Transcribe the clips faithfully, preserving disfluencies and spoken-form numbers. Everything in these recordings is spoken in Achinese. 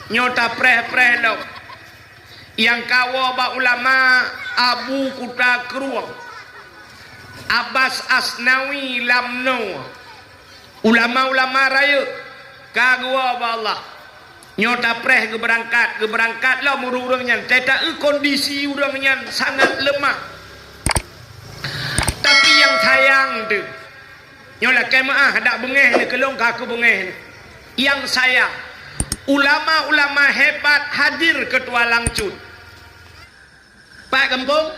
Nyoe tapreh-preh lom. Nyang kawoe bak ulama Abu Kuta Krueng, Abbas Asnawi Lamno, ulama-ulama rayeuk ka geuwoe bak Allah. Nyoe tapreh geubeurangkat, geubeurangkat lom ureuëng-ureuëng nyan. Teuta kondisi ureuëng nyan sangat leumah. Tapi nyang sayang teuh, nyoe lakée meuáh, dak beungéh neuh, keulong ka keu beungéh neuh. Nyang sayang, ulama-ulama hebat hadir keu tualang cut. Pat gampông?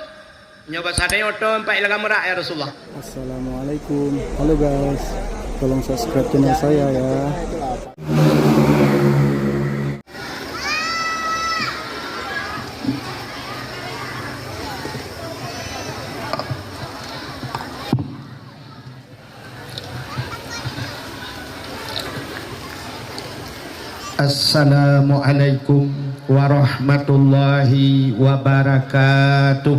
Nyoe basa tanyoe tô pat lagée meurak, ya Rasulullah. Assalamualaikum. Halo guys, tolong subscribe channel saya ya. Assalamualaikum warahmatullahi wabarakatuh.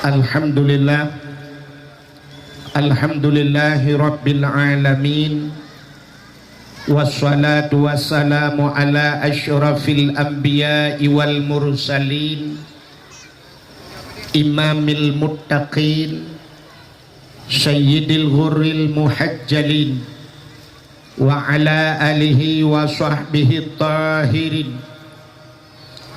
Alhamdulillah. Alhamdulillahi rabbil alamin. Wassalatu wassalamu ala asyrafil anbiya'i wal mursalin, imamil muttaqin, sayyidil ghurril muhajjalin, wa ala alihi wa sahbihi tahirin.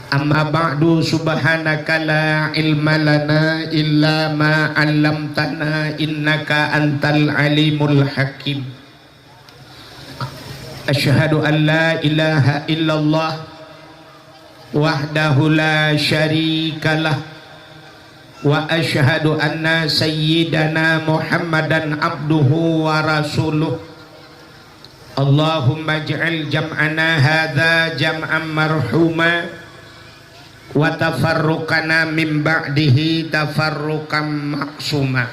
Amma ba'du, subhanaka la ilma lana illa ma 'allamtana innaka antal alimul hakim. Asyhadu an la ilaha illallah wahdahu la syarikalah, wa asyhadu anna sayyidana Muhammadan abduhu wa rasuluh. Allahumma ij'al jam'ana hadza jam'an marhuma, wa tafarruqana min ba'dihi tafarruqan ma'suma.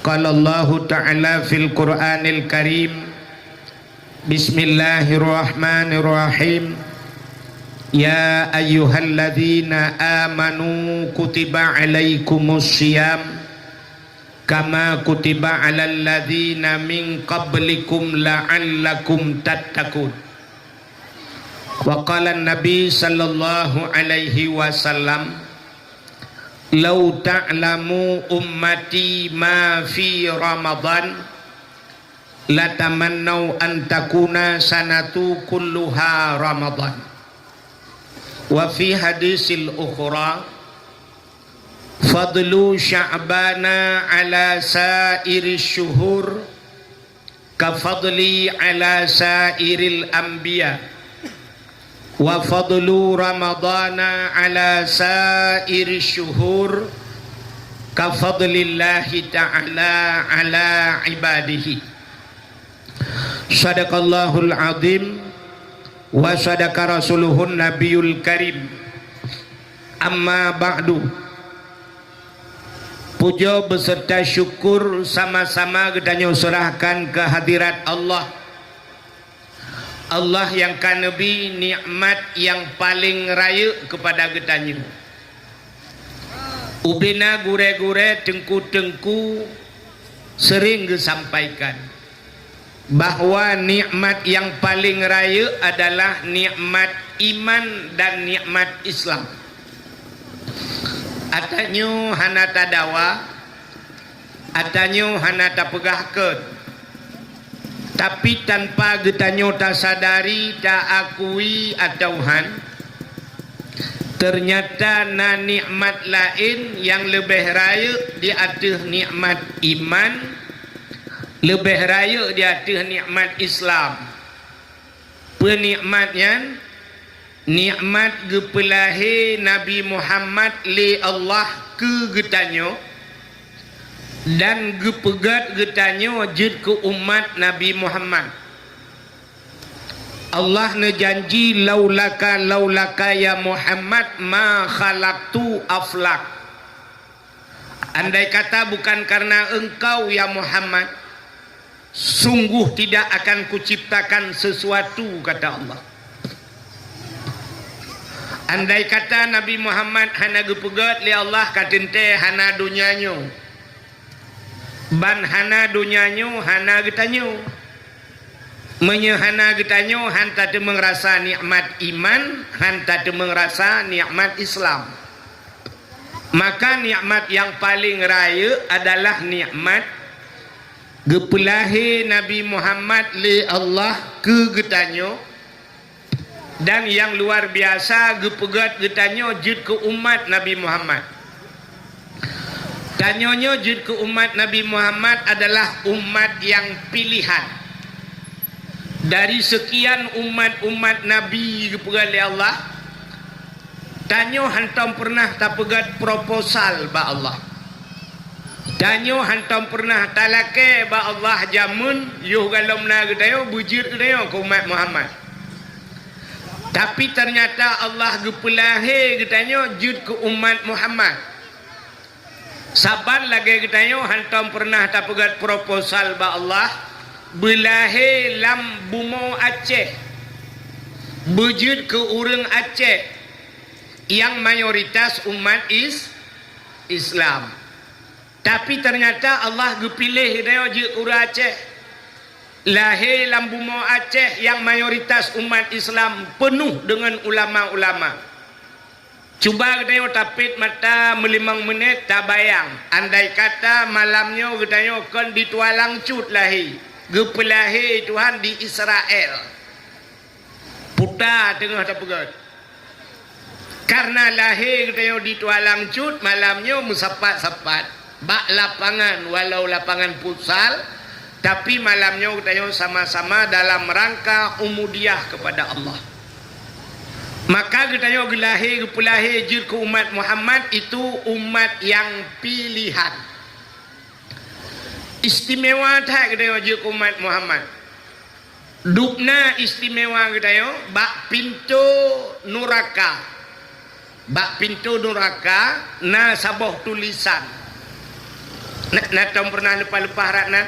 Qala Allahu ta'ala fil Qur'anil Karim, bismillahirrahmanirrahim. Ya ayyuhalladzina amanu kutiba alaikumus siyam kama kutiba alal ladzina min qablikum la'allakum tattaqun. Wa qala Nabi sallallahu alaihi wasallam, "Lau ta'lamu ummati ma fi Ramadan, latamannau an takuna sanatu kulluha Ramadan." Wa fi hadisil ukhra, "Fadlu Sya'bana ala sairi syuhur ka fadli ala sairil anbiya, wa fadlu Ramadana ala sairi syuhur ka fadlillahi ta'ala ala ibadihi." Sadaqallahul azim wa sadaqa rasuluhun nabiyul karim. Amma ba'du. Pujoe beuseurta syukur sama-sama geutanyoe seurahkan keu hadirat Allah. Allah nyang ka neubri nikmat nyang paleng rayeuk keupada geutanyoe. Ubena gurée-gurée, teungku-teungku seuring geusampaikan bahwa nikmat nyang paleng rayeuk adalah nikmat iman dan nikmat Islam. Atanyoe hana tadawa, atanyoe hana tapeugah kheun. Tapi tanpa geutanyoe tasadari, taakui atawa han, teunyata na nikmat laén nyang leubeh rayeuk di ateueh nikmat iman, leubeh rayeuk di ateueh nikmat Islam. Peue nikmat nyan? Nikmat geupeulahé Nabi Muhammad lé Allah keu geutanyoe dan geupeugét geutanyoe jeuet keu umat Nabi Muhammad. Allah neujanji, "Laulaka, laulaka ya Muhammad, ma khalaqtu aflak." Andai kata bukan karena engkau, ya Muhammad, sungguh tidak akan kuciptakan sesuatu, kata Allah. Andai kata Nabi Muhammad hana geupeugét lé Allah, ka teuntée hana donya nyoe. Ban hana donya nyoe, hana geutanyoe. Meunyoe hana geutanyoe, han tateumeung rasa nikmat iman, han tateumeung rasa nikmat Islam. Maka nikmat nyang paleng rayeuk adalah nikmat geupeulahé Nabi Muhammad lé Allah keu geutanyoe, dan nyang luar biasa geupeugét geutanyoe jeuet keu umat Nabi Muhammad. Tanyoe nyoe jeuet keu umat Nabi Muhammad adalah umat nyang pilihan. Dari seukian umat-umat Nabi geupeugét lé Allah, tanyoe hantom peureunah tapeugét proposal bak Allah. Tanyoe hantom peureunah talakée bak Allah jameun yoh gohlom na geutanyoe beujeuet geutanyoe keu umat Muhammad. Tapi teunyata Allah geupeulahé geutanyoe jeuet keu umat Muhammad. Saban lagée geutanyoe hantom peureunah tapeugét proposal bak Allah, beulahé lam bumoe Aceh, beujeuet keu ureuëng Aceh nyang mayoritas umat is-, Islam. Tapi teunyata Allah geupiléh geutanyoe jeuet keu ureuëng Aceh. Lahé lam bumoe Aceh nyang mayoritas umat Islam peunoh deungon ulama-ulama. Cuba geutanyoe tapét mata meulimong meunét tabayang, andai kata malam nyoe geutanyoe kon di Tualang Cut lahé, geupeulahé Tuhan di Israel. Puta teungoh tapeugét. Kareuna lahé geutanyoe di Tualang Cut, malam nyoe meusapat-sapat bak lapangan, walau lapangan futsal, tapi malam nyoe geutanyoe sama-sama dalam rangka ubudiah kepada Allah. Maka geutanyoe geulahé, geupeulahé jeuet keu umat Muhammad, itu umat nyang pilihan. Istimewa that geutanyoe jeuet keu umat Muhammad. Dubna istimewa geutanyoe bak pintoe nuraka. Bak pintoe nuraka na saboh tulisan. Na, na tom peureunah leupah-leupah rot na?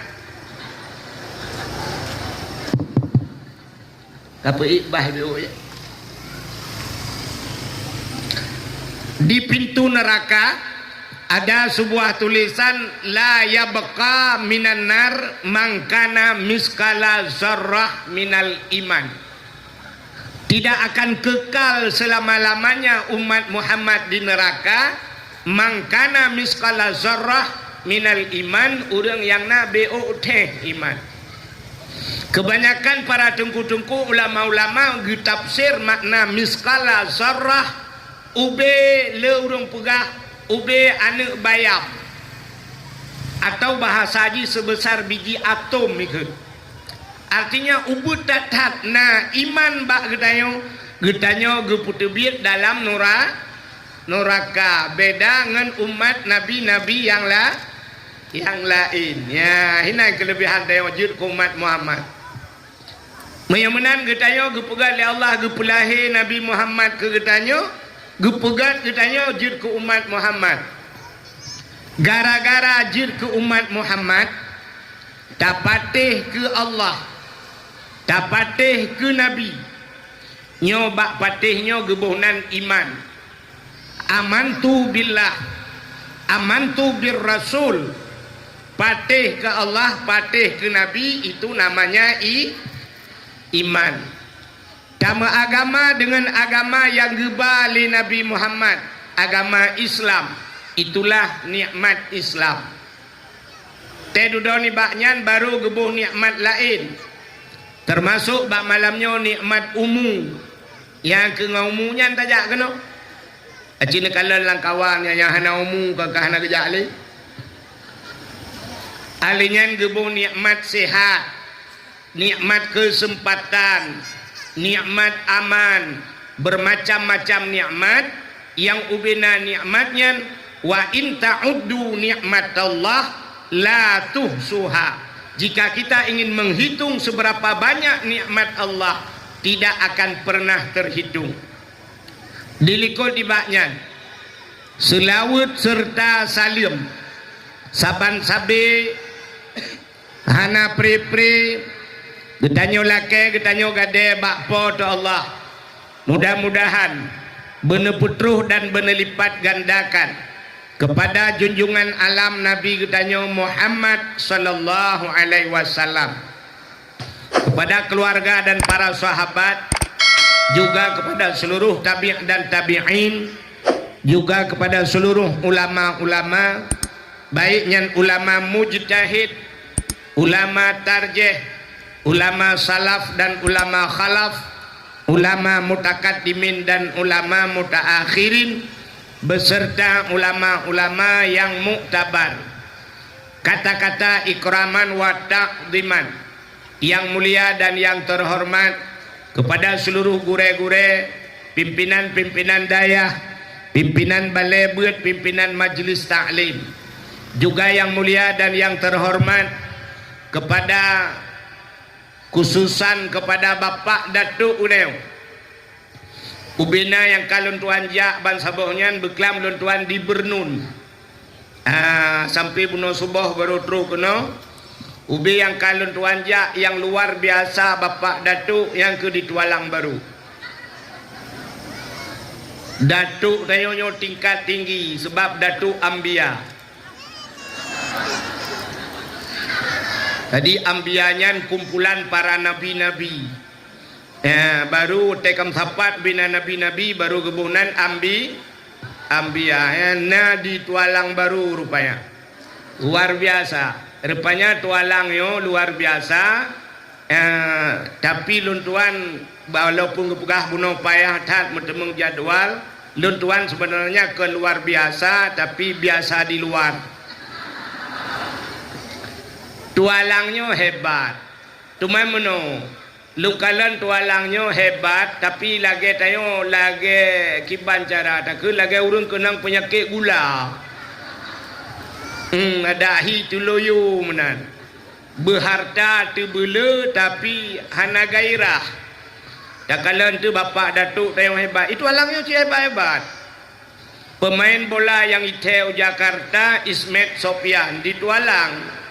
Ka peuék bah biôh, ya. Di pintu neraka ada sebuah tulisan, "La yabqa minan nar man kana misqala zarrah minal iman." Tidak akan kekal selama-lamanya umat Muhammad di neraka, man kana misqala zarrah minal iman, ureuëng nyang na beuôk théh iman. Kebanyakan para teungku-teungku, ulama-ulama geutafsir makna misqala zarrah, ubé le ureuëng peugah ubé aneuëk bayam, atau bahasa jih seubeusa biji atom ikheun. Artinya, ubit that-that na iman bak geutanyoe, geutanyoe geupeuteubiet dalam nura-, nuraka, beda ngon umat nabi-nabi nyang la-, nyang laén. Ya, hinan keuleubehan tanyoe jeuet keu umat Muhammad. Meunyoe meunan geutanyoe geupeugah lé Allah geupeulahé Nabi Muhammad keu geutanyoe, geupeugah geutanyoe jeuet keu umat Muhammad. Gara-gara jeuet keu umat Muhammad, tapatéh keu Allah, tapatéh keu Nabi. Nyoe bak patéh nyoe geuboh nan iman. Amantu billah, amantu bir rasul. Patéh keu Allah, patéh keu Nabi, itu namanya i-, iman. Tameuagama deungon agama nyang geuba lé Nabi Muhammad, agama Islam. Itulah nikmat Islam. Teududoe nibak nyan barô geuboh nikmat laén, teumasok bak malam nyoe nikmat umu. Nyang keu ngon umu nyan tajak keunoe. Aci neukalon lam kawan nyang, nyang hana umu ka, ka hana geujak lé. Ahli nyan geuboh nikmat sehat, nikmat keuseumpatan, nikmat aman, beumacam-macam nikmat, nyang ubena nikmat nyan, "Wa in ta'uddu nikmatallah la tuhsuha." Jika kita ingin menghitung seberapa banyak nikmat Allah, tidak akan pernah terhitung. Dilikot nibak nyan, seulaweuet seureuta saleuem, saban sabe hana pre-pre, geutanyoe lakée, geutanyoe gadée bak Po teu Allah. Mudah-mudahan beuneupeutroh dan beuneulipatgandakan keupada junjungan alam Nabi geutanyoe Muhammad sallallahu alaihi wasallam, keupada keuluwarga dan para sahabat, juga keupada seuluruh tabi' dan tabi'in, juga keupada seuluruh ulama-ulama, baik nyan ulama mujtahid, ulama tarjih, ulama salaf dan ulama khalaf, ulama mutakaddimin dan ulama mutaakhirin, beserta ulama-ulama yang muktabar. Kata-kata ikraman wa ta'dhiman, yang mulia dan yang terhormat, kepada seluruh gurée-gurée, pimpinan-pimpinan dayah, pimpinan balée beuet, pimpinan majlis taklim, juga yang mulia dan yang terhormat kepada, khususan kepada Bapak Datuk Uneung. Ubena nyang ka lôn tuan jak ban saboh nyan beuklam lôn tuan di Bernun. Ah, sampai bunoe suboh baru trok keunoe. Ubé nyang ka lôn tuan jak nyang luar biasa Bapak Datuk nyang keu di Tualang Baru. Datuk tanyoe nyoe tingkat tinggi sebab Datuk Ambia. Jadi Ambia nyan kumpulan para nabi-nabi. Eh, baru teuka meusapat bina nabi-nabi, baru geuboh nan ambi-, ambia, eh, na di Tualang Baru rupanya. Luar biasa. Rupanya Tualang nyoe luar biasa. Eh, tapi lôn tuan, walaupun geupeugah bunoe payah that meuteumeung jadwal, lôn tuan sebenarnya ke luar biasa, tapi biasa di luar. Tualang nyoe hebat. Teuma meunoe, lôn kalon Tualang nyoe hebat, tapi lagée tanyoe, lagée kiban cara takheun, lagée ureuëng keunong peunyakét gula. Hmm, ada hi teuloyo meunan. Beuharta teubeule, tapi hana gairah. Takalon teuh Bapak Datuk tanyoe hebat. Itu Tualang nyoe cit hebat-hebat. Pemain bola nyang ithée u Jakarta, Ismet Sofyan, di Tualang.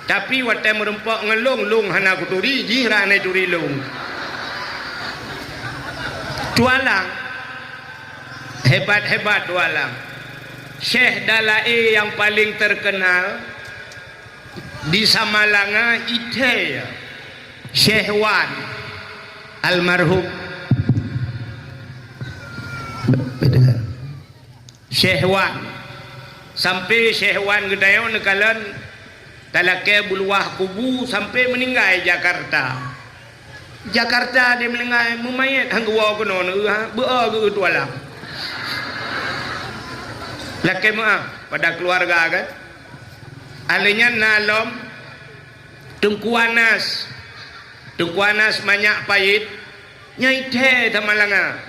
Tapi watée meurumpok ngon lôn, lôn hana kuturi, jih rak na ituri lôn. Tualang. Hebat-hebat Tualang. Syekh Dalae nyang paling terkenal, di Samalanga ithée Syekh Wan almarhum. Syekh Wan. Sampai Syekh Wan geutanyoe neukalon talakée beuluwah kubu sampai meuninggai Jakarta. Jakarta di meuninggai, meumayét han geuwoe keunoe, ha, beu-o geu Tualang. Lakée meuáh pada keuluwarga kan. Alheuh nyan na lom Teungku Anas. Teungku Anas Manyak Payet, nyan ithée Samalanga.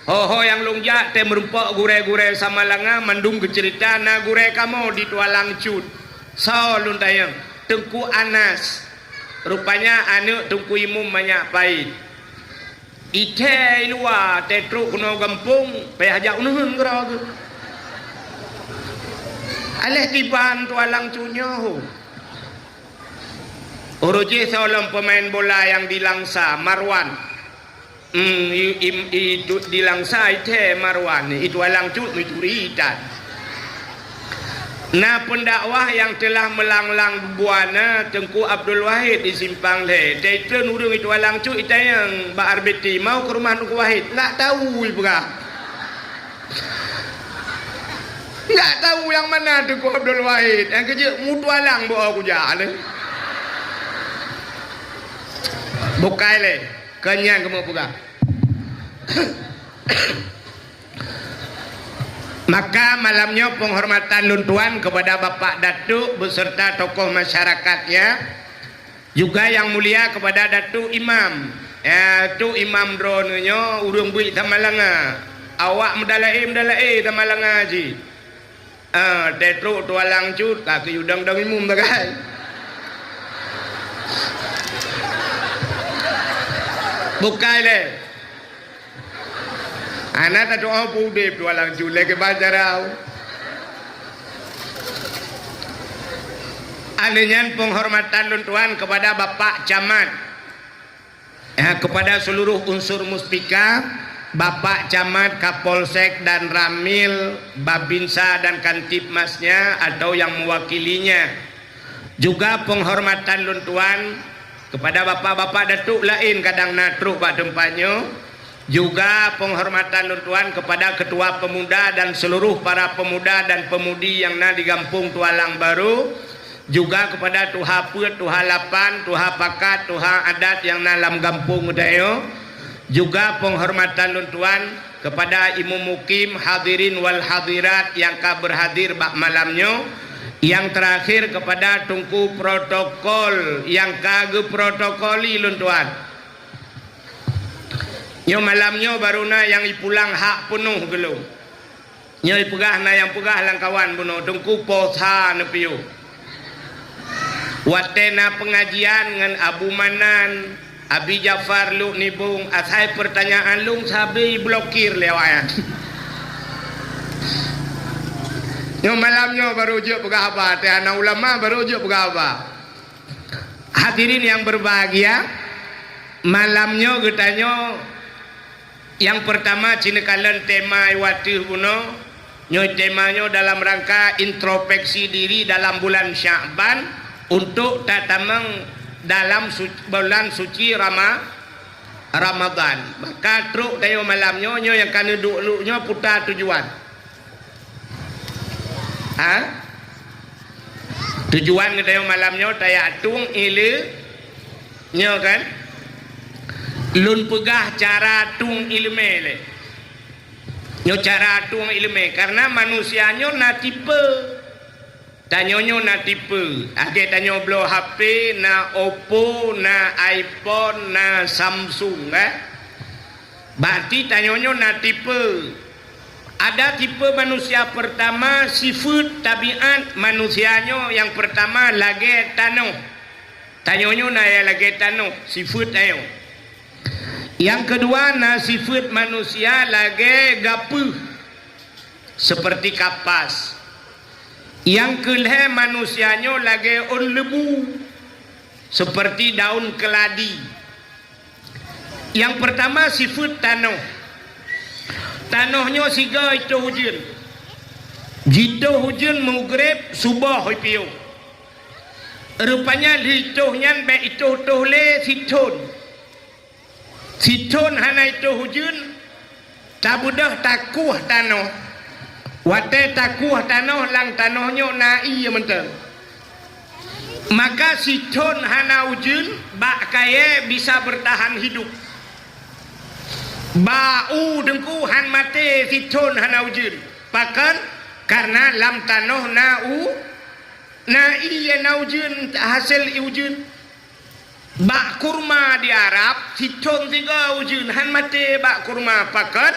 Ho-ho nyang lôn jak tée meurumpok gurée-gurée Samalanga mandum geuceurita na gurée kamoe di Tualang Cut. Soe lôn tanyong? Teungku Anas. Rupanya aneuëk Teungku Imum Manyak Payet. Ithée i luwa, teutrok keunoe gampông, payah jak uneuen keudroe geuh. Aléh kiban Tualang Cut nyoe. Uroe jih soe lom peumaén bola nyang di Langsa, Marwan. Hmm, i, i, i, tu, di Langsa ithée Marwan, i Tualang Cut meuturi that. Na peundakwah nyang teulah meulang-lang buana Teungku Abdul Wahid di Simpang Lhée. Teutrön ureuëng i Tualang Cut itanyong bak R B T, "Mau keu rumoh Teungku Wahid?" Ndak tahu ipeugah. Ndak tahu nyang mana Teungku Abdul Wahid. Nyang keujeuet mu Tualang beu-o kujak lé. Bukai lé. Keu nyan kamoe peugah. Maka malam nyoe penghormatan lôn tuan kepada Bapak Datuk beserta tokoh masyarakatnya, juga yang mulia kepada Datuk Imam. Ya, Datuk Imam droeneuh nyoe ureuëng beuet Samalanga. Awak meudalaé-meudalaé Samalanga jih. Ah, teutrok Tualang Cut, ka keu udang-udang imum tagai. Bukai lé. Hana tatu'oh peudeb Tualang Cut lé keu banjarau. Alheuh nyan penghormatan lôn tuan kepada Bapak Camat, eh, kepada seluruh unsur Muspika, Bapak Camat, Kapolsek dan Ramil, Babinsa dan Kantibmasnya atau yang mewakilinya. Juga penghormatan lôn tuan kepada bapak-bapak datuk laén kadang na trok bak teumpat nyoe. Juga penghormatan lôn tuan kepada Ketua Pemuda dan seluruh para pemuda dan pemudi yang na di Gampông Tualang Barô. Juga kepada tuha peuet, tuha lapan, tuha pakat, tuha adat nyang na lam gampông geutanyoe. Juga penghormatan lôn tuan kepada imum mukim, hadirin wal hadirat nyang ka berhadir bak malam nyoe. Yang terakhir kepada teungku protokol nyang ka geuprotokoli lôn tuan. Nyoe malam nyoe baru na nyang ipulang hak peunoh geulong. Nyoe ipeugah na nyang peugah lamkawan bunoe, teungku posa neupiôh. Watée na peungajian ngon Abu Manan, Abi Jafar Luk Nibong, asai peurtanyaan lôn sabe iblokir lé awaknyan. Nyoe malam nyoe baru jeuet peugah haba, teuh ana ulama baru jeuet peugah haba. Hadirin yang berbahagia, malam nyoe geutanyoe Nyang peurtama, cineukalon tema iwateuh bunoe. Nyoe tema nyoe dalam rangka introspeksi diri dalam bulan Sya'ban untuk tatamong dalam su-, bulan suci Rama-, Ramadan. Maka trok tanyoe malam nyoe, nyoe nyang ka neuduek-duek nyoe puta tujuan. Ha? Tujuan geutanyoe malam nyoe tajak tueng ileumé. Nyoe kan? Lôn peugah cara tueng ileumé lé. Nyoe cara tueng ileumé, karena manusia nyoe na tipe. Tanyoe nyoe na tipe. Lagée tanyoe bloe H P, na Oppo, na iPhone, na Samsung, kan? Berarti tanyoe nyoe na tipe. Ada tipe manusia pertama, sifeuet tabiat manusia nyoe nyang pertama lagée tanoh. Tanyoe nyoe na nyang lagée tanoh, sifeuet tanyoe. Nyang keudua na sifeuet manusia lagée gapeuh, seperti kapas. Nyang keulhée manusia nyoe lagée ôn leubu, seperti daun keuladi. Nyang peurtama, sifeuet tanoh. Tanoh nyoe sigoe itoh ujeuen. Jitoh ujeuen mugreb, suboh ipiôh. Rupanya lheueh itoh nyan bék itoh-toh lé sithon. Sithon hana itoh ujeuen, tabeudôh takueh tanoh. Watée takueh tanoh, lam tanoh nyoe na ié mantong. Maka sithon hana ujeuen, bak kayée bisa beurtahan hidup. Bak u teungku han maté sithon hana ujeuen. Pakon? Karena lam tanoh na u-, na ié, na ujeuen, hasé ié ujeuen. Bak kurma di Arab, sithon sigoe ujeuen han maté bak kurma. Pakon?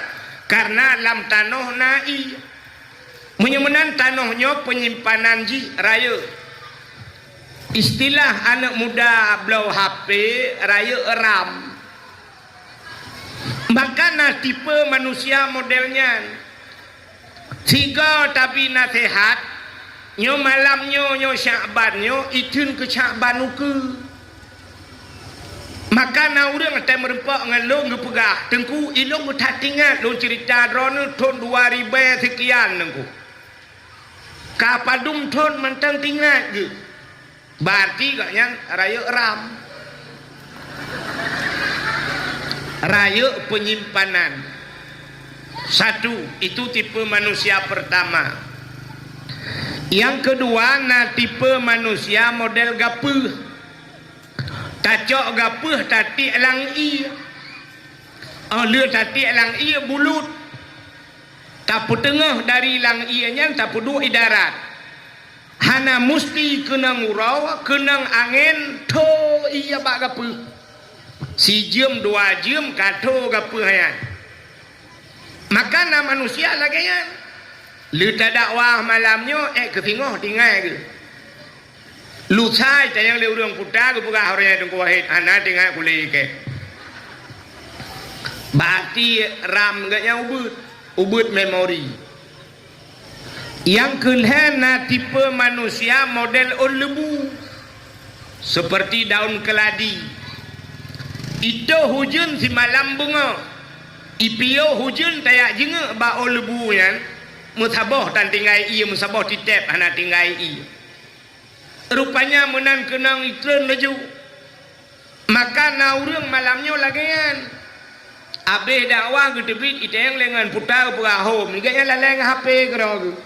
Karena lam tanoh na ié. Meunyoe meunan, tanoh nyoe peunyimpanan jih rayeuk. Istilah aneuëk muda bloe H P, rayeuk RAM. Maka na tipe manusia model nyan. Sigoe tabi naseuhat, nyoe malam nyoe, nyoe Syakban nyoe, itheun keu Syakban ukeue. Maka na ureuëng watée meurumpok ngon lôn geupeugah, "Teungku, ilôn that ingat lôn ceurita droeneueh thon dua ribée seukian, Teungku." Ka padum thon mantong teuingat geuh. Berarti gobnyan rayeuk RAM. Rayeuk peunyimpanan. Satu, itu tipe manusia pertama. Nyang keudua, na tipe manusia model gapeuh. Tacok gapeuh tatiek lam ié. Óh lheueh tatiek lam ié bulut. Tapeuteungoh dari lam ié nyan tapeuduek i darat. Hana musti keunong uroe, keunong angén, tho ié bak gapeuh. Sijeuem dua jeuem ka tho gapeuh nyan. Maka na manusia lagée nyan. Lheueh tadakwah malam nyoe, ék keu singoh tinggai geuh. Lusa tanyong lé ureuëng puta geupeugah ureuëng nyan Teungku Wahid, hana teuingat kulé kée. Berarti RAM geuh nyan ubeuet, ubeuet memori. Nyang keulhée na tipe manusia model ôn leubu, seperti daun keladi. Itoh ujeuen simalam beungoh. Ipiôh ujeuen tajak jingeuk bak ôn leubu nyan, meusaboh tan tinggai ié, meusaboh titeb hana tinggai ié. Rupanya meunan keunong itreun laju. Maka na ureuëng malam nyoe lagée nyan. Abéh dakwah geuteubiet iteng lé ngon puta peugah hom, gobnyan lalée ngon H P keudroe geuh.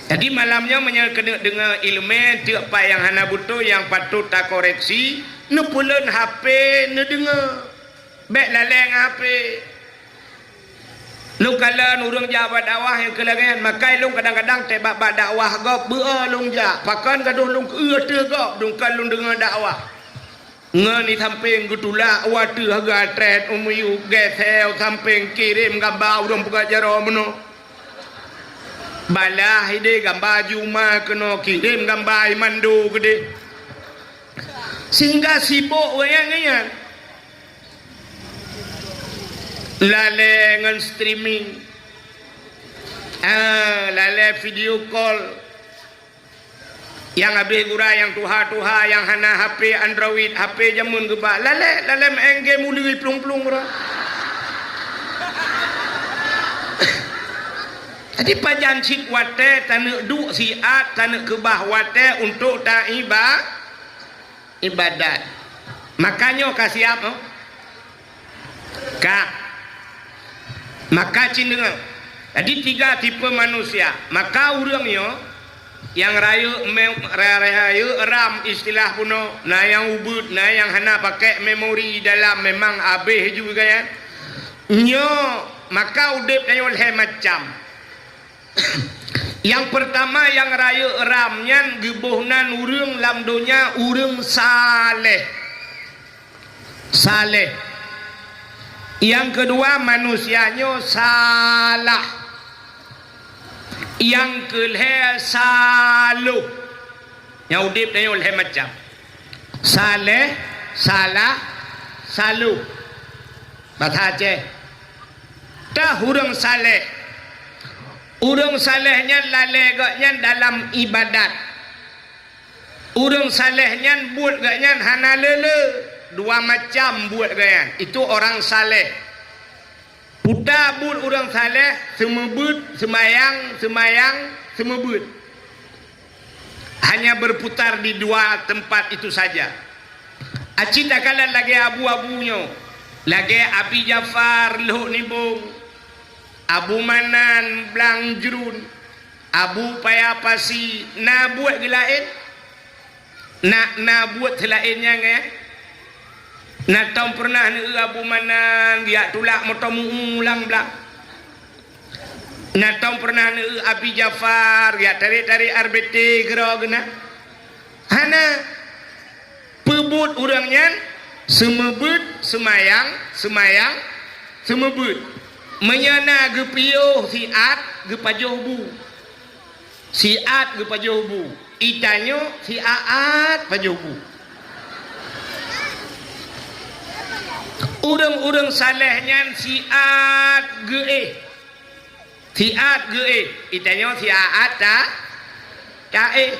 Jadi malam nyoe meunyoe keuneuk deungoe iéleumé teuk pat nyang hana beutôi nyang patôt takoreksi, neupeulon H P neudeungoe. Bék lalée ngon H P. Lôn kalon ureuëng jak bak dakwah nyang keu lagée nyan, maka lôn kadang-kadang teuh bak, bak dakwah gob beu-o lôn jak. Pakon gadôh lôn keu ateueh gob, dungkon lôn deungoe dakwah. Ngon di sampéng geutulak watée haga trét u miyueb geuseu sampéng kirém gamba ureuëng peugah jaroe meunoe. Balah ideh gamba juma keunoe kirém gamba imando geudeh. Sehingga sibok wayang nyan. Lalée ngon streaming. Ah, lalée video call. Nyang abéh gura nyang tuha-tuha nyang hana H P Android, H P jameun geuba. Lalée, lalée meu'en game uleue plueng-plueng gura. Jadi pajan cit watée taneuk duek siat, taneuk keubah watée untuk taiba-, ibadat. Maka nyoe ka siap, oh? Ka. Maka cit deungoe. Jadi tiga tipe manusia. Maka ureuëng nyoe nyang rayeuk mem-, ra-, rayeuk RAM istilah bunoe, na nyang ubit, na nyang hana pakai memori dalam memang abéh ju gaya. Nyoe maka udeb tanyoe lhée macam. Nyang peurtama nyang rayeuk RAM nyan geuboh nan ureuëng lam donya ureuëng saleh. Saleh. Nyang keudua manusia nyoe salah. Nyang keulhée saloh. Nyang udeb tanyoe lhée macam. Saleh, salah, saloh. Basa Aceh. Tah ureuëng saleh. Ureuëng saleh nyan lalée gobnyan dalam ibadat. Ureuëng saleh nyan buet gobnyan hana le-le. Dua macam buet gobnyan. Itu orang saleh. Puta buet ureuëng saleh, seumeubeuet, seumayang, seumayang, seumeubeuet. Hanya berputar di dua tempat itu saja. Aci takalon lagée abu-abu nyoe, lagée Abi Jafar Lhok Nibong, Abu Manan Blang Jrun, Abu Paya Pasi, na buet geulaén? Na, na buet seulaén nyan, eh? Na tom peureunah neueu Abu Manan geujak tulak moto meu-ueng lam blang? Na tom peureunah neueu Abi Jafar geujak tarek-tarek R B T keudroe geuh na? Hana. Peubuet ureuëng nyan seumeubeuet, seumayang, seumayang, seumeubeuet. Meunyoe na geupiôh siat, geupajoh bu. Siat geupajoh bu. Itanyoe siat-at pajoh bu. Ureuëng-ureuëng saleh nyan siat geuéh. Siat geuéh, itanyoe siat-at ta-, taéh.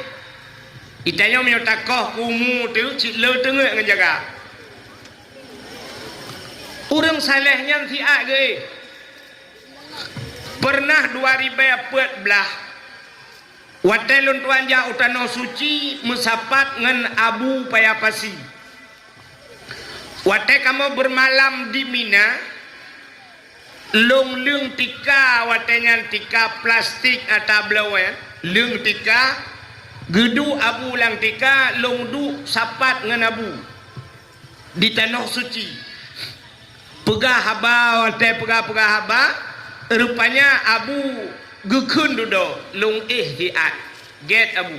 Itanyoe meunyoe takoh keu umu teuh cit le teungeut ngon jaga. Ureuëng saleh nyan siat geuéh. Peureunah dua ribée peuet blaih, watée lôn tuan jak u Tanoh Suci meusapat ngon Abu Paya Pasi. Watée kamoe beumalam di Mina, lôn leueng tika watée nyan, tika plastik ata bloe, leueng tika, geuduek Abu lam tika, lôn duek sapat ngon Abu di Tanoh Suci. Peugah haba, watée peugah-peugah haba, rupanya Abu geukheun dudoe, lôn éh siat. Gét Abu.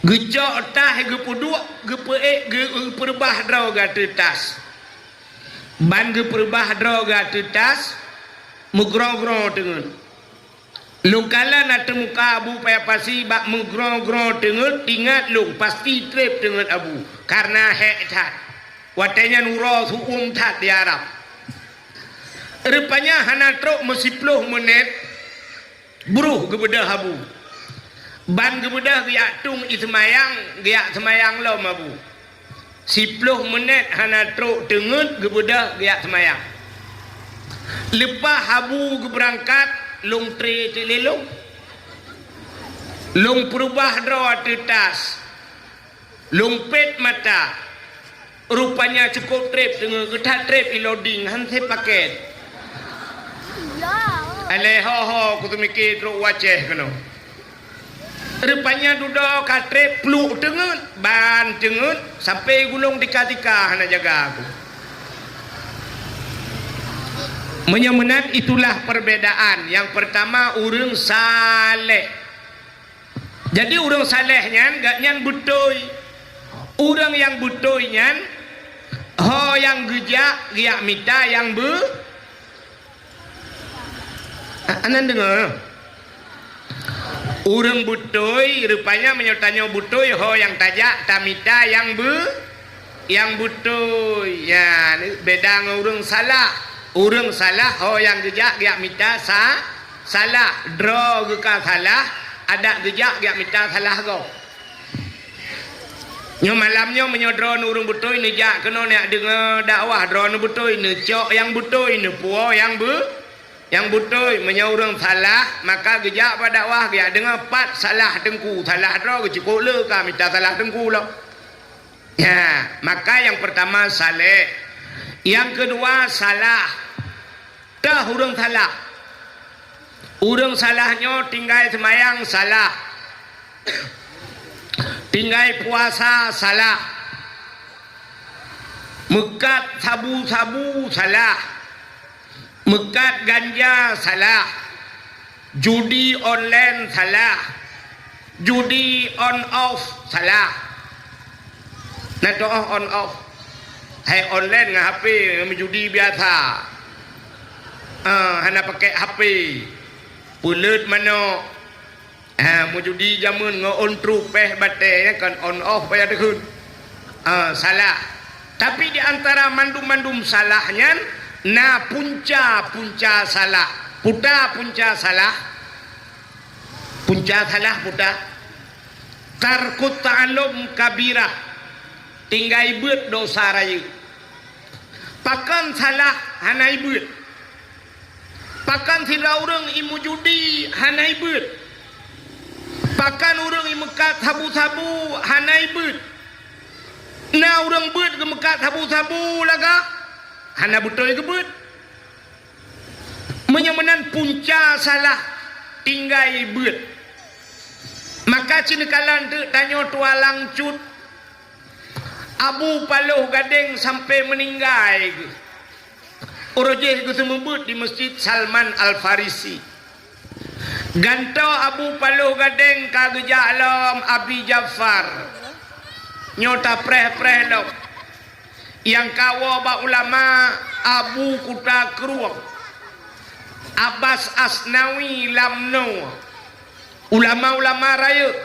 Geucok tah geupeuduek, geupeuék, geu-, geupeureubah droe geuh ateueh tah. Ban geupeureubah droe geuh ateueh tah, meugroe-groe teungeut. Lôn kalon ateueh muka Abu Paya Pasi bak meugroe-groe teungeut, ingat lôn pasti treb teungeut Abu, kareuna hék that. Watée nyan uroe su'uem that di Arab. Rupanya hana trok meusiplôh meunét, broh geubeudôh Abu. Ban geubeudôh geujak tueng ie seumayang, geujak seumayang lom Abu. Siplôh meunét hana trok teungeut geubeudôh geujak seumayang. Leupah Abu geubeurangkat, lôn treb teuk lé lôn. Lôn peurubah droe ateueh tas. Lôn pet mata. Rupanya cukôp treb teungeut, geuthat treb i loading, han sép pakét. Alah ho-ho kuteumike trok u Aceh keunoe. Rupanya dudoe ka treb pluek teungeut, ban teungeut, sampai gulong tika-tika hana jaga aku. Meunyoe meunan, itulah perbedaan. Yang pertama, ureuëng saleh. Jadi, ureuëng saleh nyan, gobnyan beutôi. Ureuëng nyang beutôi nyan, ho nyang geujak, geujak mita nyang beu-, A-, aneuk deungoe. Ureuëng beutôi, rupanya meunyoe tanyoe beutôi, ho nyang tajak, tamita nyang beu-, nyang beutôi. Ya, ni beda ngon ureuëng salah. Ureuëng salah, ho nyang geujak, geujak mita sa-, salah. Droe geuh ka salah, adak geujak, geujak mita salah gob. Nyoe malam nyoe meunyoe droeneuh ureuëng beutôi, neujak keunoe neujak deungoe dakwah, droeneuh beutôi, neucok nyang beutôi, neupuwoe nyang beu-, nyang beutôi. Meunyoe ureuëng salah, maka geujak bak dakwah, geujak deungoe pat salah teungku, salah droe geucukôp le ka mita salah teungku lom. Ya, maka nyang pertama saleh. Nyang keudua salah. Tah ureuëng salah. Ureuëng salah nyoe tinggai seumayang salah. Tinggai puasa salah. Meukat sabu-sabu salah. Meukat ganja salah. Judi online salah. Judi on off salah. Na toh on off. Hai online ngon H P, meujudi biasa. Ah, hana pakai H P. Peuleut manok. Ah, meujudi jameun ngon on truk péh batée, nyan kon on off payah takheun. Ah, salah. Tapi di antara mandum-mandum salah nyan, na punca-punca salah. Peue punca salah? Punca salah peue? Tarkut ta'allum kabirah, tinggai beuet dosa rayeuk. Pakon salah hana ibeuet? Pakon sidroe ureuëng imeujudi hana ibeuet? Pakon ureuëng imeukat sabu-sabu hana ibeuet? Na ureuëng beuet geumeukat sabu-sabu lagak, hana beutôi geubeuet. Meunyoe meunan punca salah tinggai beuet. Maka cineukalan teuk tanyoe tualang cut Abu Paloh Gadeng sampai meuninggai geuh. Uroe jih geuseumeubeuet di Masjid Salman Al-Farisi. Gantoe Abu Paloh Gadeng ka geujak lom Abi Jafar. Nyoe tapreh-preh lom. Nyang ka woe bak ulama Abu Kuta Krueng, Abbas Asnawi Lamno, ulama-ulama rayeuk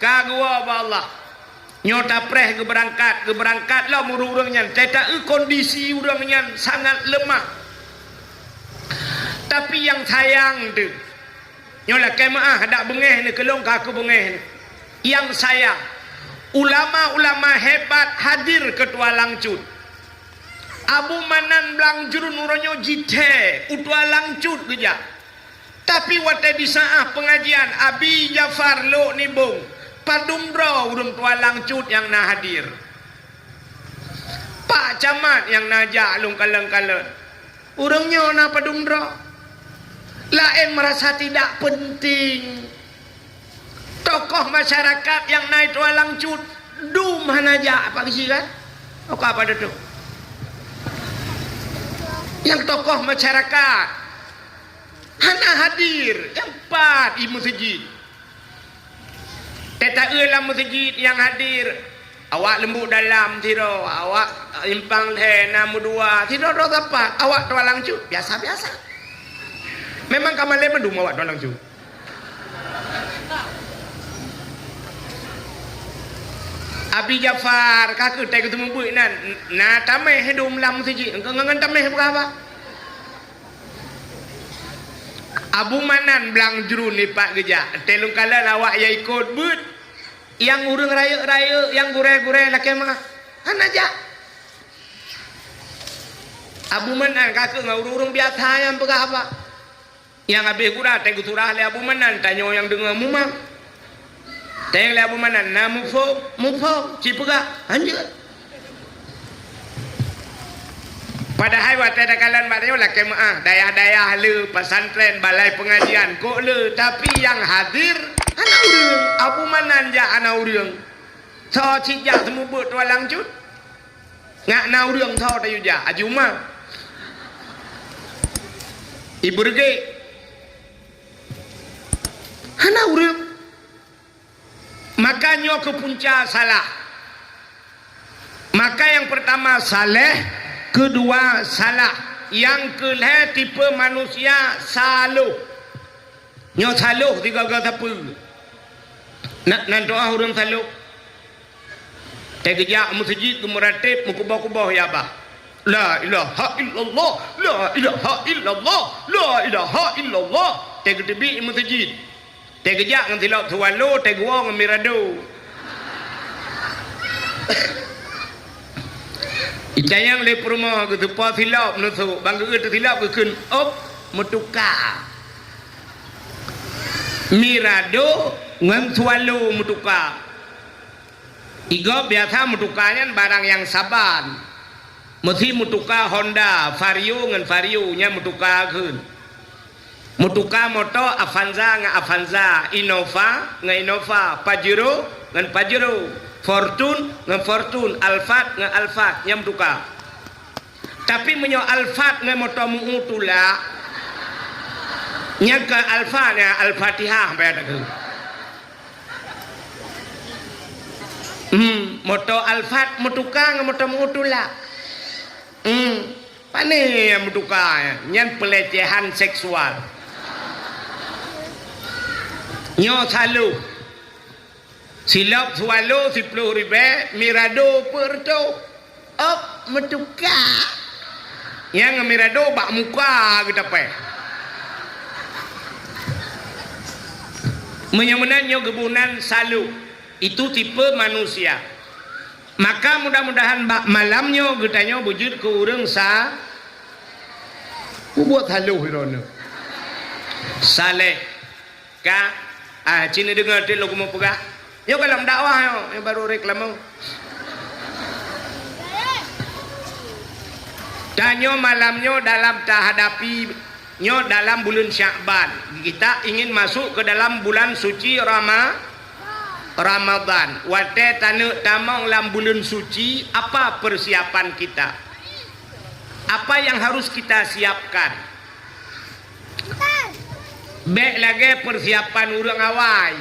ka geuwoe bak Allah. Nyoe tapreh geubeurangkat, geubeurangkat lom ureuëng-ureuëng nyan. Teuta kondisi ureuëng nyan sangat leumah. Tapi nyang sayang teuh, nyoe lakée meuáh dak beungéh neuh, keulong ka keu beungéh neuh. Nyang sayang, ulama-ulama hebat hadir keu tualang cut. Abu Manan Blang Jruen uroe nyoe jithée u tualang cut geujak. Tapi watée di saát peungajian Abi Jafar lok nibong, padum droe ureuëng tualang cut nyang na hadir. Pak Camat nyang na jak lôn kalon-kalon. Ureuëng nyoe na padum droe. Laén meurasa tidak penting. Tokoh masyarakat nyang na i tualang cut dum hana jak, Pak Geuchik kan? Oka apa tu? Nyang tokoh masyarakat hana hadir, nyang pat i meuseujid. Teuta lam meuseujid nyang hadir, awak Leumbok Dalam sidroe, awak Simpang Lhée na meudua, sidroe-droe sapat, awak tualang cut biasa-biasa. Memang ka malée mandum awak tualang cut. Abi Jafar, ka keuh teuka geuteumeubeuet nan, na tameh dum lam meuseujid, ngon, ngon tameh buka haba. Abu Manan Blang Jruen dipat geujak, teuka lôn kalon awak nyang ikot beuet, nyang ureuëng rayeuk-rayeuk, nyang gurée-gurée lakée meuáh, hana jak. Abu Manan ka keuh ngon ureuëng-ureuëng biasa nyang peugah haba. Nyang habéh gura teuh geusurah lé Abu Manan, tanyoe nyang deungoe mumang. Teuh lé Abu Manan na muphom, muphom, ci peugah, hanjeuet. Padahai watée takalon bak tanyoe lakée meuáh, dayah-dayah le, pesantren, balai pengajian, kok le, tapi nyang hadir hana ureuëng. Abu Manan jak hana ureuëng. Soe cit jak seumeubeuet tualang cut. Ngat na ureuëng tho tayue jak, Haji Umar. Ibu Regek. Hana ureuëng. Maka nyoe keuh punca salah. Maka nyang peurtama saleh, keudua salah. Nyang keulhée tipe manusia saloh. Nyoe saloh sigoe-goe sapeue. Na, nan doá ureuëng saloh. Teugeujak meuseujid geumeuratéb meukuboh-kuboh ya bah. La ilaha illallah, la ilaha illallah, la ilaha illallah. Teugeuteubiet meuseujid. Teugeujak ngon silop Swallow, teuguwoe ngon Mirado. Itanyong lé peurumoh geutupo silop neusok, bang geueu teusilop geukheun, op, meutuka. Mirado ngon Swallow meutuka. Igob biasa meutuka nyan barang nyang saban. Meusi meutuka Honda, Vario ngon Vario, nyan meutuka kheun. Meutuka moto Avanza ngon Avanza, Innova ngon Innova, Pajero ngon Pajero, Fortune ngon Fortune, Alphard ngon Alphard, nyan meutuka. Tapi meunyoe Alphard ngon moto meu-u tulak, nyan keu Alphard nyan, Al-Fatihah, sampai ada tu. Hmm, moto Alphard meutuka ngon moto meu-u tulak. Hmm, pane nyang meutuka nyan? Nyan pelecehan seksual. Nyoe saloh. Silop Swallow siploh ribée, Mirado peuet reutôh. Op, meutuka. Nyang Mirado bak muka geutapée. Meunyoe meunan nyoe geuboh nan saloh. Itu tipe manusia. Maka mudah-mudahan bak malam nyoe geutanyoe beujeuet keu ureuëng sa-, mubuet saloh droeneuh. Saleh. Ka, ah, ci neudeungoe teuk lôn keumeung peugah. Nyoe gohlom dakwah nyoe, nyoe barô reklame. Tanyoe malam nyoe dalam tahadapi nyoe dalam buleuen Syakban. Kita ingin masuk ke dalam bulan suci Rama-, Ramadan. Watée taneuk tamong lam buleuen suci, apa persiapan kita? Apa yang harus kita siapkan? Bék lagée persiapan ureuëng awai.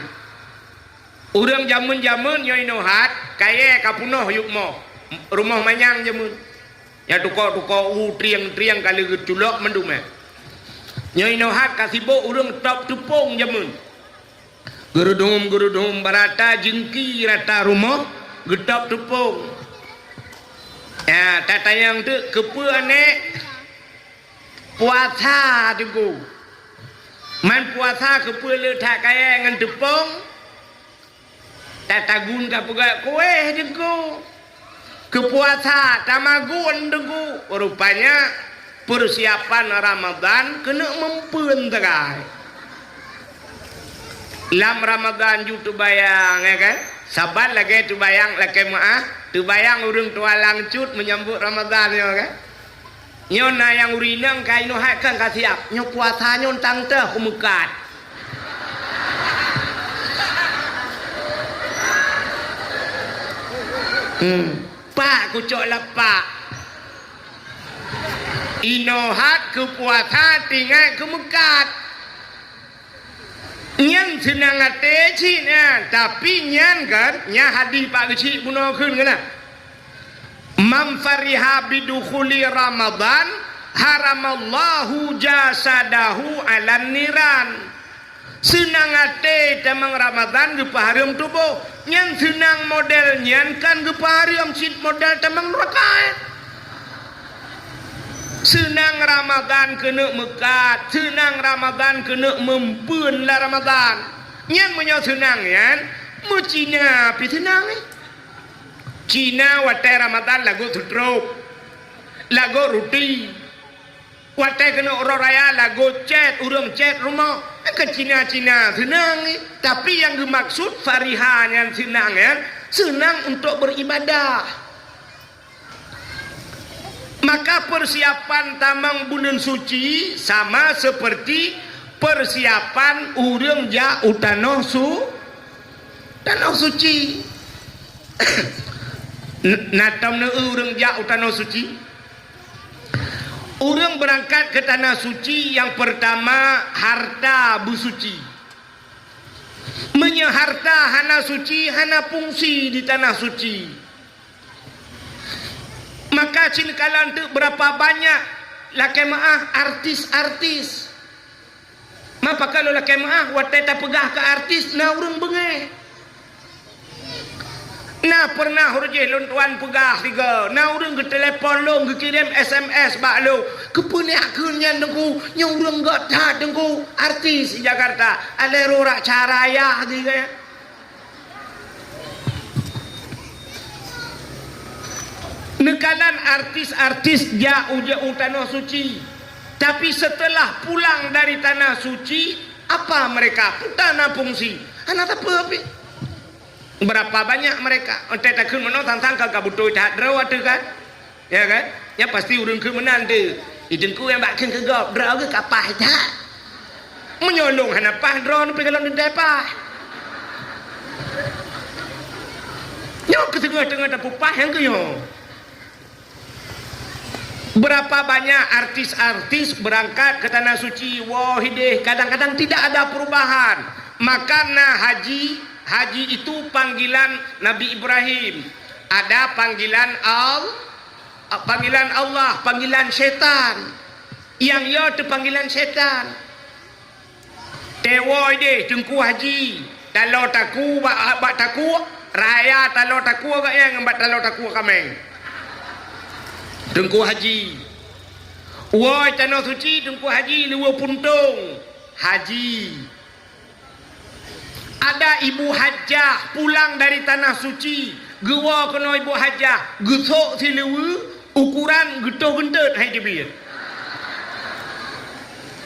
Ureuëng jameun-jameun nyoe inoe hat, kayée ka peunoh yup moh, rumoh manyang jameun. Nyang tuko-tuko u trieng-trieng ka lheueh geuculok mandum, eh. Nyoe inoe hat ka sibok ureuëng top teupông jameun. Geurudum-geurudum barata jingki rata rumoh geutop teupông. Ya, tatanyong teuk keupeue aneuëk? Puasa teungku. Man puasa keupeue le that kayée ngon teupông? Tatagun ka peugah kueh teungku. Keu puasa tamagun teungku. Rupanya persiapan Ramadan keuneuk meumpeuen teugai. Lam Ramadan ju teubayang, ya kan? Saban lagée teubayang lakée meuáh, teubayang ureuëng tualang cut menyambut Ramadan, ya kan? Nyoe na nyang ureuëng inong ka inoe hat kan ka siab. Nyoe puasa nyoe tang teuh kumeukat. Hmm. Pak kucok lapak. Inoe hat keu puasa tinggai kumeukat. Nyan seunang até cit nyan, tapi nyan kan, nyan hadih Pak Geuchik bunoe kheun keunan. "Man fariha bidukhuli Ramadan, haramallahu jasadahu 'alan niran." Seunang até tamong Ramadan geupeuhareuem tuboh, nyan seunang model nyan kan geupeuhareuem cit model tamong neuraka. Seunang Ramadan keuneuk meukat, seunang Ramadan keuneuk meumpeuen lam Ramadan. Nyan meunyoe seunang nyan, meucina pih seunang, eh. Cina watée Ramadan lagot seutrop, lagot ruti, Watèe keuneuk uroe raya lagoe cét, ureueng cét rumoh. Kan Cina-Cina seunang, tapi nyang geumaksud fariha nyan seunang nyan, seunang untuk beribadah. Maka persiapan tamong buleuen suci sama seperti persiapan ureueng jak u tanoh su-, tanoh suci. N-, na tom neueu ureueng jak u tanoh suci? Ureueng beurangkat keu tanah suci, nyang peurtama harta beusuci. Meunyoe harta hana suci, hana fungsi di tanah suci. Maka cit neukalon teuk beurapa banyak lakèe meu'ah artis-artis. Ma pakon lôn lakèe meu'ah, watèe tapeugah keu artis na ureueng beungèh. Na pernah uroe jéh lôn tuan peugah sigoe, na ureueng geutelepon lôn, geukirém S M S bak lôn, "Keupeue neujak kheun nyan Teungku, nyoe ureueng gèt that Teungku, artis di Jakarta, alèh rôh rot cara ayah," geuh. Neukalon artis-artis jak u, jak u tanoh suci. Tapi setelah pulang dari tanah suci, apa mereka? Peue tan na fungsi? Hana sapeue pih. Beurapa banyak mereka? Watèe takheun meunoe sang-sang ka, ka beutôi that droe ateueh kan? Ya kan? Nyan pasti ureueng kheun meunan teuh. "Di Teungku nyang bak kheun keu gob, droe geuh ka paih that." Meunyoe lôn hana paih, droeneuh pih gohlom teuntèe paih. Nyoe keuh teungoh-teungoh tapeupah nyang keu nyoe. Berapa banyak artis-artis berangkat ke Tanah Suci, woe hideh, kadang-kadang tidak ada perubahan. Maka na haji, haji itu panggilan Nabi Ibrahim. Ada panggilan Al-, panggilan Allah, panggilan setan. Nyang yo teuh panggilan setan. Teuwoe deh Teungku Haji, taloe takue bak, bak takue, raya taloe takue gobnyan ngon bak taloe takue kaméng. Teungku Haji. Woe Tanoh Suci, Teungku Haji luweue puntông. Haji. Ada ibu hajah pulang dari Tanah Suci, geuwoe keunoe ibu hajah, geusok siluweue, ukuran geutoh geunteut hai teubiet.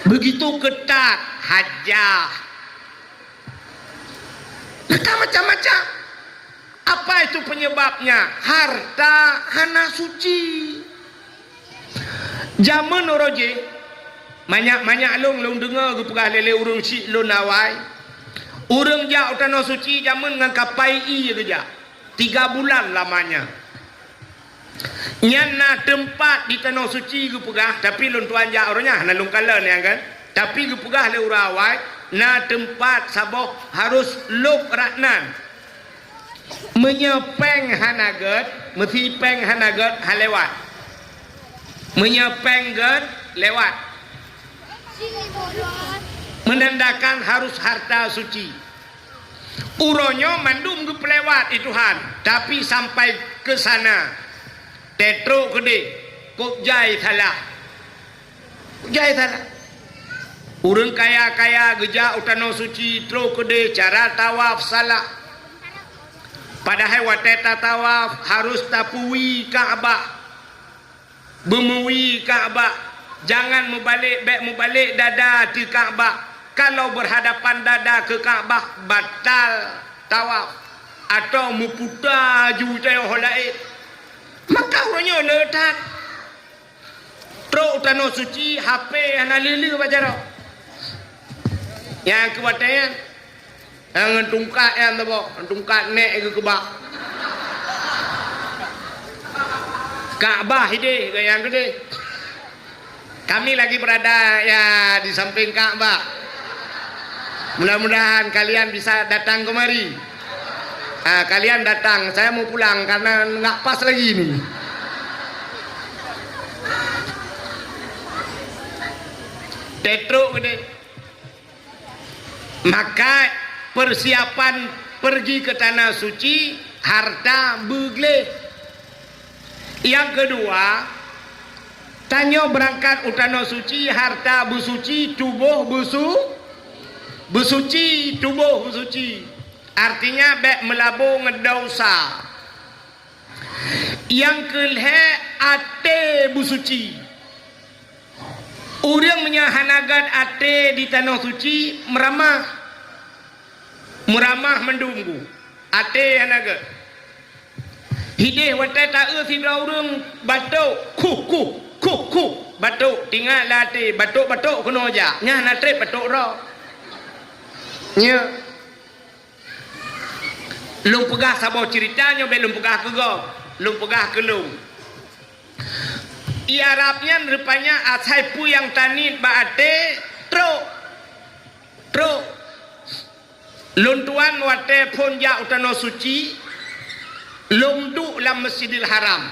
Begitu ketat hajah. Maka macam-macam. Apa itu penyebabnya? Harta hana suci. Jameun uroe jéh, manyak-manyak lôn, lôn deungoe geupeugah lé, lé ureueng chik lôn awai, ureueng jak u Tanoh Suci jameun ngon kapai ié geujak. Tiga bulan lamanya. Nyan na teumpat di Tanoh Suci geupeugah, tapi lôn tuan jak uroe nyan hana lôn kalon nyan kan. Tapi geupeugah lé ureueng awai, na teumpat saboh harus lôb rot nan. Meunyoe péng hana gèt, meusi péng hana gèt, han lewat. Meunyoe péng gèt, lewat. Menandakan harus harta suci. Uroe nyoe mandum geupeulewat di Tuhan, tapi sampai ke sana, teutrok keudeh, kok jai salah. Jai salah. Ureueng kaya-kaya geujak u Tanoh Suci, trok keudeh cara tawaf salah. Padahai watèe tatawaf harus tapeuwie Ka'bah. Beumeuwie Ka'bah, jangan meubalek, bèk meubalek dada ateueh Ka'bah. Kalau berhadapan dada keu Ka'bah, batal tawaf atau meuputa ju teuh laén. Maka uroe nyoe le that. Trok u Tanoh Suci, H P hana lé-lé bak jaroe. Nyang keu watèe nyan, ngon tungkat nyan teuboh, tungkat nèk geukeubah. Ka'bah hideh, nyang keudeh. Kami lagi berada, ya, di samping Ka'bah. Mudah-mudahan kalian bisa datang kemari. Ah, kalian datang, saya mau pulang karena nggak pas lagi ini. Teutrok keudeh. Maka persiapan pergi ke Tanah Suci, harta beugleh. Nyang keudua, tanyoe beurangkat u Tanoh Suci, harta beusuci, tuboh beusu-, beusuci, tuboh beusuci. Artinya, bèk meulabô ngon desya. Nyang keulhèe, até beusuci. Ureuëng meunyoe hana gét até di tanoh suci, meuramah. Meuramah mandum gu. Até hana gét. Hideh watée taeu sidroe ureuëng batok, khuh, khuh, khuh, khuh, batok, tingat lam até, batok-batok keunoe jak. Nyan hana treb batok droe. Nyo. Lôn peugah saboh ceurita nyoe, bék lôn peugah keu gob, lôn peugah keu lôn. Ié Arab nyan rupanya asai peue nyang taniet bak até, trok. Trok. Lôn tuan watée phon jak u tanoh suci, lôn duek lam Masjidil Haram.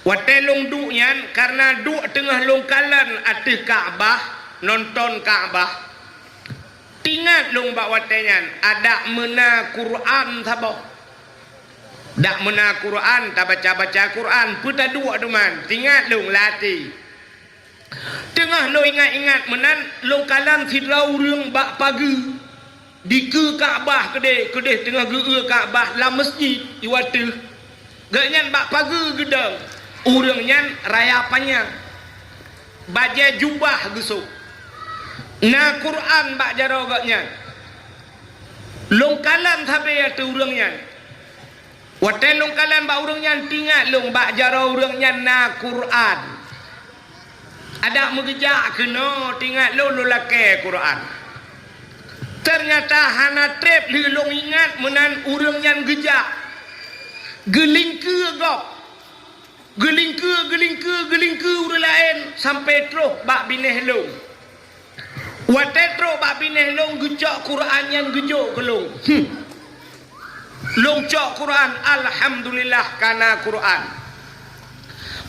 Watée lôn duek nyan, kareuna duek teungoh lôn kalon ateueh Ka'bah, nonton Ka'bah. Tingat lôn bak watée nyan, adak meuna Quran saboh. Dak meuna Quran, tabaca-baca Quran, peue taduek duman, tingat lôn lam até. Teungoh lôn ingat-ingat meunan, lôn kalon sidroe ureuëng bak pageue. Dikeue Ka'bah keudeh, keudeh teungoh geu-eu Ka'bah lam masjid, iwateuh. Gobnyan bak pageue geudong, ureuëng nyan raya panyang. Bajée jubah geusôk. Na Quran bak jaroe gobnyan. Lôn kalon sabe ateueh ureuëng nyan. Watée lôn kalon bak ureuëng nyan, tingat lôn bak jaroe ureuëng nyan na Quran. Adak meugeujak keunoe, tingat lôn, lôn lakée Quran. Teunyata hana treb lheueh lôn ingat meunan ureuëng nyan geujak. Geulingkeue gob. Geulingkeue, geulingkeue, geulingkeue ureuëng laén sampoe troh bak binéh lôn. Watée trok bak binéh lôn, geucok Quran nyan geujok keu lôn. Hmm. Lôn cok Quran, alhamdulillah ka na Quran.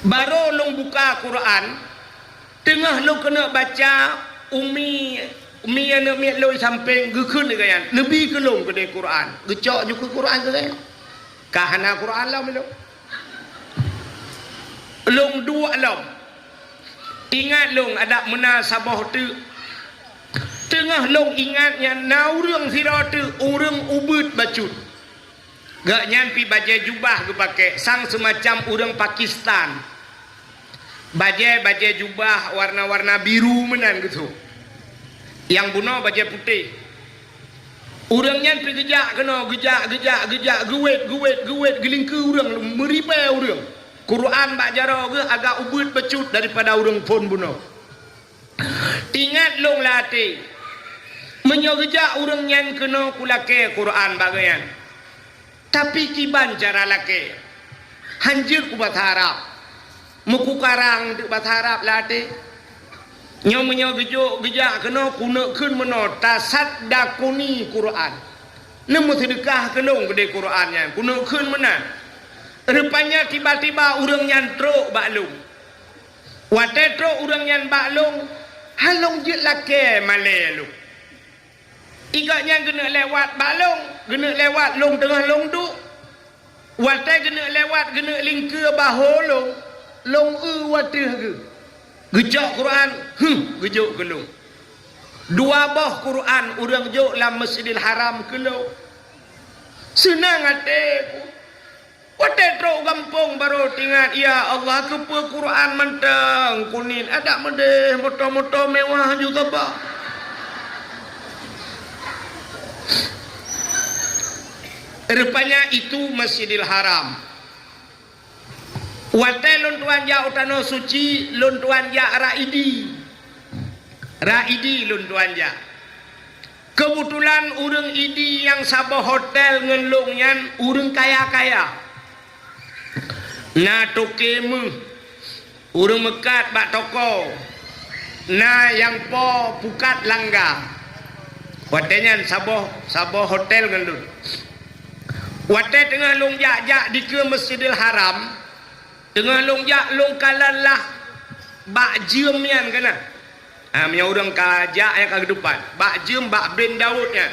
Barô lôn buka Quran, teungoh lôn keuneuk baca, Umi, Umi aneuk miet lôn sampéng geukheun lé gobnyan, neubi keu lôn keudeh Quran. Geucok ju keu Quran keu gobnyan. Ka hana Quran lom lôn. Lôn duek lom. Ingat lôn, adak meuna saboh teuk. Teungoh lôn ingat nyan na ureuëng sidroe teuk, ureuëng ubeuet bacut. Gobnyan pih bajée jubah geupakée, sang seumacam ureuëng Pakistan. Bajée, bajée jubah warna-warna biru meunan geusôk. Nyang bunoe bajée putéh. Ureuëng nyan pih geujak keunoe, geujak, geujak, geujak, geuwét, geuwét, geuwét, geulingkeue ureuëng, meuribée ureuëng. Quran bak jaroe geuh agak ubeuet bacut daripada ureuëng phon bunoe. Ingat lôn lam até, meunyoe geujak ureuëng nyan keunoe kulakée Quran bak gobnyan. Tapi kiban cara lakée? Hanjeuet keu basa Arab. Meukukarang teuk basa Arab lam até. Nyoe meunyoe geujok geujak keunoe kuneuk kheun meunoe, tasaddaquni Quran. Neumeuseudeukah keu lôn keudeh Quran nyan, kuneuk kheun meunan. Rupanya tiba-tiba ureuëng nyan trok bak lôn. Watée trok ureuëng nyan bak lôn, han lôn jeuet lakée malée lôn. Ié gobnyan geuneuk lewat bak lôn, geuneuk lewat lôn teungoh lôn duek. Watée geuneuk lewat, geuneuk lingkeue bahô lôn, lôn eu wateueh geuh. Geucok Quran, heuh, geujok keu lôn. Dua boh Quran ureuëng jok lam Masjidil Haram keu lôn. Seunang até ku. Watée trok gampông barô teuingat, "Ya Allah, keupeue Quran mantong kuniet, adak meudeh moto-moto mewah ju saba." Rupanya itu Masjidil Haram. Watée lôn tuan jak u Tanoh Suci, lôn tuan jak rot Idi. Rot Idi lôn tuan jak. Keubeutulan ureuëng Idi nyang saboh hotel ngon lôn nyan ureuëng kaya-kaya. Na toke méuh, ureuëng meukat bak toko, na nyang po pukat langga. Watée nyan saboh, saboh hotel ngon lôn. Watée teungoh lôn jak-jak dikeue Masjidil Haram, teungoh lôn jak lôn kalon lah bak jeuem nyan keunan. Ha, meunyoe ureuëng ka jak nyang ka geudupat, bak jeuem bak ben Daud nyan.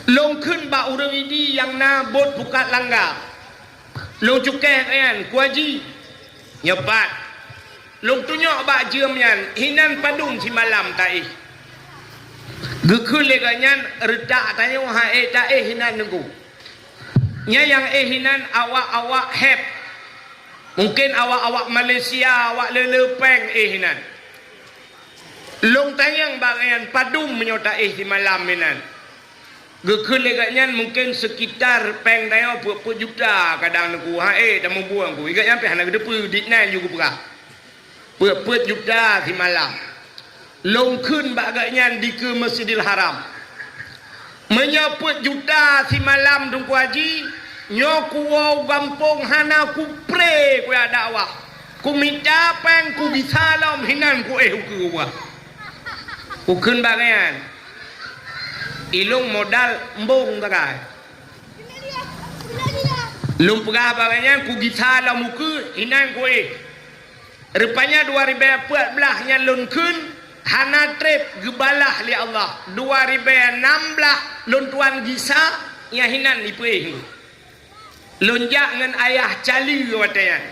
Lôn kheun bak ureuëng Idi nyang na bot pukat langga. Lôn cukéh nyan, "Ku Haji, nyoe pat." Lôn tunyok bak jeuem nyan, "Hinan padum simalam taéh." Geukheun lé gobnyan, "Reutak tanyoe han éh taéh hinan Teungku. Nyan nyang éh hinan awak-awak héb." Mungken awak-awak Malaysia, awak le-le péng éh inan. Lôn tanyong bak gobnyan padum meunyoe taéh simalam inan. Geukheun lé gobnyan mungken sekitar péng tanyoe peuet-peuet juta kadang Teungku. Ha éh, tamubuang ku. Gobnyan pih hana geuteupeue, di nan ju geupeugah. Peuet-peuet juta simalam. Lôn kheun bak gobnyan dikeue Masjidil Haram. Meunyoe peuet juta simalam Teungku Haji, nyoe kuwoe u gampông hana kupré kujak dakwah. Kumita péng kugisa lom hinan kuéh ukeue ubah. Kukheun bak gobnyan, ilôn modal embong sagai. Lôn peugah bak gobnyan kugisa lom ukeue hinan kuéh. Rupanya dua ribèe peuet blah nyang lôn kheun hana trép geubalah lé Allah. Dua ribèe nam blah lôn tuan gisa nyang hinan ipeuéh. Lôn jak ngon ayah cali watèe nyan.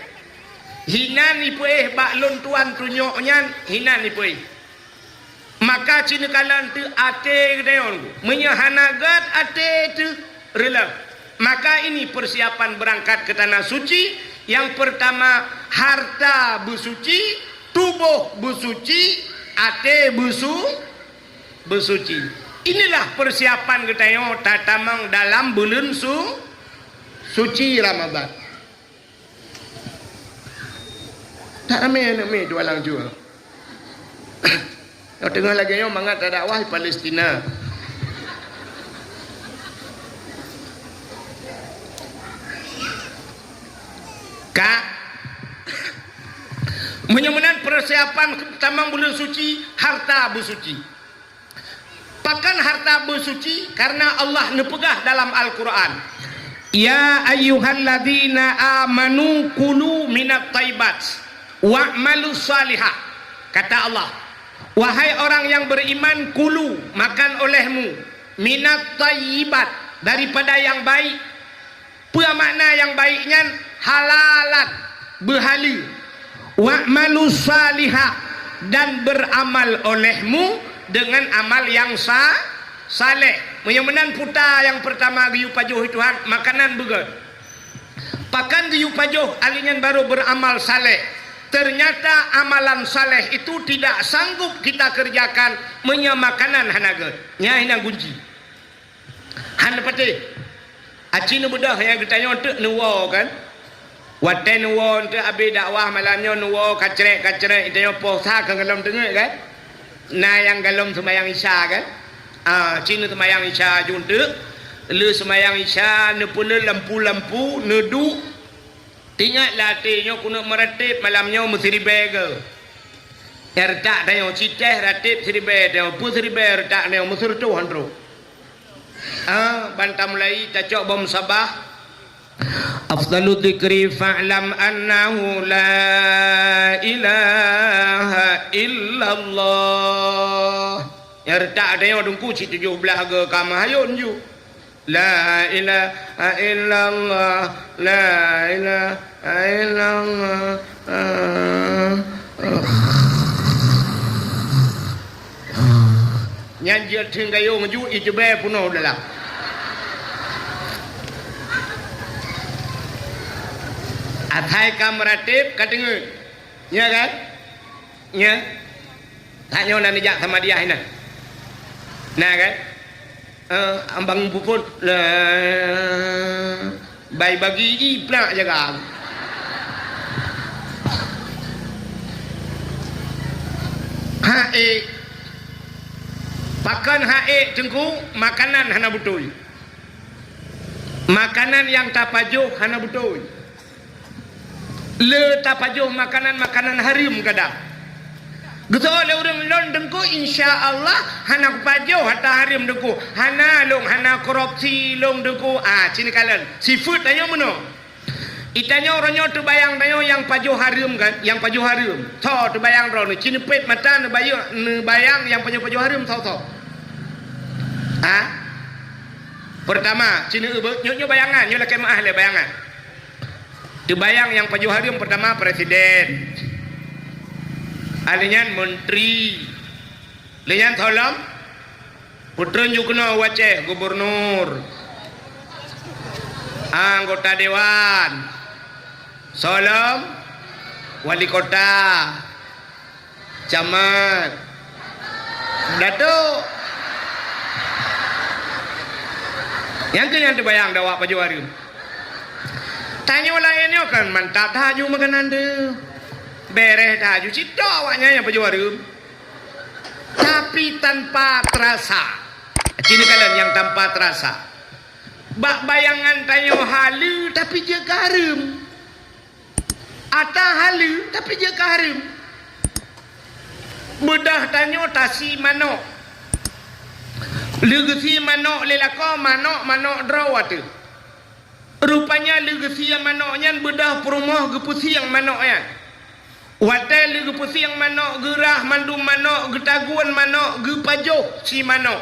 Hinan ipeuéh bak lôn tuan tunyok nyan, hinan ipeuéh. Maka ci neukalon teuk até geutanyoe. Meunyoe hana gèt até teuh, reuloh. Maka ini persiapan berangkat ke tanah suci. Yang pertama, harta beusuci, tuboh beusuci, até beusu-, beusuci. Inilah persiapan geutanyoe tatamong dalam buleuen su-, suci Ramadhan. Tak ramé aneuk miet dua lam jua. Nyang teungoh lagèe nyoe mangat tadakwah di Palestina. Ka. Meunyoe meunan persiapan tamong buleuen suci, harta beusuci. Pakon harta beusuci? Karena Allah neupeugah dalam Al-Quran, "Ya ayyuhalladzina amanu kulu minat thayyibat wa'malu shalihah." Kata Allah, "Wahai orang yang beriman, kulu, makan olehmu, minat thayyibat, daripada yang baik." Peue makna nyang baik nyan? Halalan, beuhaleue. "Wa'malu shalihah," dan beramal olehmu dengan amal yang sa-, saleh. Meunyoe meunan puta nyang peurtama geuyue pajoh Tuhan, makanan beugèt. Pakon geuyue pajoh, ahli nyan baru beramal saleh. Ternyata amalan saleh itu tidak sanggup kita kerjakan meunyoe makanan hana gèt. Nyan hina gunci. Hana patéh. Aci neubeudôh nyang geutanyoe teuk neuwoe kan? Watèe neuwoe teuk abéh dakwah malam nyoe neuwoe kacrek-kacrek geutanyoe poh sa ka golom teungeut kan? Na nyang golom seumayang Isya kan? Ah, ci neuseumayang Isya ju teuk. Lheuh seumayang Isya neupeuleueh lampu-lampu, neuduek. Teuingat lam até nyoe keuneuk meuratéb malam nyoe meusiribèe gèt. Nyang reutak tanyoe ci teh ratéb siribèe tanyoe, peue siribèe reutak tanyoe meuseureutôh han trôk. Ah, ban tamulai tacok bom sabah. Afdalu dzikri fa'lam annahu la ilaha illallah. Nyang reutak tanyoe Teungku cit tujoh blah gèt ka meuhayôn ju. La ilaha illallah, la ilaha illallah. Nyan jeuet theun gayông ju, iteubiet peunoh dalam. Asai ka meuratéb ka teungeut. Nya kan? Nya. That nyoe na neujak Samadiyah inan. Na kan? Eh, ambang puput. Lah. Bai bagi ji plak jaga. Haék. Pakon haék Teungku, makanan hana beutôi. Makanan nyang tapajoh hana beutôi. Le tapajoh makanan-makanan hareuem kadang. Geusoe lé ureueng lôn Teungku, insya Allah hana kupajoh harta hareuem Teungku. Hana lôn, hana korupsi lôn Teungku. Ah, ci neukalon. Sifeuet tanyoe meunoe. Itanyoe uroe nyoe teubayang tanyoe nyang pajoh hareuem kan? Nyang pajoh hareuem. Soe teubayang droeneuh? Ci neupet mata neubayeue, neubayang nyang pajoh-pajoh hareuem soe-soe? Ha? Peurtama, ci neueubeut, nyoe, nyoe bayangan, nyoe lakèe meu'ah lé bayangan. Teubayang nyang pajoh hareuem peurtama presiden. Ahli nyan menteri. Lé nyan soe lom? Peutreun ju keunoe u Aceh, gubernur. Anggota dewan. Soe lom? Wali kota, camat, datuk. Nyang keuh nyang teubayang di awak pajoh hareuem. Tanyoe laén nyoe kan mantap that aju makanan teuh. Bereh that aju, cit awaknyan nyang pajoh hareuem. Tapi tanpa terasa. Cit kalon nyang tanpa terasa. Bak bayangan tanyoe haleue, tapi jeuet keu hareuem. Ata haleue, tapi jeuet keu hareuem. Beudôh tanyoe tasi manok. Leugeusie manok lé lakoe, manok, manok droe ateueh. Rupanya leugeusie manok nyan beudôh peurumoh geupeusieng manok nyan. Watée lé geupeusieng manok, geurah mandum manok, geutagun manok, geupajoh si manok.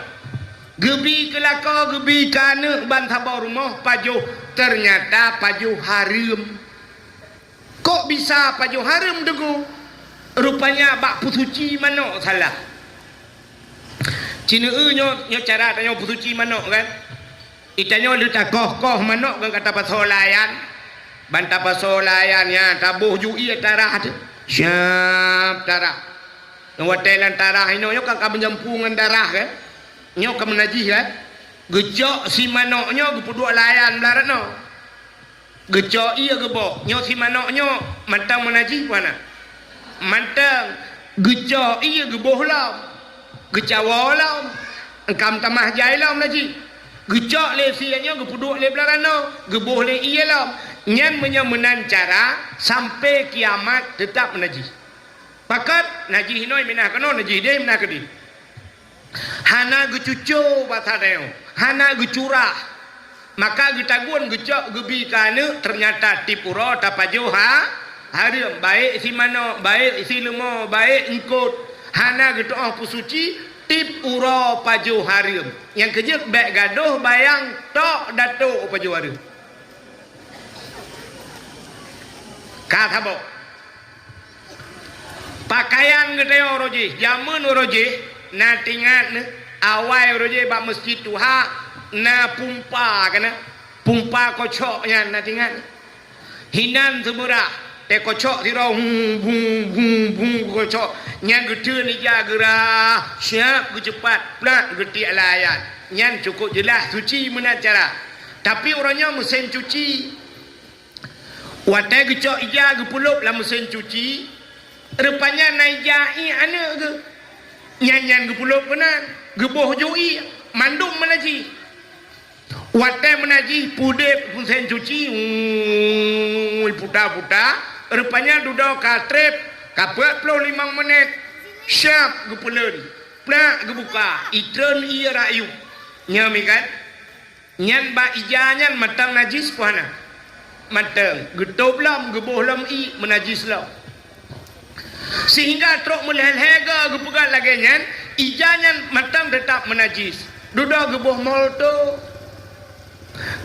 Geubi keu lakoe, geubi keu aneuëk ban saboh rumoh pajoh, teunyata pajoh hareuem. Kok bisa pajoh hareuem, Teungku? Rupanya bak peusuci manok salah. Cit nyoe, nyoe cara tanyoe peusuci manok kan? Itanyoe lheueh takoh-koh manok ngon ka tapasoe layan. Ban tapasoe layan nyan, taboh ju ié tarah teuh. Siap tarah. Ngon watée lam tarah inoe nyoe kan ka meujampu ngon darah kan? Nyoe ka meunajih kan? Geucok si manok nyoe geupeuduek layan blah rot noe. Geucok ié geuboh. Nyoe si manok nyoe mantong meunajih peue hana? Mantong. Geucok ié geuboh lom. Geucawoe lom. Eungkam tamah jai lom najih. Geucok lé sie nyoe geupeuduek lé blah rot noe, geuboh lé ié lom. Nyan meunyoe meunan cara, sampai kiamat teutap meunajih. Pakon najih inoe minah keunoe, najih déh minah keudeh. Hana geucuco basa tanyoe, hana geucurah. Maka geutagun geucok geubi keu aneuëk, teunyata tieb uroe tapajoh ha, hareuem, baék si manok, baék si leumo, baék eungkot. Hana geutuoh peusuci, tieb uroe pajoh hareuem. Nyang keujeuet bék gadôh bayang tok datuk pajoh hareuem. Ka saboh. Pakaian geutanyoe uroe jih, jameun uroe jih, na teuingat neuh, awai uroe jih bak meuseujid tuha, na pumpa kana, pumpa kocok nyan na teuingat neuh. Hinan seumeurah, teuh kocok sidroe, hum, bum, bum, bum, kocok. Nyan geuteun ija geurah, siap geuceupat, plak geutiek layan. Nyan cukôp jeulaih suci meunan cara. Tapi uroe nyoe meusén cuci. Watée geucok ija geupeulop lam meusén cuci, rupanya na ija ié aneuëk geuh. Nyan, nyan geupeulop keunan, geuboh ju ié, mandum meunajih. Watée meunajih, peudeb meusén cuci, ui, puta-puta, rupanya dudoe ka treb, ka peuet ploh limong meunét, siap geupeulon, plak geubuka, itreun ié rakyueb. Nyoe mi kan? Nyan bak ija nyan mantong najih peue hana? Mantong. Geutôb lom, geuboh lom ié, meunajih lom. Sehingga trok meulhée-lhée goe geupeugah lagée nyan, ija nyan mantong teutap meunajih. Dudoe geuboh molto.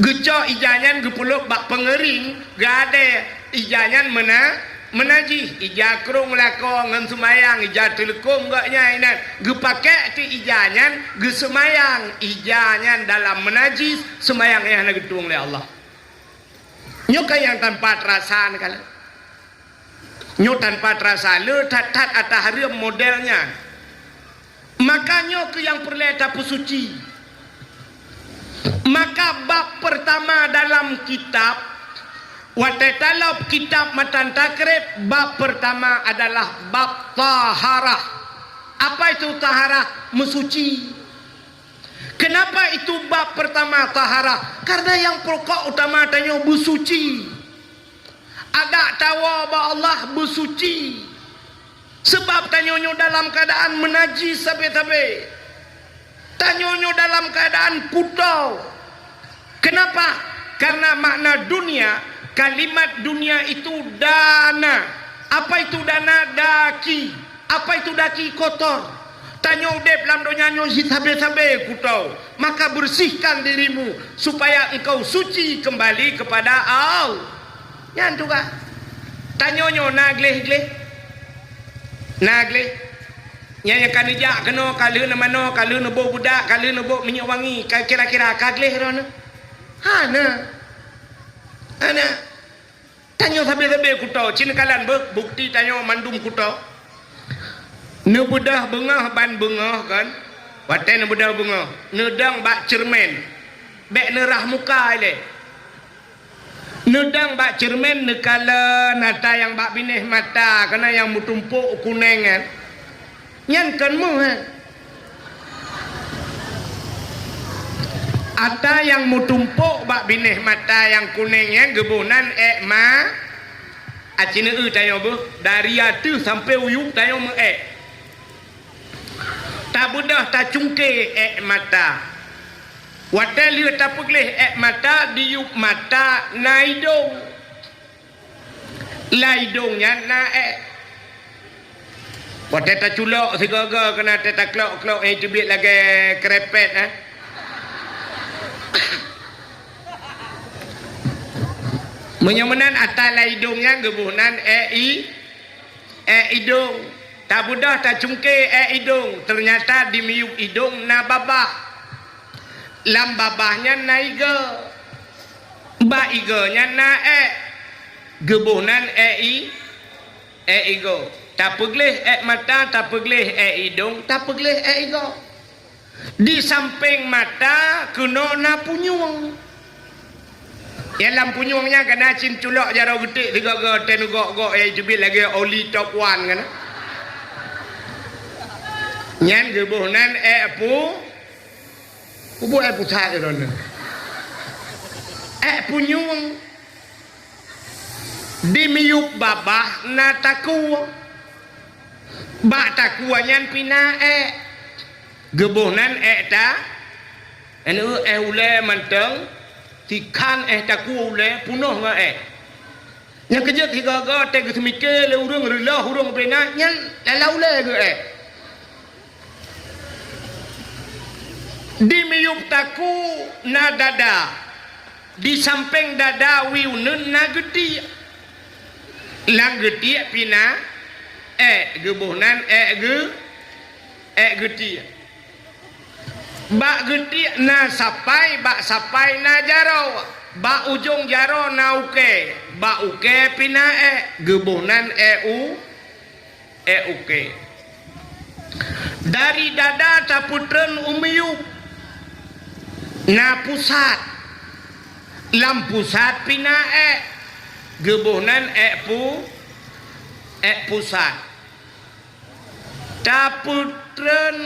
Geucok ija nyan geupeulop bak peungeuring, geuadée ija nyan meuna, meunajih, ija krông lakoe ngon seumayang, ija teuleukom gobnyan inan, geupakék keu ija nyan geuseumayang, ija nyan dalam meunajih, seumayang nyan hana geutueng lé Allah. Nyoe ka nyang tanpa teurasa neukalon. Nyoe tanpa teurasa le that-that ata hareuem model nyan. Maka nyoe keuh nyang peureulée tapeusuci. Maka bab peurtama dalam kitab, watée talop kitab matan takrib, bab peurtama adalah bab taharah. Apa itu taharah? Meusuci. Kenapa itu bab peurtama taharah? Karena nyang pokok utama tanyoe beusuci. Adak tawoe bak Allah beusuci. Seubab tanyoe nyoe dalam keuadaan meunajih sabe-sabe. Tanyoe nyoe dalam keuadaan kutoe. Kenapa? Karena makna dunia, kalimat dunia itu dana. Apa itu dana? Daki. Apa itu daki? Kotor. Tanyoe udeb lam donya nyoe sabe-sabe kutoe. Maka bersihkan dirimu supaya engkau suci kembali kepada Allah. Nyan tugaih. Tanyoe nyoe na gleh-gleh? Na gleh? Nyan nyang ka neujak keunoe, ka lheueh neumanoe, ka lheueh neuboh beudak, ka lheueh neuboh minyeuk wangi, ka kira-kira ka gleh droeneuh? Hana. Hana. Tanyoe sabe-sabe kuto, ci neukalon beuh bukeuti tanyoe mandum kuto. Neubeudôh beungoh ban beungoh kan? Watée neubeudôh beungoh, neudong bak ceureumen. Bék neurah muka ilée. Neudong bak ceureumen neukalon ata nyang bak binéh mata, kana nyang meutumpôk kunéng nyan. Nyan kon méuh, eh. Ata nyang meutumpôk bak binéh mata nyang kunéng nyan geuboh nan ék ma-, aci neueu tanyoe beuh, dari ateueh sampoe u yup tanyoe meu-ék. Tabeudôh tacungke ék mata. Watée lheueh tapeugléh ék mata, di yup mata na idong. Lam idong nyan na ék. Watée taculok sigoe-goe keunan teuh taklok-klok nyang teubiet lagée keureumpét, eh. Meunyoe meunan ata lam idong nyan geuboh nan ék i-, ék idong. Tabeudôh tacungke ék idong, teunyata di miyueb idong na babah. Lam babah nyan na igoe. Bak igoe nyan na ék. Geuboh nan ék i-, ék igoe. Tapeugléh ék mata, tapeugléh ék idong, tapeugléh ék igoe. Di sampéng mata keunoe na punyueng. Nyang lam punyueng nyan kana cit culok jaroe geuték sigoe-goe teuh neugok-gok nyang teubiet lagée oli top one kana. Nyan geuboh nan ék pu-, peue buet ék pusat droeneuh. Ék punyueng. Di miyueb babah na takue. Bak takue nyan pih na ék. Geuboh nan ék ta-, anu éh ulée mantong, sikhan éh takue ulée peunoh ngon ék. Nyang keujeuet sigoe-goe teuh geuseumike lé ureuëng reuloh ureuëng bina nyan lala ulée geuh ék. Di miyueb takue na dada. Di sampéng dada wie uneuen na geutiek. Lam geutiek pih na ék, geuboh nan ék geu-, ék geutiek. Bak geutiek na sapai, bak sapai na jaroe, bak ujong jaroe na ukée, bak ukée pih na ék, geuboh nan ék u-, ék ukée. Dari dada tapeutreun u miyueb na pusat. Lam pusat pih na ék. Geuboh nan ék pu-, ék pusat. Tapeutreun.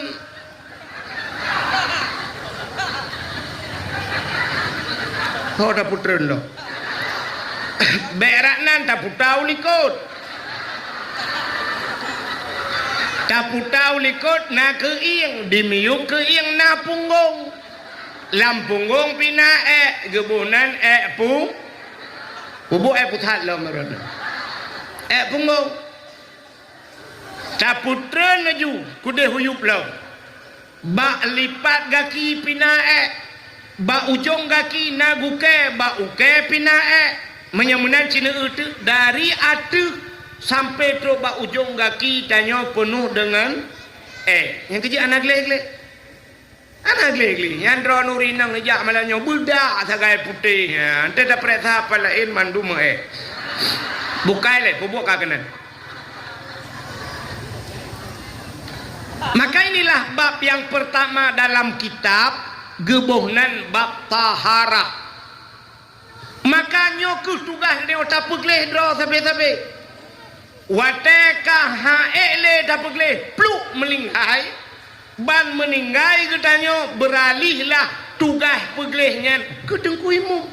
Ho tapeutreun lo. Bék rak nan taputa u likot. Taputa u likot na keuieng, di miyueb keuieng na punggong. Lam punggong pih na ék, geuboh nan ék pu-, peue buet ék pusat lom rot. Ék punggong. Tapeutreun laju keudeh u yueb lom. Bak lipat gaki pih na ék. Bak ujong gaki na gukée, bak ukée pih na ék. Meunyoe meunan ci neueu teuk dari ateueh sampoe trok bak ujong gaki tanyoe peunoh deungon ék. Nyang keujeuet hana gleh-gleh. Hana gleh-gleh, nyan droeneuh ureuëng inong neujak malam nyoe beudak sagai putéh. Ha, enteuk tapeuriksa pat laén mandum ék. Bukai lé, peue buet ka keunan. Maka inilah bab yang pertama dalam kitab, geuboh nan bab taharah. Maka nyoe kheueh tugaih geutanyoe tapeugleh droe sabe-sabe. Watée ka han ék lé tapeugleh, pluek meuninggai, ban meuninggai geutanyoe beuralihlah tugaih peugleh nyan keu teungku imum.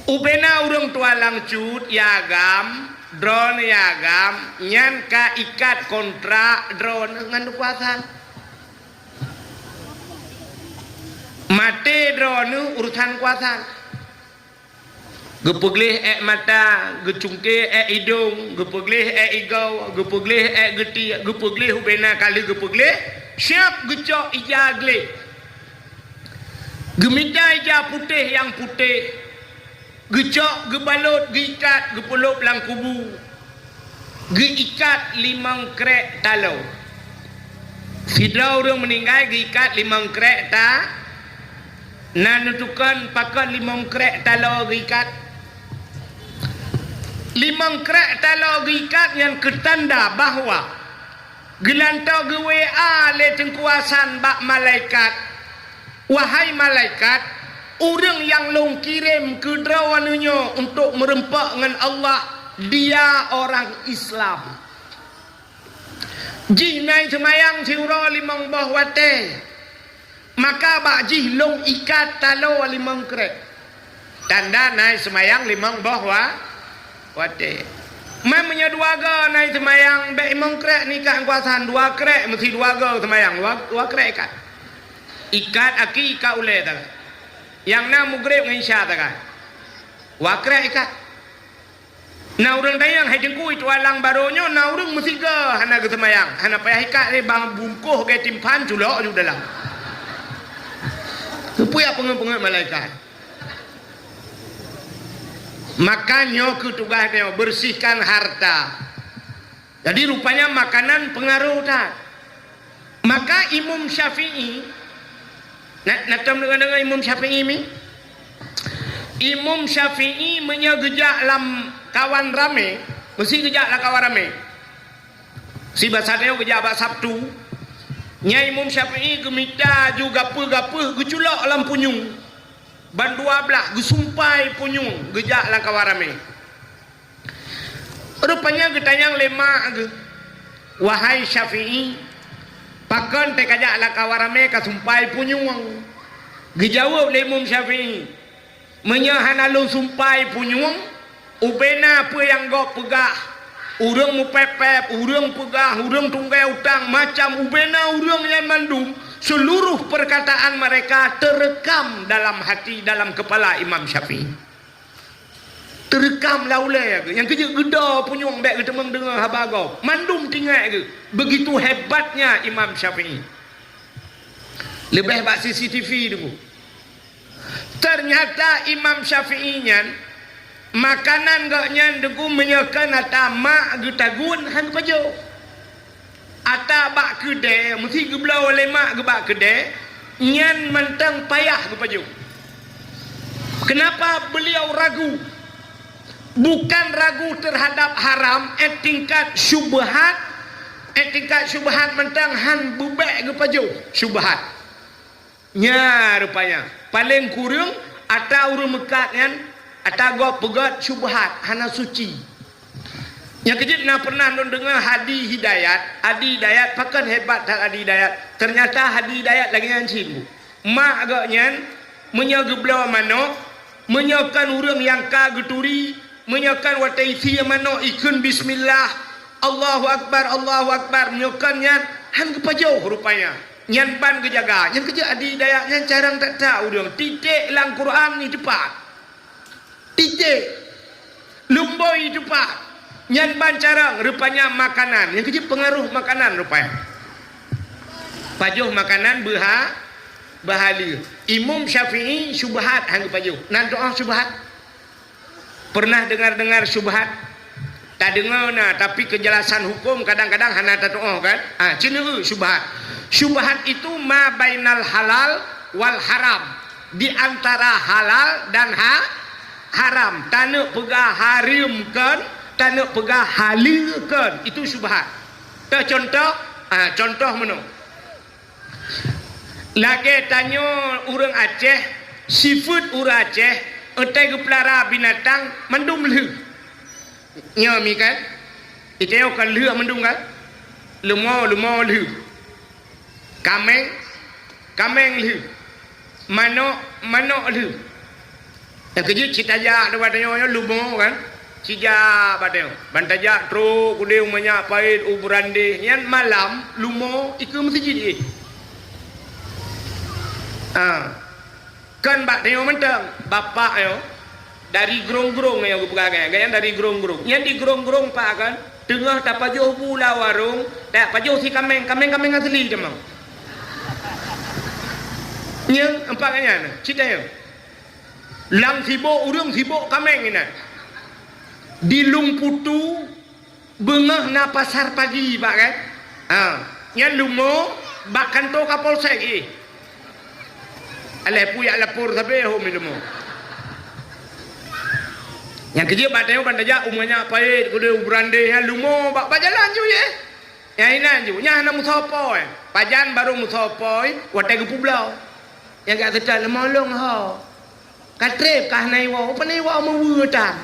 Ubena ureuëng tuha langsut ya agam, droeneuh ya agam, nyan ka ikat kontrak droeneuh ngon keukuasaan. Maté droeneuh urusan kuasa. Geupeugleh ék mata, geucungke ék idong, geupeugleh ék igoe, geupeugleh ék geutiek, geupeugleh ubena kali geupeugleh, siab geucok ija gleh. Geumita ija putéh nyang putéh, geucok, geubalot, geuikat, geupeulop lam kubu. Geuikat limong krek taloe. Sidroe ureuëng meuninggai geuikat limong krek ta-, Na neutukon pakon limong krek taloe geuikat. Limong krek taloe geuikat nyan keutanda bahwa geulantoe geu-W A lé Teungku Hasan bak malaikat, "Wahai malaikat, ureuëng nyang lôn kirém keu droeneuh nyoe untuk meureumpok ngon Allah, dia orang Islam. Jih na seumayang siuroe limong boh watée, maka bak jih lôn ikat taloe limong krek." Tanda na seumayang limong boh wa-, watée. Man meunyoe dua goe na seumayang, bék limong krek nyan ikat Teungku Hasan, dua krek, meusti dua goe seumayang, dua, dua krek ikat. Ikat aki, ikat ulée sagai. Nyang na Maghrib ngon Isya sagai. Dua krek ikat. Na ureuëng tanyong, "Hai Teungku, itu alang barô nyoe na ureuëng meusigoe hana geuseumayang, hana payah ikat lé, bang bungkôh lagée timphan culok ju dalam." Keupeue peungeut-peungeut malaikat? Maka nyoe keuh tugaih tanyoe, bersihkan harta. Jadi rupanya makanan pengaruh that. Maka Imam Syafi'i, na, na tom deungoe-deungoe Imam Syafi'i mi? Imam Syafi'i meunyoe geujak lam kawan ramé, meusti geujak lam kawan ramé. Si basa tanyoe geujak bak Sabtu, nyan Imam Syafi'i geumita ju gapeuh-gapeuh geuculok lam punyueng. Ban dua blaih geusumpai punyueng geujak lam kawan ramé. Rupanya geutanyong lé mak geuh, "Wahai Syafi'i, pakon teuh kajak lam kawan ramé kasumpai punyueng?" Geujaweueb lé Imam Syafi'i, "Meunyoe hana lôn sumpai punyueng, ubena peue nyang gob peugah, ureuëng meupép-pép, ureuëng peugah, ureuëng tunggée utang, macam ubena ureuëng nyan mandum, seluruh perkataan mereka terekam dalam hati, dalam kepala Imam Syafi'i." Teureukam lam ulée geuh. Nyang keujeuet geudoe punyueng bék geuteumeung deungoe haba gob. Mandum tinggai geuh. Begitu hebatnya Imam Syafi'i. Leubeh bak C C T V teungku. Ternyata Imam Syafi'i nyan, makanan gobnyan teungku meunyoe kon ata mak geutagun han geupajoh. Ata bak keudée, meusti geubloe lé mak geuh bak keudée, nyan mantong payah geupajoh. Kenapa beliau ragu? Bukan ragu terhadap haram, eh, tingkat syubhat, eh, tingkat syubhat mantong han beubék geupajoh syubhat. Nya rupanya, paleng kureueng ata ureuëng meukat nyan, ata gob peugét syubhat, hana suci. Nyang keujeuet na pernah lôn deungoe Hadi Hidayat, Hadi Hidayat, pakon hebat that Hadi Hidayat. Ternyata Hadi Hidayat lagée nyan cit. Mak gobnyan, meunyoe geubloe manok, meunyoe kon ureuëng nyang ka geuturi, meunyoe kon watée isie manok ikheun bismillah, Allahu Akbar, Allahu Akbar, meunyoe kon nyan han geupajoh rupanya. Nyan ban geujaga. Nyang keujeuet Hadi Hidayat nyan carông that-that ureuëng. Titék lam Quran iteupat. Titék. Lumbôi iteupat. Nyan ban carông, rupanya makanan. Nyang keujeuet peungaroh makanan rupanya. Pajoh makanan beuha-, beuhaleue. Imam Syafi'i syubhat han geupajoh. Na tu'oh syubhat? Pernah dengar-dengar syubhat? Tadeungoe na, tapi keujelasan huköm kadang-kadang hana tatu'oh kan? Ah, ceuneuk syubhat. Syubhat itu ma bainal halal wal haram. Di antara halal dan ha-, haram. Taneuk peugah hareuem kon, taneuk peugah haleue kon. Itu syubhat. Teucontoh, ah, contoh meunoe. Lagée tanyoe ureuëng Aceh, sifeuet ureuëng Aceh, eutai geupeulara binatang mandum lheueh. Nyoe mi kan? Itanyoe kan lheueh mandum kan? Leumo, leumo lheueh. Kaméng, kaméng lheueh. Manok, manok lheueh. Nyang keujeuet ci tajak dua tanyoe nyoe leumo kan? Ci jak bak tanyoe. Ban tajak trok udeb manyak pait u Beurandeh. Nyan malam leumo ikeu meuseujid jih. Ha. Kon bak tanyoe mantong, bapak nyoe dari Grong-Grong nyoe geupeugah gaya, gaya dari Grong-Grong. Nyan di Grong-Grong pak kan? Teungoh tapajoh bu lam warong, tapajoh si kaméng, kaméng-kaméng asli teuma. Nyan empat nyan, ci tanyoe. Lam sibok ureuëng sibok kaméng inan. Di Lung Putu beungoh na pasar pagi bak kan? Ha, nyan leumo bak kantor Kapolsek jih. Alah puyak lapor sabe ho mi lumo. Nyang keujeuet bak tanyoe ban tajak u Manyak Payet, keudeh u Beurandeh, nyan lumo bak, bak jalan ju ye. Nyang inan ju, nyan hana musopo, eh. Pajan barô musopo, eh, watèe geupubloe. Nyang gak seutôt lemolong ho. Ka trép ka hana iwoe, pane iwoe meuweue tan.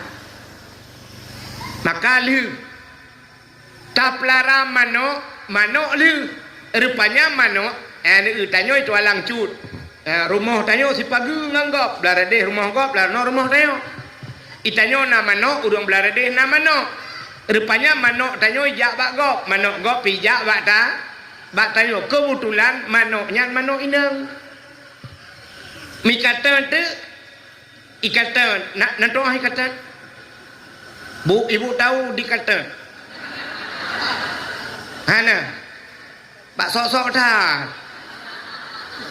Maka lheueh tapeulara manok, manok lheueh. Rupanya manok, eh, neu-, tanyoe itu alang cut. Eh, rumoh tanyoe sipageue ngon gob, blah radeh rumoh gob, blah noe rumoh tanyoe. Itanyoe na manok, ureueng blah radeh na manok. Rupanya manok tanyoe ijak bak gob, manok gob ijak bak ta-, bak tanyoe. Keubeutulan manok nyan manok inong. Mie kateut teuk, ié kateut, na, na tu'oh ié kateut? Bu, ibu tahu di kateut? Hana. Bak sok-sok that.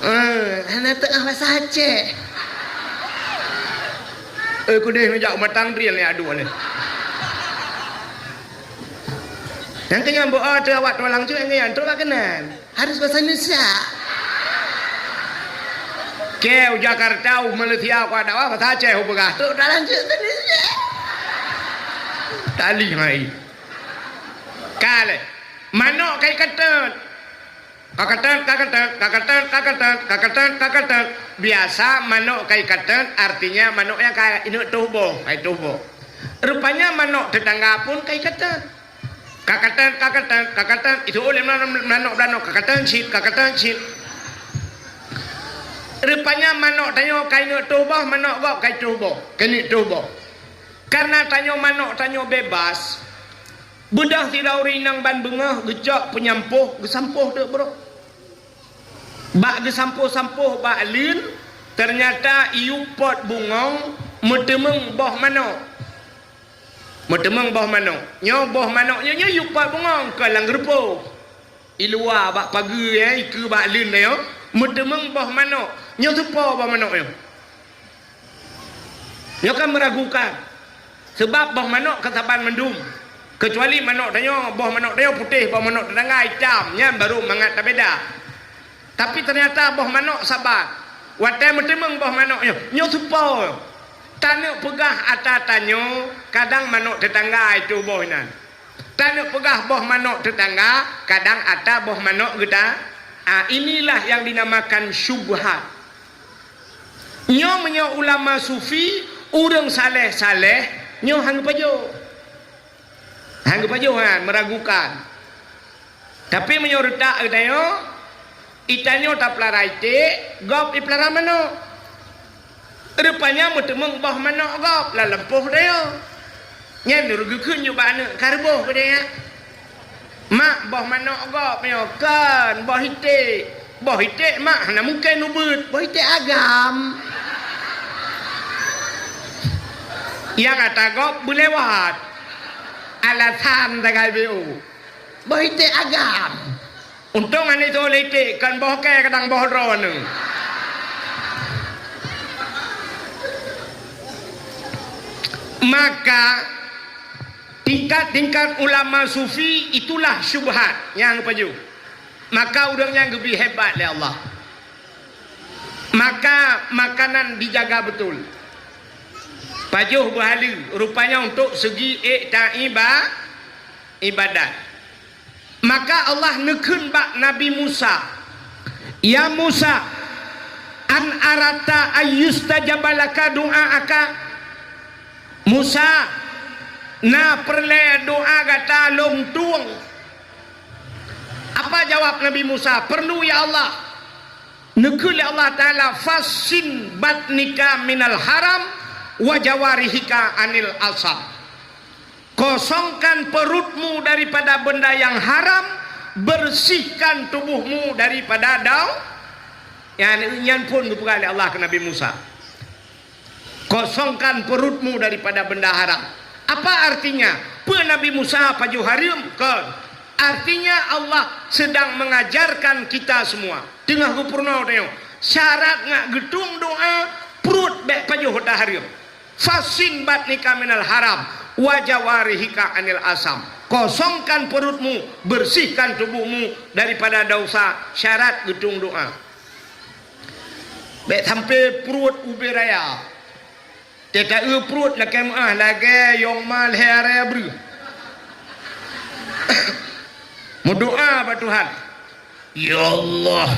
Eh, hana teu'oh bahasa Aceh. Eh, keudeh meujak u Matang Driel ni aduh ni. Nyang keunyan beu, oh, teu awak tulang cue nyan, trok bak keunan. Harus bahasa Indonesia. Ke u Jakarta, u Malaysia, ku ada bahasa Aceh, u peugah. Trok dalam cue Indonesia. Tali hai. Ka lé. Manok kai kateut. Ka kateut, ka kateut, ka kateut, ka kateut, ka kateut, ka kateut. Biasa manok kai kateut, artinya manok nyang ka ineuk toh boh, kai toh boh. Rupanya manok tetangga pun kai kateut. Ka kateut, ka kateut, ka kateut. Itu uleh manok, manok, manok, ka kateut cit, ka kateut cit. Rupanya manok tanyoe kai ineuk toh boh, manok gob kai toh boh, kai ineuk toh boh. Karena tanyoe manok tanyoe bebas, beudôh sidroe ureueng inong ban beungoh geucok peunyampôh, geusampôh teuk brôk. Bak geusampôh-sampôh bak leuen, teunyata iyup pot bungong meuteumeung boh manok. Meuteumeung boh manok. Nyoe boh manok nyoe, nyoe iyup pot bungong, kon lam geureupoh. I luwa bak pageue, eh, ikeue bak leuen nyoe, meuteumeung boh manok. Nyoe teupo boh manok nyoe. Nyoe kan meragukan. Sebab boh manok ka saban mandum. Kecuali manok tanyoe, boh manok tanyoe putéh, boh manok tetangga itam, nyan baru mangat tabeda. Tapi ternyata boh manok saban. Watèe meuteumeung boh manok nyoe, nyoe teupo. Taneuk peugah ata tanyoe, kadang manok tetangga itu boh inan. Taneuk peugah boh manok tetangga, kadang ata boh manok geuta. Ah, inilah yang dinamakan syubhat. Nyoe meunyoe ulama sufi, ureueng saleh-saleh, nyoe han geupajoh. Han geupajoh nyan, meragukan. Tapi meunyoe reutak geutanyoe, itanyoe tapeulara iték, gob ipeulara manok. Rupanya meuteumeung boh manok gob lam lampôh tanyoe. Nyan geukheun nyoe bak aneuk, "Ka reuboh geude nyak?" "Mak, boh manok gob nyoe." "Kon, boh iték." "Boh iték, mak, hana mungken ubeuet." "Boh iték agam." Nyang ata gob beulewat. Alasan sagai B O. "Boh iték agam." Untông hana jiteu'oh lé iték, kon boh kèe kadang boh droeneuh. Maka, tingkat-tingkat ulama sufi itulah syubhat nyang pajoh. Maka ureueng nyan geubri hebat lé Allah. Maka makanan dijaga betul. Pajoh beuhaleue, rupanya untuk segi iktiba-, ibadat. Maka Allah neukheun bak Nabi Musa, "Ya Musa, an aradta an yustajaba laka du'aaka?" "Musa, na peureulèe doa gata lôn tueng?" Apa jawab Nabi Musa? "Perlu, ya Allah." Neukheun lé Allah Taala, "Fassin batnika minal haram wa jawarihika anil asam." Kosongkan perutmu daripada benda yang haram, bersihkan tubuhmu daripada dau-, nyan, nyan phon geupeugah lé Allah keu Nabi Musa. Kosongkan perutmu daripada benda haram. Apa artinya? Peue Nabi Musa pajoh hareuem? Kon. Artinya Allah sedang mengajarkan kita semua. Teungoh geupeurunoe tanyoe. Syarat ngat geutueng doa, pruet bèk pajoh ata hareuem. Fassin batnika minal haram, wa jawarihika anil asam. Kosongkan perutmu, bersihkan tubuhmu daripada dosa, syarat geutueng doa. Bèk sampoe pruet ubé raya. Teuta eu pruet lakèe meu'ah lagèe yong ma lhèe arè breuh. Meudoa bak Tuhan, "Ya Allah,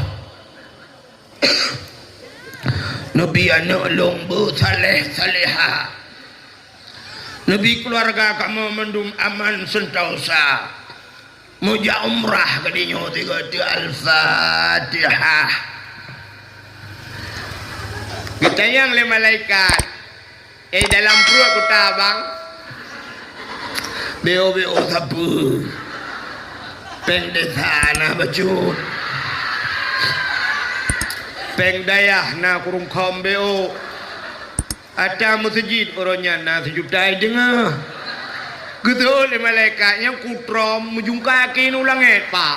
neubi aneuk lôn beusaleh-salehah. Neubi keuluwarga kamoe mandum aman seuntosa. Meujak umrah keu dinyoe tiga-tiga Al-Fatihah." Geutanyong lé malaikat, "Eh, dalam pruet kuta, Bang?" "Beo-beo sapeue? Péng desa na bacut. Péng dayah na kureueng khom beo. Ata meuseujid uroe nyan na seujuta deungoe." Geuteu'ôt lé malaikat, "Nyang kutrom meujungka keu u langèt, Pak."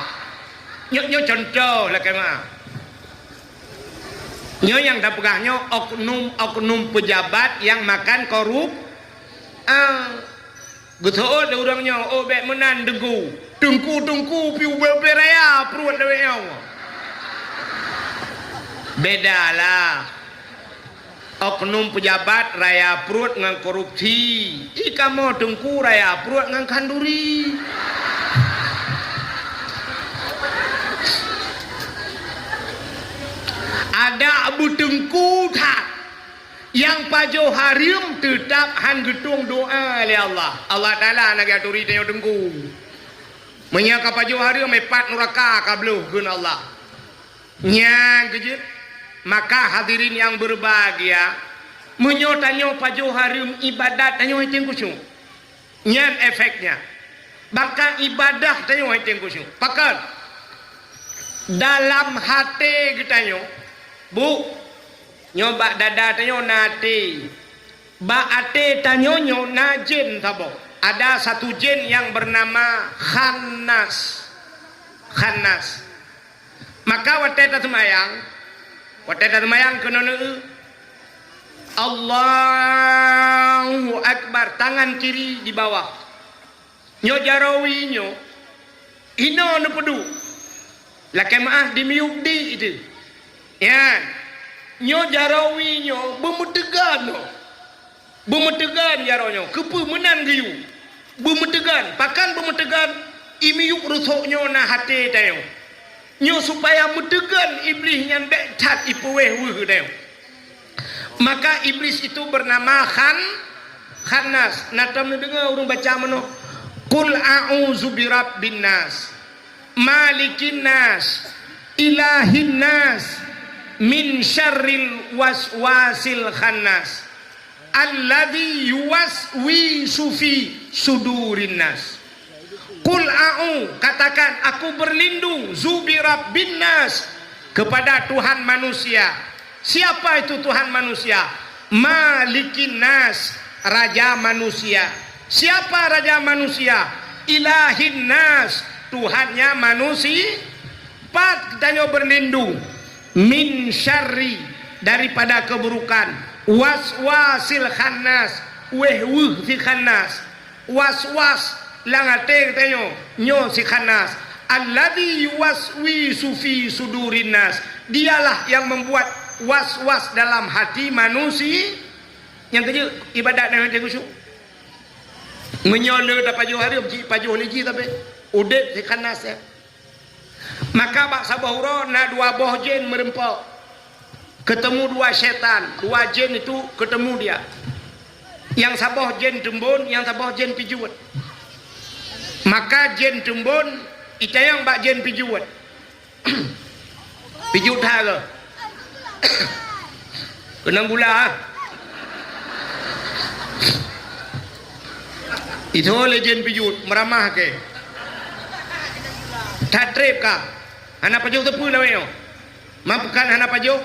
Nyoe, nyoe cuntoh lakèe meu'ah. Nyoe nyang tapeugah nyoe oknum-oknum peujabat nyang makan korup-, ah, geuseuôt lé ureuëng nyoe, "Oh, bék meunan, Teungku. Teungku-teungku pih ubé-ubé raya pruet lawét nyoe." Bédalah. Oknum peujabat raya pruet ngon korupsi. I kamoe Teungku raya pruet ngon khanduri. Adak beuteungku that, nyang pajoh hareuem teutab hán geutueng doá lé Allah. Allah Taala na geuturi tanyoe teungku. Meunyoe ka pajoh hareuem, eh, pat nuraka ka bloh kheun Allah. Nyan keuh jeuet. Maka hadirin nyang beureubahagia, meunyoe tanyoe pajoh hareuem ibadat tanyoe hana khusyuk. Nyan efeknya. Bahkan ibadah tanyoe hana khusyuk. Pakon? Dalam até geutanyoe, Bu, nyoe bak dada tanyoe na até. Bak até tanyoe nyoe na jén saboh. Ada satu jén yang bernama Khannas. Khannas. Maka watée taseumayang, watée taseumayang keunoe neueu, Allahu Akbar, tangan kiri di bawah. Nyoe jaroe wie nyoe, inoe neupeuduek. Lakée meuáh di miyueb di itu. Nyan, nyoe jaroe wie nyoe beumeuteugan nyoe. Beumeuteugan jaroe nyoe, keupeue meunan geuyue? Beumeuteugan, pakon beumeuteugan? I miyueb reusok nyoe na até tanyoe. Nyoe supaya meuteugan Iblih nyan bék that ipeuwéh weueh tanyoe. Maka Iblis itu bernama Khan-, Khannas. Na tom neudeungoe ureuëng baca meunoe, "Qul a'udzu birabbin nas, malikin nas, ilahin nas, min syarril waswasil khannas, alladzi yuwaswisu fi sudurin nas." Qul a'u, katakan, "Aku berlindung, zu birabbin nas, kepada Tuhan manusia." Siapa itu Tuhan manusia? Malikin nas, raja manusia. Siapa raja manusia? Ilahin nas, Tuhannya manusia. Pat tanyoe berlindung, min syarri, daripada keburukan, waswasil khannas, wéh weueh si khannas. Waswas lam até geutanyoe, nyoe si Khannas. Alladzi yuwaswisu fi sudurin nas. Dialah yang membuat waswas dalam hati manusia. Nyang keujeuet, ibadat nyang hana khusyuk. Meunyoe le tapajoh hareuem, jipajoh lé jih tapi udeb si Khannas, ya. Maka bak saboh uroe na dua boh jén meureumpok. Keutemu dua syaitan, dua jén itu keutemu dia. Nyang saboh jén teumbon, nyang saboh jén pijuet. Maka jén teumbon itanyong bak jén pijuet. Pijuet that keuh. Keunong gula, ah. Itu lé jén pijuet, meuramah keu. That treb ka. Hana pajoh teupeu lawét nyoe. Meubukan hana pajoh.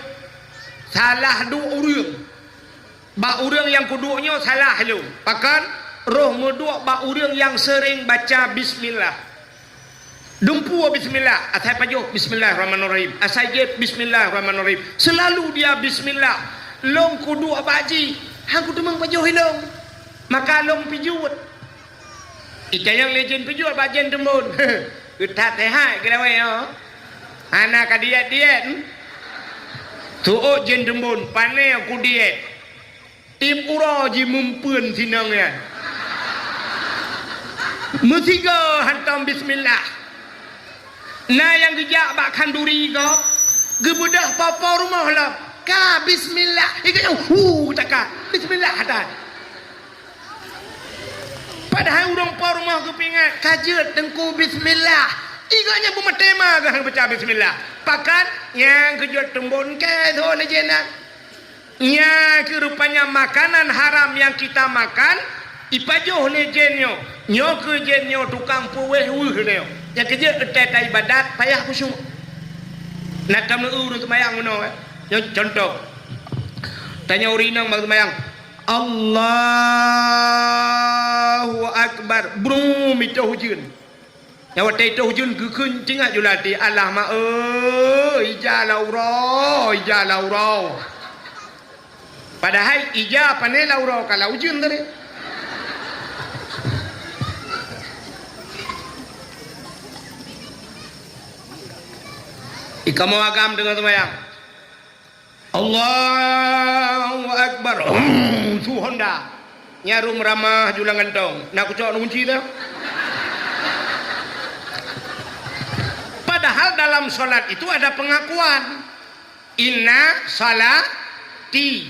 Salah duek ureuëng. Bak ureuëng nyang kuduek nyoe salah lom. Pakon? Roh meuduek bak ureuëng nyang seuring baca bismillah. Dumpeue bismillah, asai pajoh bismillahirrahmanirrahim, asai jieb bismillahirrahmanirrahim. Seulalu dia bismillah. Lôn kuduek bak jih, han kuteumeung pajoh ilôn. Maka lôn pijuet. Itanyong lé jén pijuet bak jén teumbon. That sehat keu lawét nyoe. Hana ka diet-diet. Seuôt jén teumbon, pané kudiet. Tiep uroe jimeupeuen sinong nyan. Meusigoe hantom bismillah. Na nyang geujak bak khanduri gob, geubeudôh po-po rumoh lom. Ka bismillah, igoe nyan, hu, geutaka. Bismillah, hadan. Padahai ureuëng po rumoh geupeuingat, ka jeuet teungku bismillah. Igoe nyan beumaté ma geuh hana baca bismillah. Pakon nyang geujok teumbon keu tho lé jén nyan. Nya keuh rupanya makanan haram nyang kita makan, ipajoh lé jén nyoe. Nyoe keuh jén nyoe tukang peuwéh weueh nyoe. Nyang keu jeuet eutai ta ibadat payah khusyuk. Na tam ureuëng seumayang meunoe, eh. Nyoe contoh. Tanyoe ureuëng inong bak seumayang, "Allahu Akbar." Brung, mitoh ujeuen. Nyang watée itoh ujeuen geukheun teuingat ju lam até, "Alah mak eu, ija lam uroe, ija lam uroe." Padahai ija pané lam uroe ka lam ujeuen tadi. Ikamoe agam deungon seumayang. Allahu Akbar. Hum, su honda. Nyan rhum ramah ju lam gantong. Na kucok na kunci teuh. Padahal dalam salat itu ada pengakuan. Inna salati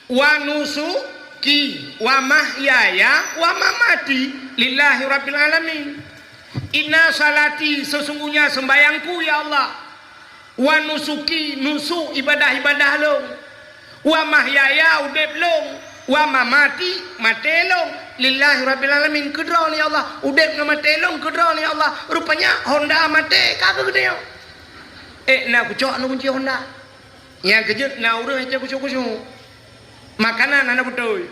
wa nusuki wa mahyaya wa mamati lillahi rabbil alamin. Inna salati, sesungguhnya sembahyangku, ya Allah. Wa nusuki, nusuk ibadah-ibadah lôn. Wa mahyaya, udeb lôn. Wa mamati, maté lôn. Lillahi rabbil alamin, keudroe nyoe ya Allah. Udeb ngon maté lôn keudroe nyoe ya Allah. Rupanya honda maté ka keuh nyoe. Eh, na kucok na kunci honda. Nyang keu jeuet na ureuëng hana kucok-kucok. Makanan hana beutôi.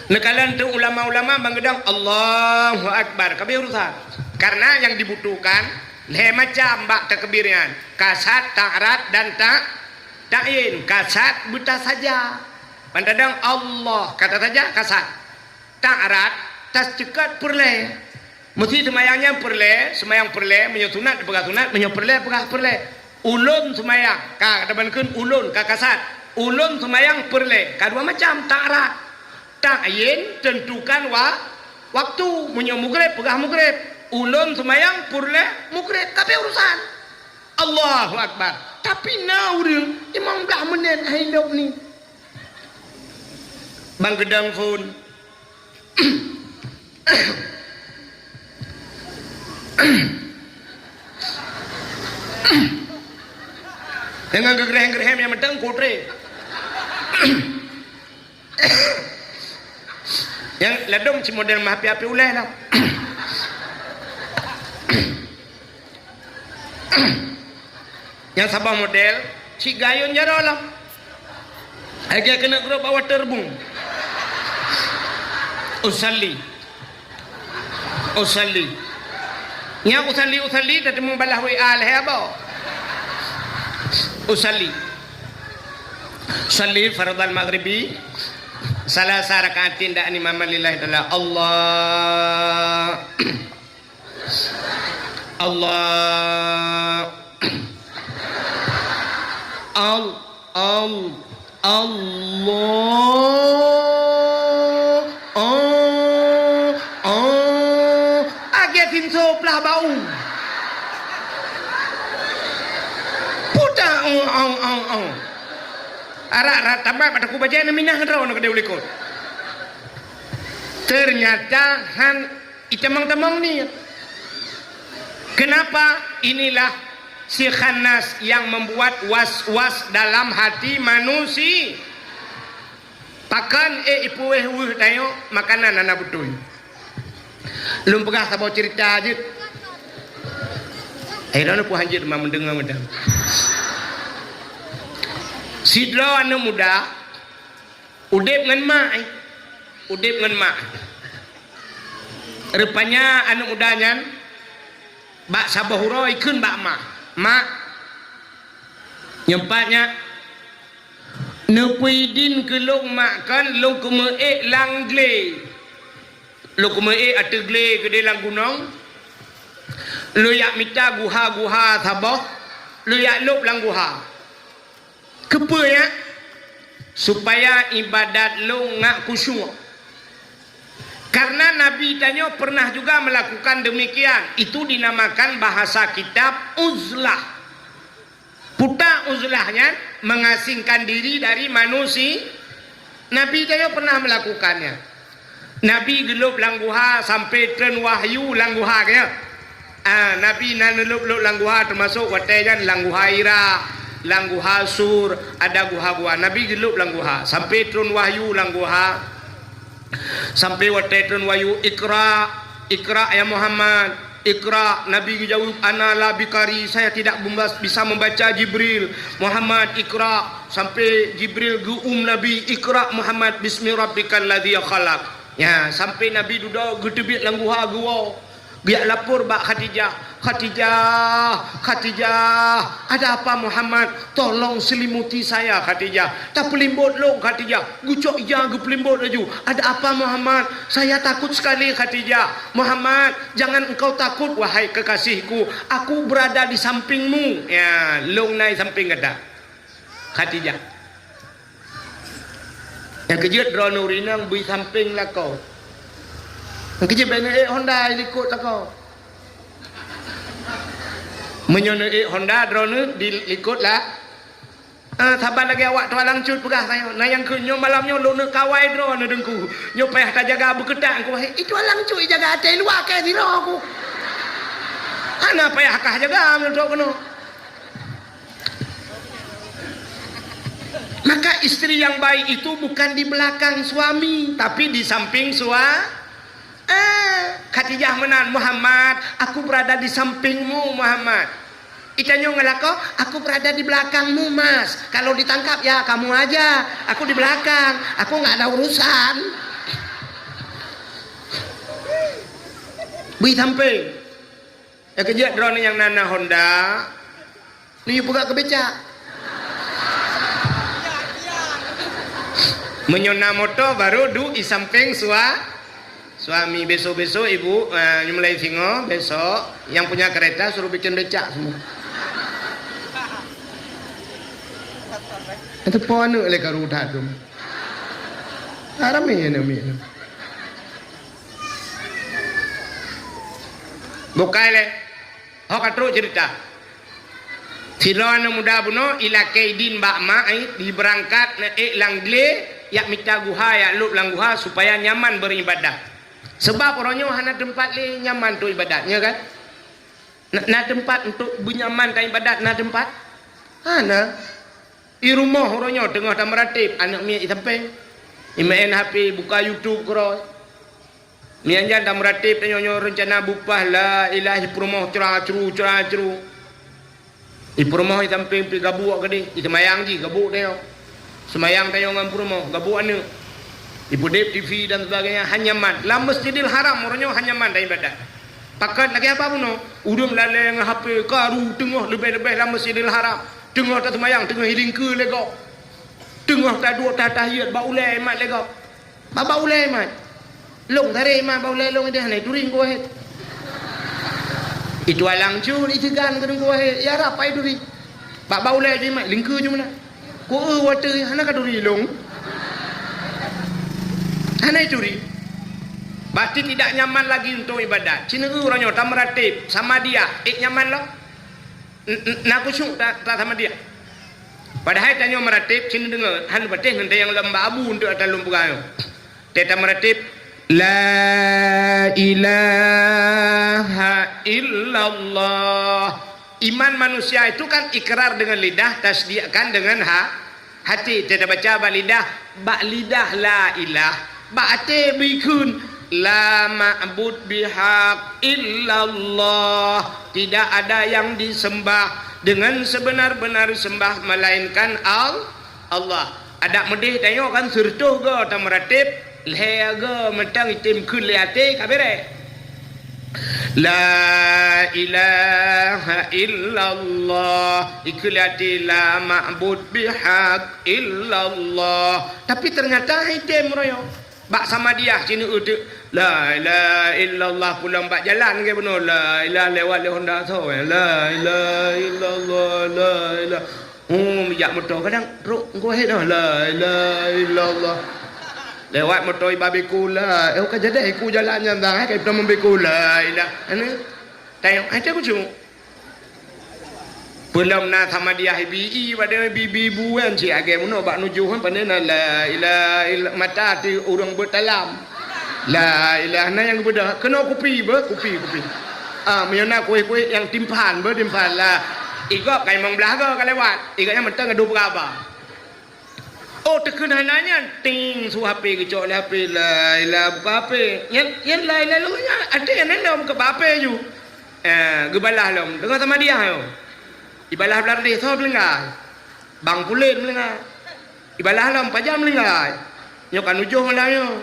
Neukalon teuk ulama-ulama bangeudang Allahu Akbar, ka habéh urusan. Karena nyang dibutuhkan lhée macam bak takbir nyan, kasat, ta'rad, dan ta-, ta'yin. Kasat beuta saja. Ban tadong Allah, kata saja kasat. Ta'rad, taseukat peureulée. Meusti seumayang nyan peureulée, seumayang peureulée, meunyoe sunat peugah sunat, meunyoe peureulée peugah peureulée. Ulôn seumayang, ka, ka taban kheun ulôn, ka kasat. Ulôn seumayang peureulée, ka dua macam, ta'rad. Ta'yin, tentukan wa-, waktu, meunyoe mugreb, peugah mugreb. Ulôn seumayang peureulée mugreb, ka habéh urusan. Allahu Akbar. Tapi na ureuëng limong blaih meunét hai lop ni. Bangeudang phon. Deungon geugreh-greh nyang mantong kutre. Nyang ladom cit model meuhapi-hapi ulée lah. Nyang saboh model, cit gayôn jaroe lom. Lagée keuneuk grob bak waterboom. Usalli. Usalli. Nyang usalli, usalli, teurimong balaih W A lhée abah. Usalli. Usalli fardhal maghribi. Salasa raka'atin dan imaman lillahi ta'ala. Allah. Allah. Al-, al-, Allah. Ah, ah. Lagée sinso plah bau. Puta, ong, ong, ong, ong. Arak-arak tamat mata ku bajée na minah droe na keudeh u likot. Ternyata han itamong-tamong niet. Kenapa? Inilah si khannas yang membuat was-was dalam hati manusia. Pakon ék ipeuwéh weueh tanyoe makanan hana beutôi. Lôn peugah saboh ceurita jeuet. Eh, lôn pun hanjeuet teuma meudeungoe mantong. Sidroe aneuëk muda udeb ngon mak, eh. Udeb ngon mak. Rupanya aneuëk muda nyan bak saboh uroe ikheun bak mak, "Mak, nyoe pat nyak, neupeue idin keu lôn mak kon lôn keumeuék lam glé. Lôn keumeuék ateueh glé keudeh lam gunong. Lôn jak mita guha-guha saboh, lôn jak lôb lam guha." Keupeue nyan? Supaya ibadat lôn ngat khusyuk. Karena Nabi tanyoe pernah juga melakukan demikian. Itu dinamakan bahasa kitab uzlah. Puta uzlah nyan mengasingkan diri dari manusia. Nabi tanyoe pernah melakukannya. Nabi geulôb lam guha sampai treun wahyu lam guha, kan? Ah, Nabi na neulôb-lôb lam guha, teumasok watèe nyan lam guha Hira, lam guha Sur, ada guha-guha. Nabi geulôb lam guha sampai treun wahyu lam guha. Sampai watèe treun wahyu, "Iqra, iqra ya Muhammad, iqra." Nabi geujaweueb, "Ana la biqari, saya tidak membas-, bisa membaca Jibril. Muhammad, iqra." Sampai Jibril geuum Nabi, "Iqra Muhammad, bismi rabbikal ladzi khalaq." Ya, sampai Nabi dudoe geuteubiet lam guha geuwoe. Geujak lapor bak Khadijah. "Khadijah, Khadijah, ada apa Muhammad? Tolong selimuti saya, Khadijah. Tapeulimbot lôn, Khadijah." Geucok ija geupeulimbot laju. "Ada apa Muhammad? Saya takut sekali, Khadijah." "Muhammad, jangan engkau takut, wahai kekasihku. Aku berada di sampingmu." Ya, lôn na i samping gata, Khadijah. Nyang keujeuet droeneuh ureueng inong bri sampeng lakoe. Nyang keujeuet bèk neuék honda i likot lakoe. Meunyoe neuék honda droeneuh di likot la-, ah, saban lagèe awak Tuan Lang Cut peugah tanyoe. Na nyang keu nyoe malam nyoe lôn neuk kawai droeneuh Teungku. Nyoe payah tajaga beukeutat Teungku, wahé. Itu Tuan Lang Cut ijaga até luwa kèe sidroe ku. Hana payah kah jaga meunurot keunoe. Maka istri yang baik itu bukan di belakang suami, tapi di samping sua-, ah, Khadijah meunan, "Muhammad, aku berada di sampingmu, Muhammad." Itanyoe ngeulakèe, "Aku berada di belakangmu, Mas. Kalau ditangkap, ya kamu aja. Aku di belakang. Aku nggak ada urusan." Bri sampeng. Nyang keujeuet droeneuh nyang na, na honda, neuyue peugah keu becak. Meunyoe na moto, baru duek i sampeng sua-, suami. Besok-besok ibu, eh, nyoe mulai singoh, besok yang punya kereta suruh bikin becak semua. Itu po aneuk lé karu that tu. Ramé aneuk miet tu. Bukai lé. Ho ka trok ceurita. Sidroe aneuk muda bunoe ilakèe idin bak mak, eh, jibeurangkat neuék lam glé, jak mita guha, jak lôb lam guha supaya nyaman beuribadah. Sabab uroe nyoe hana teumpat lé nyaman untuk ibadat, nyo kan? Na, na teumpat untuk beunyaman tan ibadat, na teumpat? Hana. I rumoh uroe nyoe teungoh tameuratéb, aneuk miet i sampeng. Imeu'en H P, buka YouTube keudroe. Meujan-jan tameuratéb tanyoe nyoe reuncana bupah la ilaha i peurumoh cra-cru, cra-cru. I peurumoh i sampeng pih gabuk keudeh, i seumayang jih gabuk tanyoe. Seumayang tanyoe ngon peurumoh, gabuk aneuk. Ipeudeb T V dan sebagainya, han nyaman. Lam Masjidil Haram uroe nyoe han nyaman tan ibadat. Pakat lagèe apa bunoe? Ureueng lalè ngon H P, karu teungoh leubeh-leubeh lam Masjidil Haram. Teungoh taseumayang, teungoh ilingkeue lé gob. Teungoh taduek tatahiyat bak ulèe imat lé gob. Bak, bak ulèe imat. Lôn taré imat bak ulèe lôn idéh hana ituri Teungku Wahid. I Tuan Lang Cut iseugan keu Teungku Wahid, ya rab pai turi. Bak, bak ulèe jih imat, lingkeue jih meunan. Ku eu watèe hana ka turi lôn. Hana ituri. Berarti tidak nyaman lagi untuk ibadat. Sineuk eu uroe nyoe tameuratéb, samadiyah, ék nyaman lom? N-, n-, na khusyuk ta-, ta-, samadiyah. Padahai tanyoe meuratéb, sineuk deungö, hana patéh ngon nyang lom bak abu untuk ata lôn peugah nyoe. Teutab meuratéb, "La ilaha illallah." Iman manusia itu kan ikrar dengan lidah, tasdikkan dengan ha-, hati. Teutab baca bak lidah, bak lidah la ilah, bak até beukheun, "La ma'bud bihaq illallah." Tidak ada yang disembah dengan sebenar-benar sembah melainkan Al-, Allah. Adak meudeh tanyoe kan sireutôh goe tameuratéb, lhèe goe mantong item kheun lé até ka bèrèh. "La ilaha illallah." Ikheun lé até, "La ma'bud bihaq illallah." Tapi ternyata item royong. Bak samadiyah sineuk eu teuk, "La ilaha illallah," pulang bak jalan lagèe bunoe, "La ilaha," lewat lé honda soe, "La ilaha illallah, la ilaha." Oh, jak moto kadang trok engko hé dah. La ilaha illallah. Lewat moto iba beku la. Eh, ka jadi ku jalan nyan dah, eh, ka ipeutama beku la ilaha. Ane. Tayong, eh, cakap cu. Peulom na sama dia ibi, i pada ibi, ibi buan si agak muno bak nujuh kan, pandai na la ilaha illa mata ti urang bertalam. La ilaha na nyang bedah. Kena kupi be, kupi, kupi. Ah, meunyoe na kueh-kueh nyang timphan be, timphan la. Igop kai mong belah go ka lewat. Igop nyang mantong gadoh beuraba. Oh, teukeun hana nyan, ting, su H P geucok lé H P, la ilaha buka H P. Nyan, nyan la ilaha illallah nyan, até nyan lom keu H P ju. Eh, geubalah lom, deungon sama dia yo. Ibalah blah deh, so beulinggai. Bang pulen beulinggai. Ibalah lom, pajan beulinggai. Nyoe ka nujoh malam nyoe.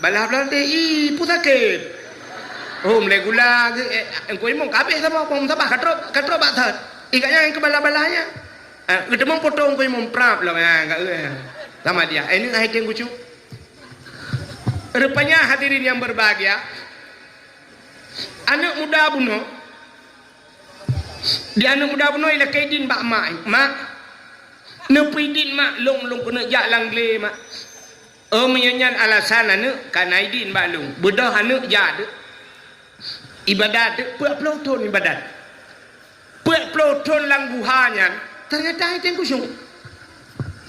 Balah blah deh, ih, pu sakét. Oh, mulai gula, ge-, eh, engkau imong kabeh sama, kong sabah, katrok, katrok bak that. Ih, kat nyan, engkau balah-balah nyan. Ah, geuteumong potong keu imum prap lom, ah, ka, eh. Sama dia. Eh, ini hai teng kucu. Rupanya hadirin yang berbahagia, aneuk muda bunoe, di aneuk muda bunoe ilakée idin bak mak, "Mak, neupeu idin, Mak, lôn, lôn keuneuk jak lam glé, Mak." "Oh, meunyoe nyan alasan aneuk, ka na idin bak lôn." Beudôh aneuk jak deuek. Ibadat deuek, peuet ploh thon ibadat. Peuet ploh thon lam guha nyan, ternyata hai teng kusyuk.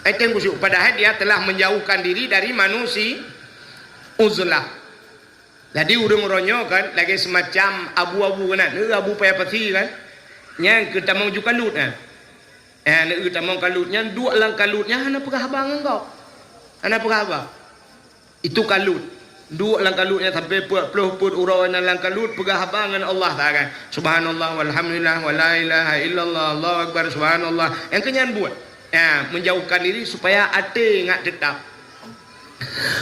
Hai teng kusyuk, padahai dia telah menjauhkan diri dari manusia uzlah. Jadi, ureuëng uroe nyoe kan, lagée semacam abu-abu kan, eh, abu paya pasi kan. Nyang keu tamong ju kalut kan. Eh, aneuk geutamong kalut nyan, duek lam kalut nyan hana peugah haba ngon gob. Hana peugah haba. Itu kalut. Duek lam kalut nyan sampai peuet ploh peuet uroe na lam kalut peugah haba ngon Allah Taala. Subhanallah walhamdulillah wala ilaha illallah, Allahu akbar, subhanallah. Nyang keu nyan buet. Ya, menjauhkan diri supaya até ngat tetap.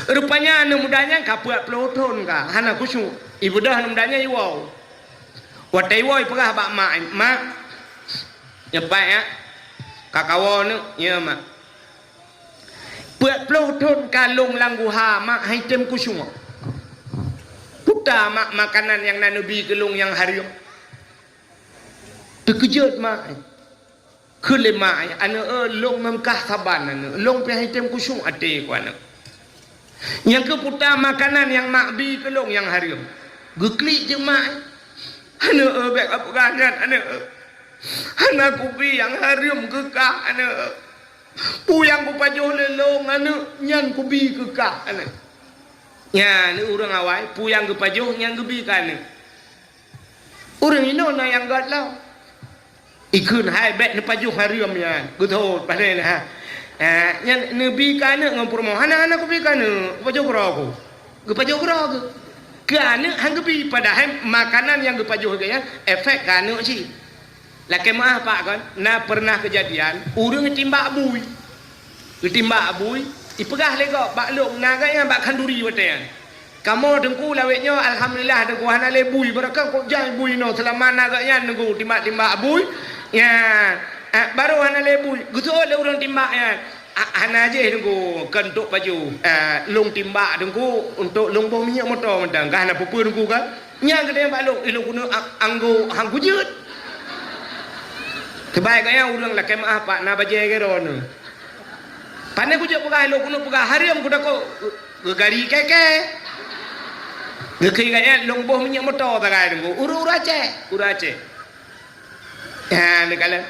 Rupanya aneuk muda nyan ka peuet ploh thon ka, hana khusyuk. Ibeudôh aneuk muda nyan iwoe. Watée iwoe ipeugah bak mak, "Mak, nyoe pat ya, ka kawoe neuk, ya, Mak. Peuet ploh thon ka lôn lam guha, Mak, hai tém kusyueng. Peue ta, Mak, makanan nyang na neubi keu lôn nyang hareuem?" Teukeujot mak, kheun lé mak, "Aneuk, eh, lôn meukah saban, aneuk. Lôn pih hai tém kusyueng até ku, aneuk. Nyang keu peue ta makanan nyang mak bi keu lôn nyang hareuem?" Geuklik jeuet mak, "Aneuk, eh, bék kapeugah nyan, aneuk. Hana kubi nyang hareuem keu kah, aneuk. Peue nyang kupajoh lé lôn, aneuk, nyan kubi keu kah, aneuk." Nyan ureuëng awai, peue nyang geupajoh nyan geubi keu aneuk. Ureuëng inoe na nyang göt lom. Ikheun hai bék neupajoh hareuem nyan, geuthot padahai na. Eh, nyan neubi keu aneuk ngon peurumoh. "Hana, hana kubi keu aneuk, kupajoh keudroe ku." Geupajoh keudroe geuh. Keu aneuk han geubi, padahai makanan nyang geupajoh geuh nyan efek keu aneuk cit. Lakée meuáh pak kon, na peureunah keujadian, ureuëng geutimbak bui. Geutimbak bui, ipeugah lé gob bak lôn, na gét nyan bak khanduri watée nyan. "Kamoe Teungku lawét nyoe, alhamdulillah Teungku, hana lé bui, barokah kok jai bui nyoe, seulama na gét nyan Teungku timbak-timbak bui." Nyan, eh, barô hana lé bui, geuseuôt lé ureuëng timbak nyan. "Ah, hana jéh Teungku, keu untuk pajoh. Eh, lôn timbak Teungku, untuk lôn boh minyeuk moto mantong, ka hana peue-peue Teungku kan." Nyan geutanyong bak lôn, "Ilôn keuneuk a-, anggô han kujeuet." Keubai gaya ureuëng lakée meuáh pak na bajée gero nyoe. Pane kujeuet peugah ilôn keuneuk peugah hareuem kutakot geugari keke. Geukheun gaya lôn boh minyeuk moto tagai Teungku. Ureuëng-ureuëng Aceh, ureuëng Aceh. Ya, neukalon.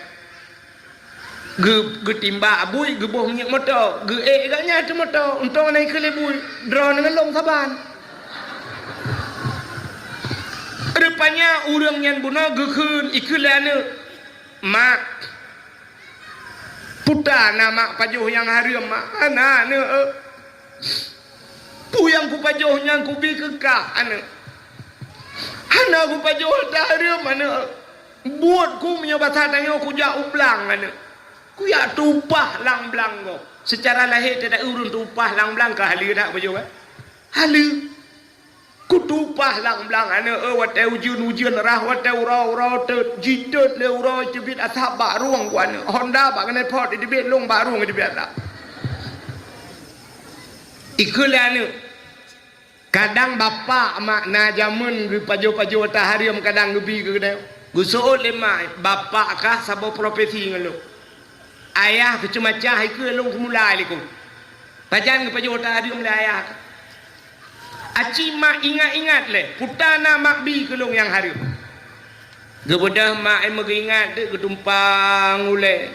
Geu-, geutimbak bui, geuboh minyeuk moto, geuék geuh nyan ateueh moto, untông na ikheun lé bui, droeneuh ngon lôn saban. Rupanya ureuëng nyan bunoe geukheun, ikheun lé aneuk, "Mak, peue ta na mak pajoh nyang hareuem, Mak?" "Hana, aneuk." "Peue nyang kupajoh nyan kubi keu kah, aneuk. Hana kupajoh hareuem, aneuk. Buet ku meunyoe basa tanyoe kujak u blang, aneuk. Kujak tupah lam blang gob." Seucara lahé teudak ureuëng tupah lam blang ka haleue that pajoh, kan? Haleue. "Kutupah lam blang, aneuk, eh, watée ujeuen-ujeuen rhah, watée uroe-uroe teut, jitot lé uroe teubiet asab bak rueng ku, aneuk. Honda bak keuneuk phot teubiet, lôn bak rueng teubiet asab." Ikheun lé aneuk. Kadang bapak mak na jameun geupajoh-pajoh ata hareuem kadang geubi keu geutanyoe. Geuseuôt lé mak, "Bapak kah saboh profesi ngon lôn. Ayah keuceumacah ikeue lôn keumulai likot. Pajan geupajoh ata hareuem lé ayah. Aci mak ingat-ingat lé, puta na mak bi keu lôn nyang hareuem. Geubeudôh mak ai meugeuingat deuk geutumpang ulée.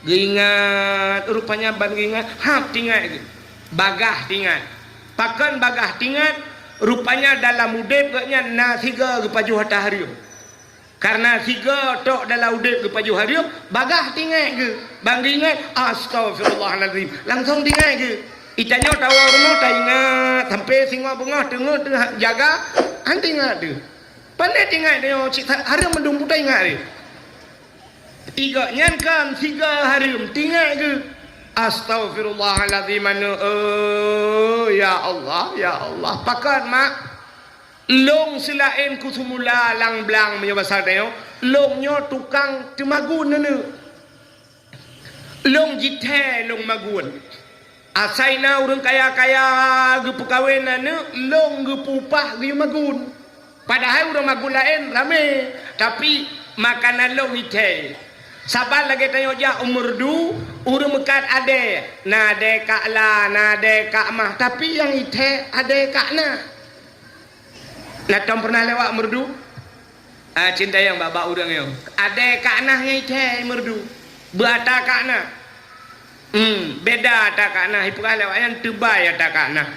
Geuingat, rupanya ban geuingat, hab tingat geuh. Bagaih tingat. Pakon bagaih tingat, rupanya dalam udeb geuh nyan na sigoe geupajoh ata hareuem. Kareuna sigoe tok dalam udeb geupajoh hareuem, bagaih tingat geuh. Ban geuingat, astagfirullahalazim. Langsong tingat geuh. Itanyoe tawoe rumoh taingat, sampai singoh beungoh teungoh teuh jaga, han tingat teuh. Pandai tingat nyoe cit hareuem mandum puta ingat deh. Tiga nyan kan sigoe hareuem tingat geuh. Astagfirullahalazim, aneuk, eh, ya Allah, ya Allah. Pakon mak? Lôn seulaén kuseumula lam blang meunyoe basa tanyoe, lôn nyoe tukang teumagun aneuk. Lôn jithèe lôn magun. Asai na ureuëng kaya-kaya geupeukawen aneuk, lôn geupeu-upah geuyue magun. Padahai ureuëng magun laén ramé, tapi makanan lôn jithèe. Saban lagée tanyoe jak u Meureudu, ureuëng meukat adèe, na adèe Kak La, na adèe Kak Mah, tapi nyang jithèe adèe Kak Na. Na tom pernah lewat Meureudu? Ah, cintayang bak-bak ureuëng nyoe. Adèe Kak Nah nyang jithèe Meureudu. Beu ata Kak Nah. Hmm, beda ata Kak Nah, ipeugah lewat nyan teubai ata Kak Nah.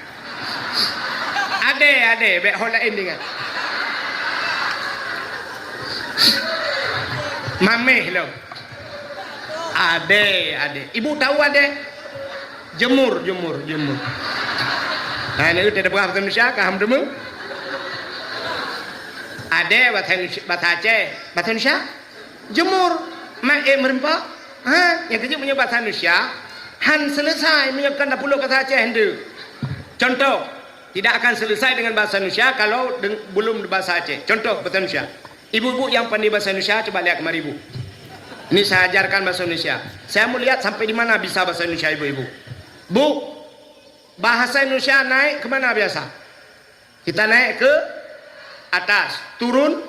Adèe, adèe, bék ho laén deungon. Maméh lom. Adèe, adèe. Ibu tahu adèe? Jemur, jemur, jemur. Nah, ini udah bahasa Indonesia, kaham dulu. Adèe bahasa Indonesia, bahasa Aceh. Bahasa Indonesia? Jemur. Mak, eh, meureumpok. Ha, nyang keujieb meunyoe bahasa Indonesia, han selesai meunyoe kon tapeuleuk bahasa Aceh ndeue. Contoh, tidak akan selesai dengan bahasa Indonesia kalau deng-, belum bahasa Aceh. Contoh bahasa Indonesia. Ibu-ibu yang pandai bahasa Indonesia, coba lihat kemari, Bu. Ini saya ajarkan bahasa Indonesia. Saya mau lihat sampai di mana bisa bahasa Indonesia ibu-ibu. Bu, bahasa Indonesia naik ke mana biasa? Kita naik ke atas, turun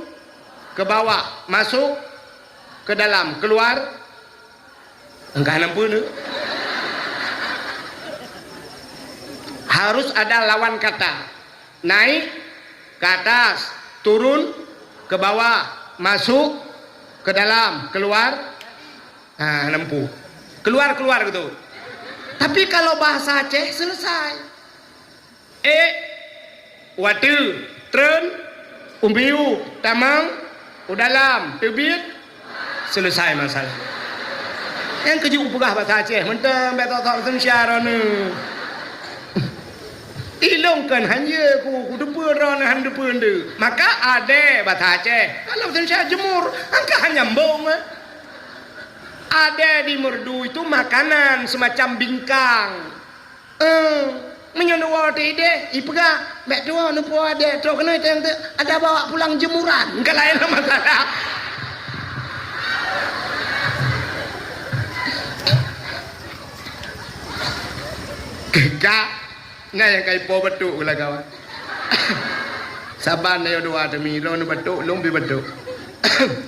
ke bawah, masuk ke dalam, keluar. Engkah nampu tu. Harus ada lawan kata. Naik ke atas, turun ke bawah, masuk ke dalam, keluar. Ha, nampu. Keluar-keluar gitu. Tapi kalau bahasa Aceh, selesai. Eh, watèe, treun, umbiu, tamong, u dalam, teubiet, selesai masalah. Nyang keujieb peugah bahasa Aceh, mantong bék tok-tok Indonesia droeneuh. Ilôn kan hana ku, kuteupeue droeneuh han teupeue ndeue. Maka adèe bahasa Aceh, kalau bahasa Indonesia jemur, angka hana nyambung, eh. Adèe di Meureudu itu makanan semacam bingkang. Eh, meunyoe neuwoe teuh idéh, ipeugah, "Bèk tuwoe neupuwoe adèe, trok keunoe teuh, ada bawa pulang jemuran." Ka laén masalah. Ka, na nyang ka ipo batuk ulah kawan. Saban ayo dua demi, lôn batuk, lôn pi batuk.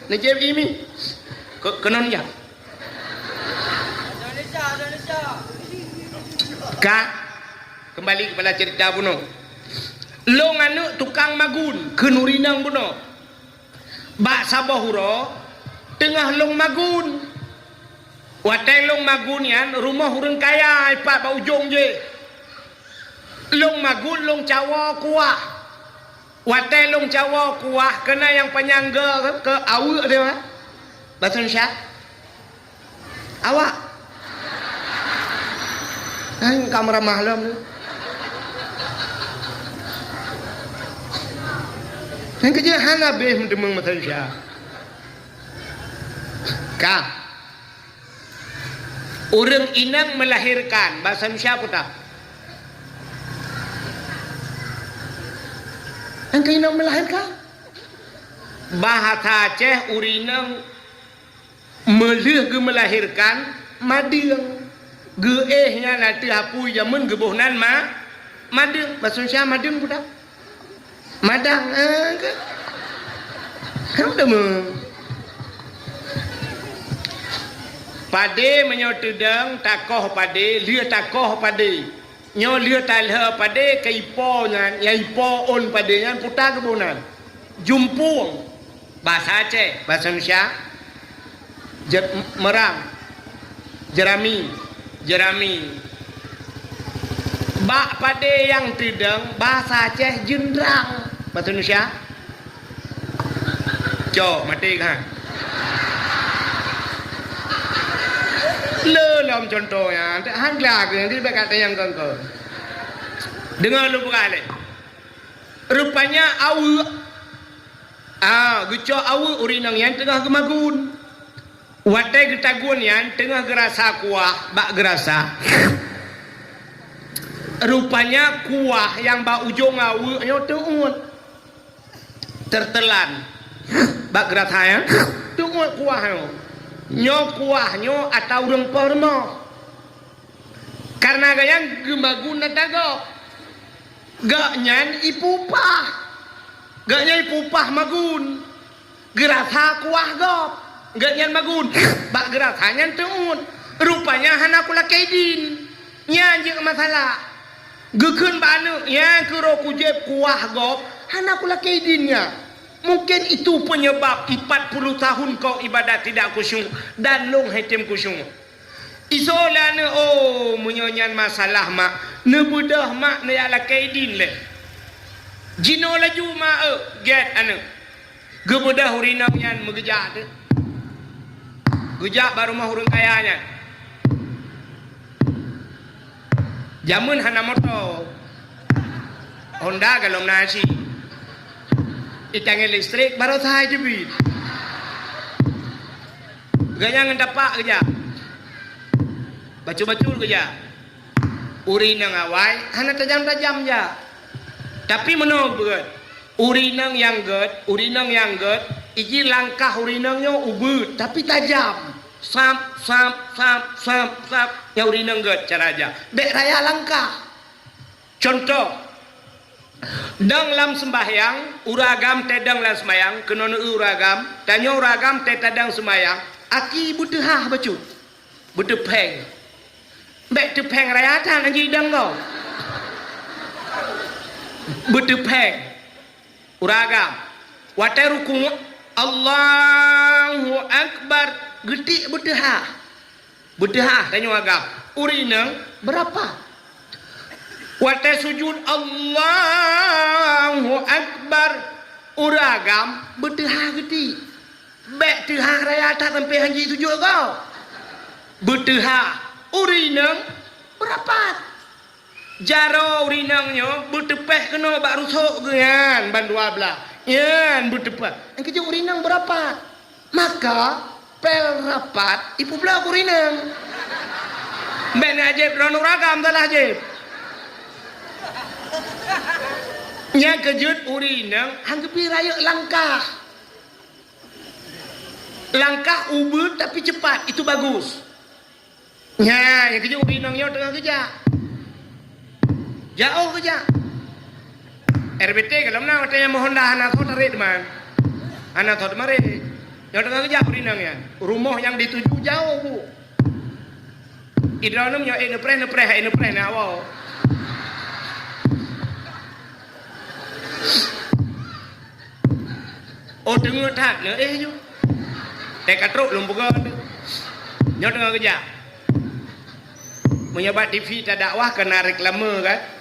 Neujieb imi. Ke-, keunon jak. Ka, kembali kepada cerita bunoe. Lôn aneuk tukang magun, kheun ureueng inong bunoe. Bak saboh uroe, teungoh lôn magun. Watèe lôn magun nyan, rumoh ureueng kaya ipat bak ujong jih. Lôn magun, lôn cawoe kuah. Watèe lôn cawoe kuah, keunan nyang panyang ge keu aweuek teuh, eh. Bahasa Indonesia. Awak. Eh, ka meuramah lom tu. Nyang keujeuet hana beh meuteumeung bahasa Indonesia. Ka. Ureueng inong melahirkan, bahasa Indonesia peue tah? Nyang keu inong melahirkan. Bahasa Aceh ureueng inong meulheueh geumeulahirkan, madeueng. Geuéh nyan ateueh apui jameun geuboh nan ma-, madeueng. Bahasa Indonesia madeueng peue tah? Madang, eh, ke? Kan udah me-, Padé meunyoe teudong, takoh padé, lheueh takoh padé. Nyoe lheueh talheueh padé keu ipo nyan, nyang ipo ôn padé nyan puta keubunan. Jumpueng, basa Aceh, basa Indonesia, je-, meurang, jerami, jerami. Bak padé nyang teudong, basa Aceh jeunrang, basa Indonesia. Cok, maté kah? Le lom contoh nyan, han glak, nanti bak kata nyang kongkong. Deungoe lôn peugah lé. Rupanya aweuek. Ah, geucok aweuek ureueng inong nyan teungoh geumagun. Watée geutagun nyan teungoh geurasa kuah bak geurasa. Rupanya kuah nyang bak ujong aweuek nyoe teuôt. Teutelan bak geurasa nyan, teuôt kuah nyoe. Nyoe kuah nyoe ata ureueng poh rumoh. Kareuna gobnyan geumagun ata gob. Gobnyan ipupah. Gobnyan ipupah magun. Geurasa kuah gob. Gobnyan magun. Bak geurasa nyan teuôt. Rupanya hana kulakée idin. Nyan jeuet masalah. Geukheun bak aneuk, "Nyan keuh roh kujép kuah gob, hana kulakée idin nyan." Mungkin itu penyebab empat puluh tahun kau ibadah tidak khusyuk dan lôn hana tem khusyuk. Isoe lé aneuk, "Oh, meunyoe nyan masalah mak, neubeudôh mak, neujak lakée idin lé." Jinoe laju mak, "Eu, gét aneuk." Geubeudôh ureueng inong nyan meugeujak teuh. Geujak bak rumoh ureueng kaya nyan. Jameun hana moto. Honda golom na cit. Itangen listrik baroesa hai teubiet. Gobnyan ngon tapak geujak. Bacut-bacut geujak. Ureueng inong awai hana tajam-tajam jak. Tapi meunoe beuet. Ureueng inong nyang gét, ureueng inong nyang gét, iji langkah ureueng inong nyoe ubeuet, tapi tajam. Sap, sap, sap, sap, sap. Nyang ureueng inong gét cara jak. Bék raya langkah. Contoh, dong lam seumbahyang, ureueng agam teuh dong lam seumbahyang, keunoe ureueng agam, tanyoe ureueng agam teuh tadong seumbahyang, aki beuteuhah bacut, beuteuphéng. Bék teuphéng raya that lagée idong gob. Beuteuphéng. Ureueng agam. Watée rukuk, Allahu Akbar, geutiek beuteuhah. Beuteuhah tanyoe agam. Ureueng inong beurapat. Watée sujud, Allahu Akbar, ureueng agam beuteuhah geutiek. Bék teuhah raya that sampoe han jisujud gob. Beuteuhah, ureueng inong beurapat. Jaroe ureueng inong nyoe beuteupéh keunoe bak rusok geuh nyan ban dua blaih. Nyan beuteupéh. Nyang keujeuet ureueng inong beurapat. Maka, pél rapat ipeubloe keu ureueng inong. Bék na jép droeneuh ureueng agam salah jép. Nyang keujeuet ureueng inong han geubri rayeuk langkah. Langkah ubeuet tapi cepat, itu bagus. Nyan, nyang keujeuet ureueng inong nyoe teungoh geujak. Jaoh geujak. R B T golom na watée nyang meuhonda hana thot tarék teuma. Hana thot teuma rék. Nyoe teungoh geujak ureueng inong nyan. Rumoh nyang dituju jaoh bu. Idroeneuh nyoe ék neupreh, neupreh, ék neupreh na awoe. Oh, teungeut that, neuéh ju. Teuka trok lôn peugah teuh. Nyoe teungoh geujak. Meunyoe bak T V tadakwah keu na reklame kan?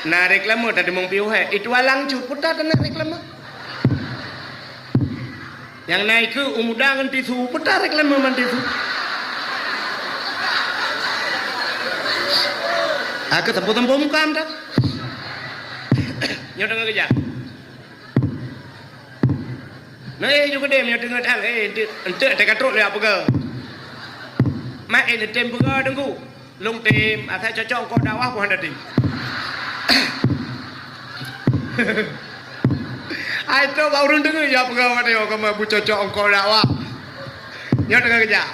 Na reklame tadeumeung piôh hé. Itu alang cut, peue ta keuneuk reklame. Nyang na ikeue u muda ngon tisu, peue ta reklame man tisu. Aku tempo-tempo muka anda. Nyoe teungoh geujak. Nah, eh, nyoe keudeh, nyoe teungoh that, eh, enteuk, enteuk teuka trok lé peugah. Mak, eh, neutem peugah Teungku. Lôn tem, asai cocok keu dakwah pun hana tem. Ai trok bak ureueng deungoe ya peugah watée nyoe kamoe beucocok keu dakwah. Nyoe teungoh geujak.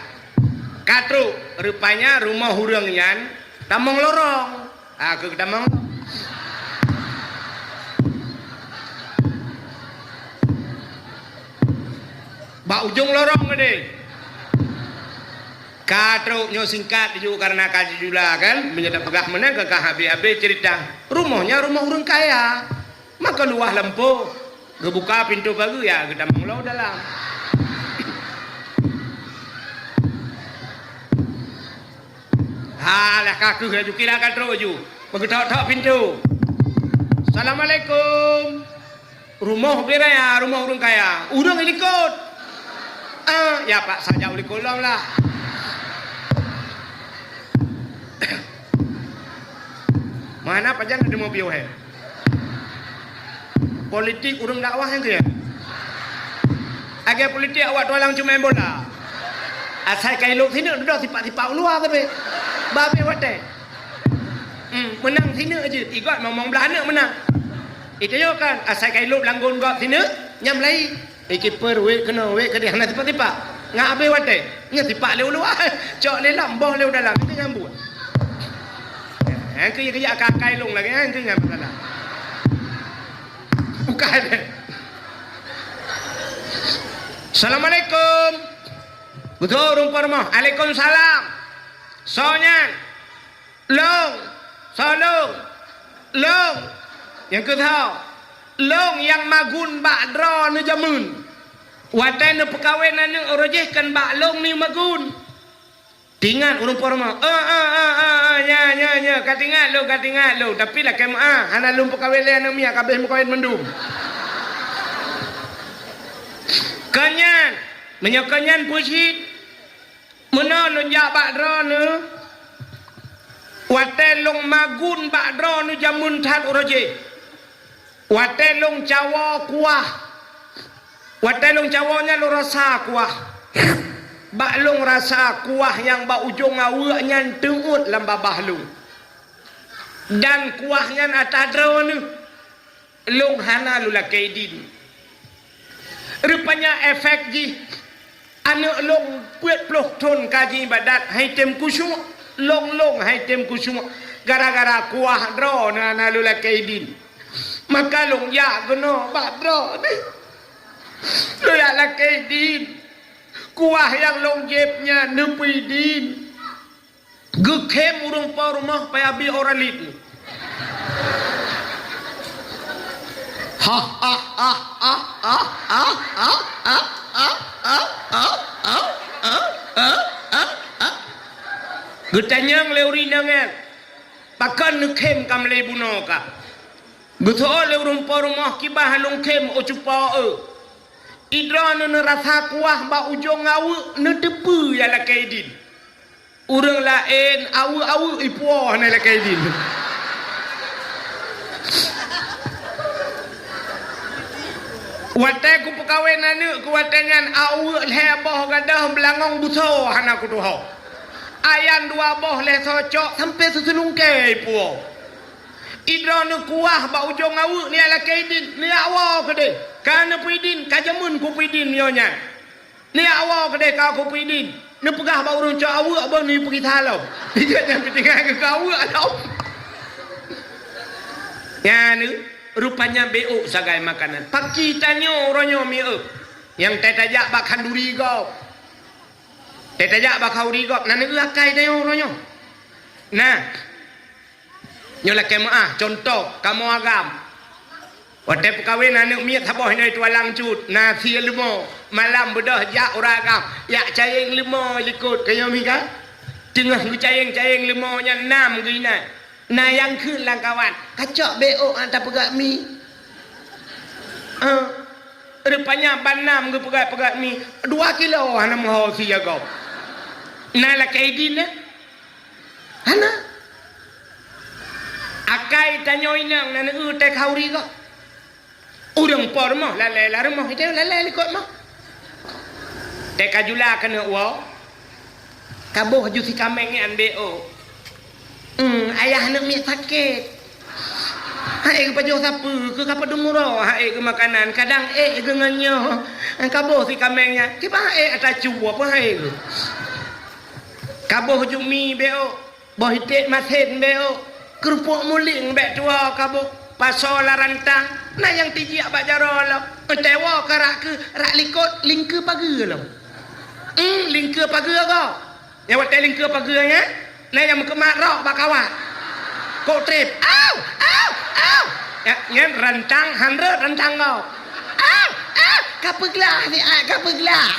Ka trok, rupanya rumoh ureueng nyan tamong lorong. Ah, keu tamong. Bak ujong lorong geude. Ka trok nyoe singkat ju karena ka jijula kan, meunyoe tapeugah meunan ka, ka habéh-habéh ceurita. Rumoh nyan rumoh ureuëng kaya. Maka luwah lampôh, geubuka pintoe pageue ya geutamong lom dalam. Halah ka kheueh laju kira ka trok ju. Beugeutok-tok pintoe. Assalamualaikum. Rumoh bira ya, rumoh ureuëng kaya. Ureuëng ilikot. Ah, ya paksa jak ulikot lom lah. Mana pajan ada mobil he? Politik ureuëng dakwah yang kaya. Agak politik awak tualang cuma bola. Asai kailok sini udah tipak-tipak luar tapi. Babe watèe. Hmm, menang sini aja. Igot ngomong belah anak menang. Itu yo kan asai kailok langgon got sini nyam lai. Eh, kiper wek kena wek kedih hana tipak-tipak. Ngak abis watèe. Nya tipak lé ulu. Cok lé lam boh lé dalam. Itu nyambut. Eh, ke ya ke ya kakai long lagi eh, itu nyambut dalam. Bukan. Assalamualaikum. Beutôi ureuëng po rumoh. Waalaikumsalam. Soe nyan? Long. Soe long? Long. Nyang keu soe? Long nyang magun bak droeneuh jameun. Watèe neupeukawen aneuëk uroe jih kan bak long ni magun. Tingat ureuëng po rumoh. Ah, ah, ah, ah, ah, nya, nya, nya. Ka tingat lôn, ka tingat lôn. Tapi lakèe meu'ah, hana lôn peukawen lé aneuëk miet, ka abéh meukawen mandum. Kon nyan, meunyoe kon nyan peue cit, meunoe lôn jak bak droeneuh, watèe lôn magun bak droeneuh jameun that uroe jih. Watèe lôn cawoe kuah, watèe lôn cawoe nyan lôn rasa kuah. Bak lôn rasa kuah nyang bak ujong aweuëk nyan teuôt lam babah lôn. Dan kuah nyan atra droeneuh, lôn hana lôn lakèe idin. Rupanya efek jih, aneuëk lôn peuet ploh thon ka jiibadat hai tem khusyuk, long-long hai tem khusyuk, gara-gara kuah droeneuh hana lôn lakèe idin. Maka lôn jak keunoe bak droeneuh. Lôn jak lakèe idin. Kuah nyang lôn jieb nyan neupeuidin. Geukhém ureuëng po rumoh payah bi ora lit. Hah, hah, hah, hah, hah, hah, hah, hah, hah, hah, hah, hah, hah, hah, hah. Geutanyong lé ureuëng inong nyan, "Pakon neukhém ka meulai bunoe ka?" Geuseuôt lé ureuëng po rumoh, "Kiban lôn khém, oh cupo eu. Idroeneuh neurasa kuah bak ujong aweuëk, neuteupeue ya lakèe idin." Ureuëng laén aweuëk-aweuëk ipuwoe hana lakèe idin. Watèe kupeukawen aneuëk keu watèe nyan aweuëk lhèe boh gadôh beulangong busoe hana kutuho. Ayan dua boh lhèe socok sampoe seuseulungkée ipuwoe. Idroeneuh kuah bak ujong aweuëk neujak lakèe idin, neujak woe keudeh. Ka neupeuidin, ka jameun kupeuidin meunyoe nyan. Neujak woe keudeh ka kupeuidin. Neupeugah bak ureuëng cok aweuëk abah neupeugisa lom. Ingat nyan peutinggai keu aweuëk lom. Nyan, rupanya béok sagai makanan. Paki tanyoe uroe nyoe mieu. Nyang teutajak bak khanduri gob. Teutajak bak khanduri gob. Nan eu akai tanyoe uroe nyoe. Nah. Nyoe lakèe meu'ah, cuntoh, kamoe agam. Watèe peukawen aneuëk miet saboh inong tualang cut, na sie leumo, malam beudôh jak ureuëng agam, jak cayeng leumo likot, kayém mi ka? Teungoh geucayeng-cayeng leumo nyan nam geuinan. Na nyang kheun lam kawan, "Kacok béok ata peugah mi." Ah, rupanya ban nam geupeugah-peugah mi, dua kilo hana meuho sie gob. Na lakèe idin, eh? Hana. Akai tanyoe inong nan eu teuka uri gob. Ureuëng po rumoh lalée lam rumoh, itée lalée likot moh. Teuka jula keuneuk woe. Kaboh ju si kaméng nyan béok. Hmm, ayah aneuëk miet sakét. Hai geupajoh sapeue keu ka padum uroe, hai geu makanan, kadang ék geu ngon nyoe. Kaboh si kaméng nyan, kiban ék ata cu apa hai geu. Kaboh ju mi béok. Boh iték masen béok, keurupuk muling bék tuwoe kaboh, pasoe lam rantang, na nyang tijak bak jaroe lom. Entée woe ka rak keu rak likot lingkeue pageue lom. Em, lingkeue pageue gob. Nyang watèe lingkeue pageue nyan, na nyang meukeumat rok bak kawat. Kok trép, "Au! Au! Au!" Nya, nyan rantang, han rhot rantang gob. "Au! Au! Ka peuglah siat, ka peuglah!"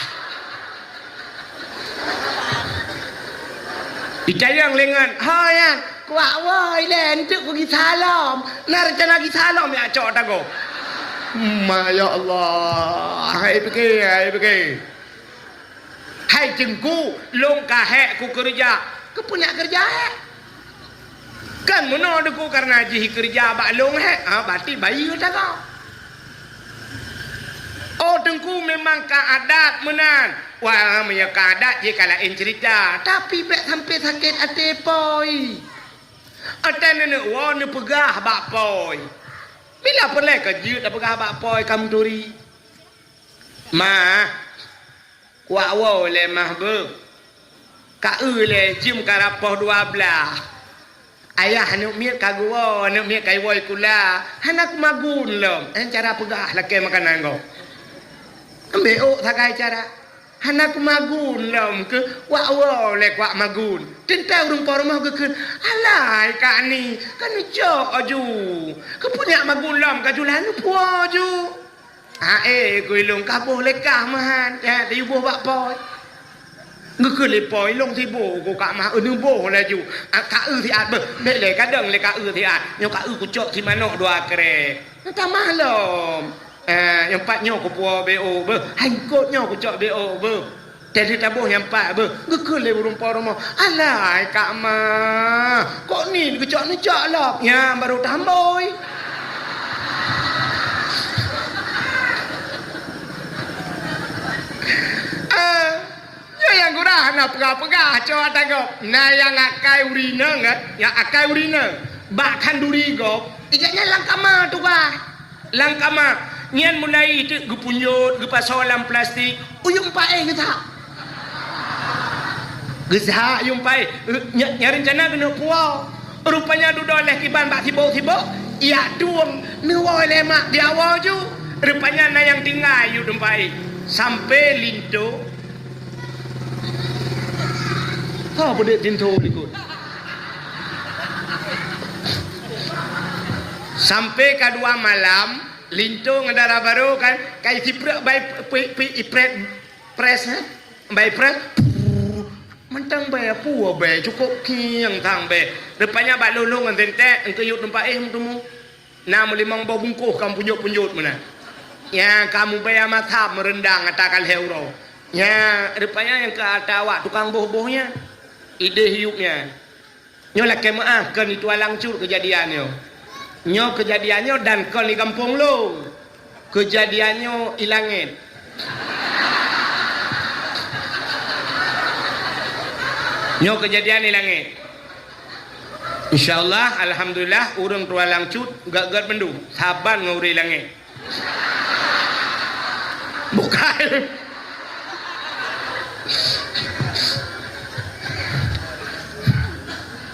Itanyong lé ngon, "Ho nyan, kuak woe ilèe, eunteuk kugisalom. Na reuncana gisalom jak cok ata gob." Ma, ya Allah, hai pike, hai pike. "Hai Teungku, lôn ka hék kukeureuja." "Keupeue nak keureuja hék?" "Kan meunoe Teungku, kareuna jih keureuja bak lôn hék, ha, berarti bayeue ata gob." "Oh Teungku, memang ka adat meunan." "Wah, meunyoe ka adat jih ka laén ceurita, tapi bèk sampai sakét até poi." Watèe neuneuk woe neupeugah bak poi. Bila peureulèe ka jeuet tapeugah bak poi ka meuturi. "Ma, kuak woe lé mah beuh. Ka eu lé jeuem ka rab poh dua blah. Ayah aneuk miet ka geuwoe, aneuk miet ka iwoe sikula. Hana kumagun lom." Eh, cara peugah lakèe makanan gob. Ambek ôk sagai cara. "Hana kumagun lom keuh, wak woe lé kuak magun." Teuntèe ureueng po rumoh geukheun, "Alai Kak Ni, ka neucok aju. Keupeue nyak magun lom ka ju laju puwoe ju." "Aé, keu ilôn ka boh lé kah meuhan, ya, tayue boh bak poi." Geukheun lé poi, "Ilôn siboh, keu kak mah eu neuboh laju. Ah, ka eu siat beuh, bèk lé kadang lé ka eu siat. Nyoe ka eu kucok si manok dua krèk. Neutamah lom. Eh, nyang pat nyoe kupuwoe bèk ôk beuh, hai eungkôt nyoe kucok bèk ôk beuh. Teuh taboh nyang pat beuh." Geukheun lé ureueng po rumoh, "Alai Kak Ma, kok ni geucok neucok lom? Nyan barô tambôi." Ah, nyoe nyang gura hana peugah-peugah, cok ata gob. Na nyang akai ureueng inong, eh? Nyang akai ureueng inong. Bak khanduri gob. Ijak nyan lam kama tugaih. Lam kama, nyan mulai teuk geupunjot, geupasoe lam plastik, uyueng paéh geusak. Geusak uyueng paéh, eh, nya, nya reuncana geuneuk puwoe. Rupanya dudoe lhèe kiban bak sibok-sibok, yak tueng neuwoe lé mak di awai ju. Rupanya na nyang tinggai yue teumpat éh. Sampai linto. Ho beudeuek linto likot. Sampai ka dua malam, linto ngon dara barô kan, ka isiprek bai pe-, pe-, iprek pres, eh? Bai preh, mantong bèe, peue bèe, cukôp kieng thang bèe. Rupanya bak lôn-lôn ngon Teuntèe, eungkôt yue teumpat éh meuteumèe. Na meulimong boh bungkôh ka meupunjot-punjot meunan. Nya ka mubèe masam meureundang ata ka lhèe uroe. Nya, rupanya nyang keu ata awak tukang boh-boh nyan. Idéh yup nyan. Nyoe lakèe meu'ah, kon di Tualang Cut keujadian nyoe. Nyoe keujadian nyoe dan kon di gampông lôn. Keujadian nyoe i langèt. Nyoe keujadian i langèt. Insya Allah, alhamdulillah, ureueng Tualang Cut gèt-gèt mandum, saban ngon ureueng i langèt. Bukai.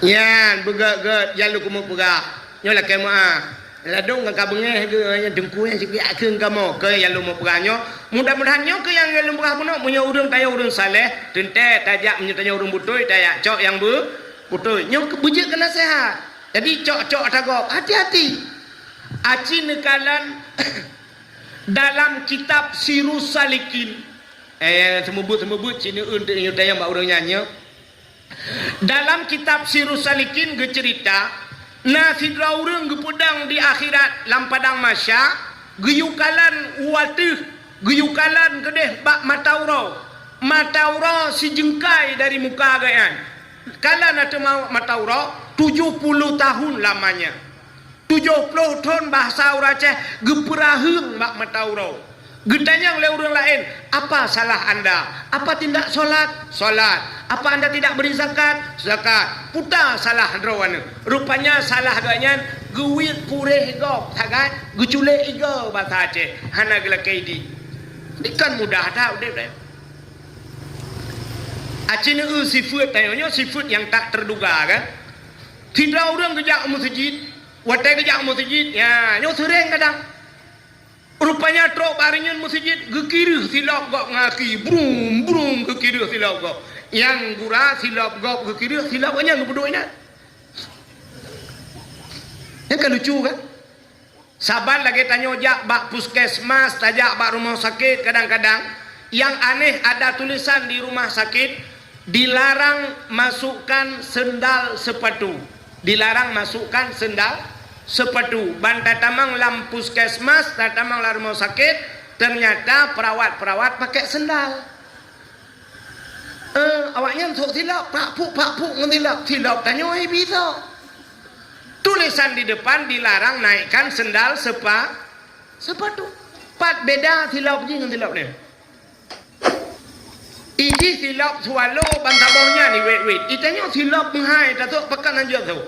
Nyan, beugèt-gèt, jan lôn keumeung peugah. Nyoe lakèe meu'ah. Ladôm ngon ka beungèh geuh, nyan teungku nyan siklik akheun kamoe. Keu nyang lôn meupeugah nyoe, mudah-mudahan nyoe keu nyang lôn peugah bunoe, meunyoe ureueng tanyoe ureueng saleh, teuntèe tajak, meunyoe tanyoe ureueng beutôi, tajak cok nyang beu-, beutôi. Nyoe keu beujeuet keu naseuhat. Jadi cok-cok ata gob, hati-hati. Aci neukalon dalam kitab Sirus Salikin. Eh, seumeubeuet-seumeubeuet cit neueun teuk nyoe tanyong bak ureueng nyan nyoe. Dalam kitab Sirus Salikin geuceurita, na sidroe ureueng geupeudong di akhirat lam padang mahsya, geuyue kalon u ateueh, geuyue kalon keudeh bak mata uroe. Mata uroe sijeungkai dari muka gobnyan. Kalon ateueh ma-, mata uroe tujoh puluh tahun lamanya. Tujoh ploh thon bahasa ureueng Aceh geupeuraheueng bak mata uroe. Geutanyong lé ureueng laén, "Apa salah anda? Apa tidak sholat?" "Sholat." "Apa anda tidak beri zakat?" "Zakat." "Peue salah droeneuh?" Rupanya salah gobnyan geuwiet puréh gob sagat, geuculék igoe basa Aceh, hana geulakèe idi. Di kan mudah that udép deh. Aci neueu sifeuet tanyoe nyoe sifeuet nyang tak terduga kan? Sidroe ureueng geujak u meuseujid, watèe geujak u meuseujid, ya, nyoe seuréng kadang. Rupanya trok bak reunyeun meuseujid, geukireuh silop gob ngon aki, brum, brum, geukireuh silop gob. Nyang gura silop gob geukireuh, silop nyan geupeuduek inan. Nyan ka lucu kan? Saban lagèe tanyoe jak bak puskesmas, tajak bak rumoh sakét, kadang-kadang nyang aneh ada tulisan di rumah sakit, "Dilarang masukkan sendal sepatu." Dilarang masukkan sendal sepatu. Ban tatamong lam puskesmas, tatamong lam rumoh sakét, ternyata perawat-perawat pakai sendal. Eh, awaknyan sok silop, pak puk, pak puk ngon silop. Silop tanyoe bisa. Tulisan di depan dilarang naikkan sendal sepa-, sepatu. Pat beda silop jih ngon silop nyoe. Iji silop swallow ban saboh nyan iwet-wet. Itanyoe silop meuhai tasok pakat hanjeuet sok.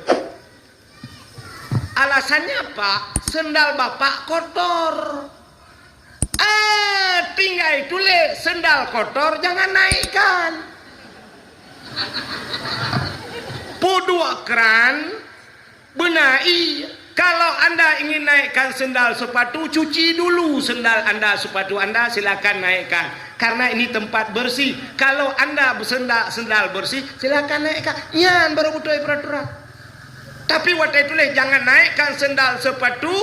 Alasannya apa? Sendal bapak kotor. Ah, tinggai tuléh, "Sendal kotor jangan naikkan." Peuduek kran, beunai. Kalau anda ingin naikkan sendal sepatu, cuci dulu sendal anda, sepatu anda, silakan naikkan. Karena ini tempat bersih. Kalau anda bersenda-, sendal bersih, silakan naikkan. Nyan baru beutôi peraturan. Tapi watèe tuléh, "Jangan naikkan sendal sepatu,"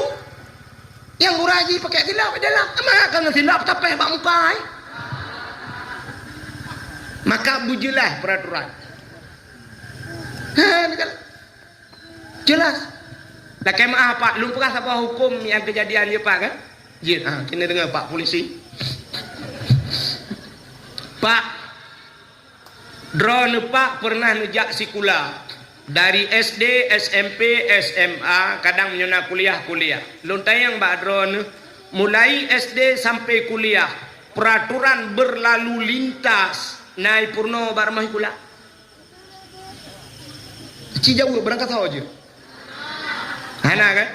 nyang gura jih pakai silop di dalam. Mak ka ngon silop tapéh bak muka, eh. Maka beujeulaih peraturan. Ha, ni kan? Jelas. Lakèe meu'ah, Pak. Lôn peugah saboh hukôm nyang keujadian jih, Pak, kan? Jeuet, ha, keuneuk deungö, Pak Polisi. Pak, Droeneuh Pak peureunah neujak sikula, dari S D, S M P, S M A, kadang meunyoe na kuliah, kuliah. Lôn tanyong bak droeneuh, mulai S D sampai kuliah, peraturan berlalu lintas na ipeurunoe bak rumoh sikula? Ci jaweueb, barangkasoe jeuet. Hana, kan?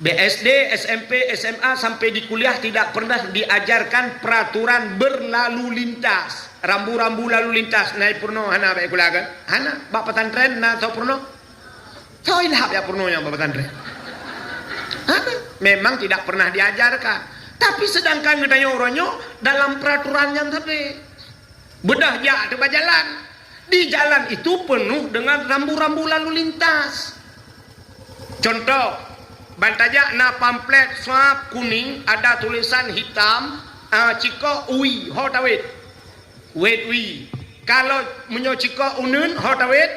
Bèk S D, S M P, S M A sampai di kuliah tidak pernah diajarkan peraturan berlalu lintas. Rambu-rambu lalu lintas na ipeurunoe hana bak sikula, kan? Hana. Bak pesantren na soe peurunoe? Soe ilham jak peurunoe nyang bak pesantren? Hana. Memang tidak pernah diajarkan. Tapi sedangkan geutanyoe uroe nyoe dalam peraturan nyan sabe. Beudah jak teuba jalan. Di jalan itu penuh dengan rambu-rambu lalu lintas. Contoh, ban tajak na pamflet swab kuning, ada tulisan hitam, ah, cikok ui, ho tawet. Wet ui. Kalau meunyoe cikok uneuen, ho tawet,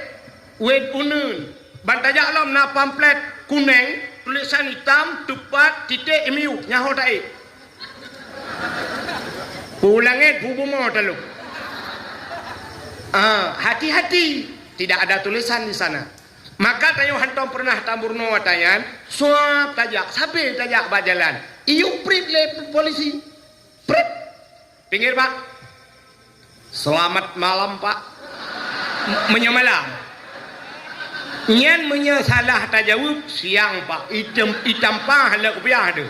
wet uneuen. Ban tajak lom na pamflet kuneng, tulisan hitam, teupat, titek, i miyueb, nyan ho taék. Peue langét, peue bumoe taloh. Ah, hati-hati, tidak ada tulisan di sana. Maka tanyoe hantom peureunah tameurunoe ata nyan, swab tajak, sabe tajak bak jalan. Iyueb prit lé polisi. Prit. Pinggir, Pak. Selamat malam, Pak. M-, meunyoe malam. Nyan meunyoe salah tajaweueb, siang, Pak. Item-, itampa lé kupiah tu.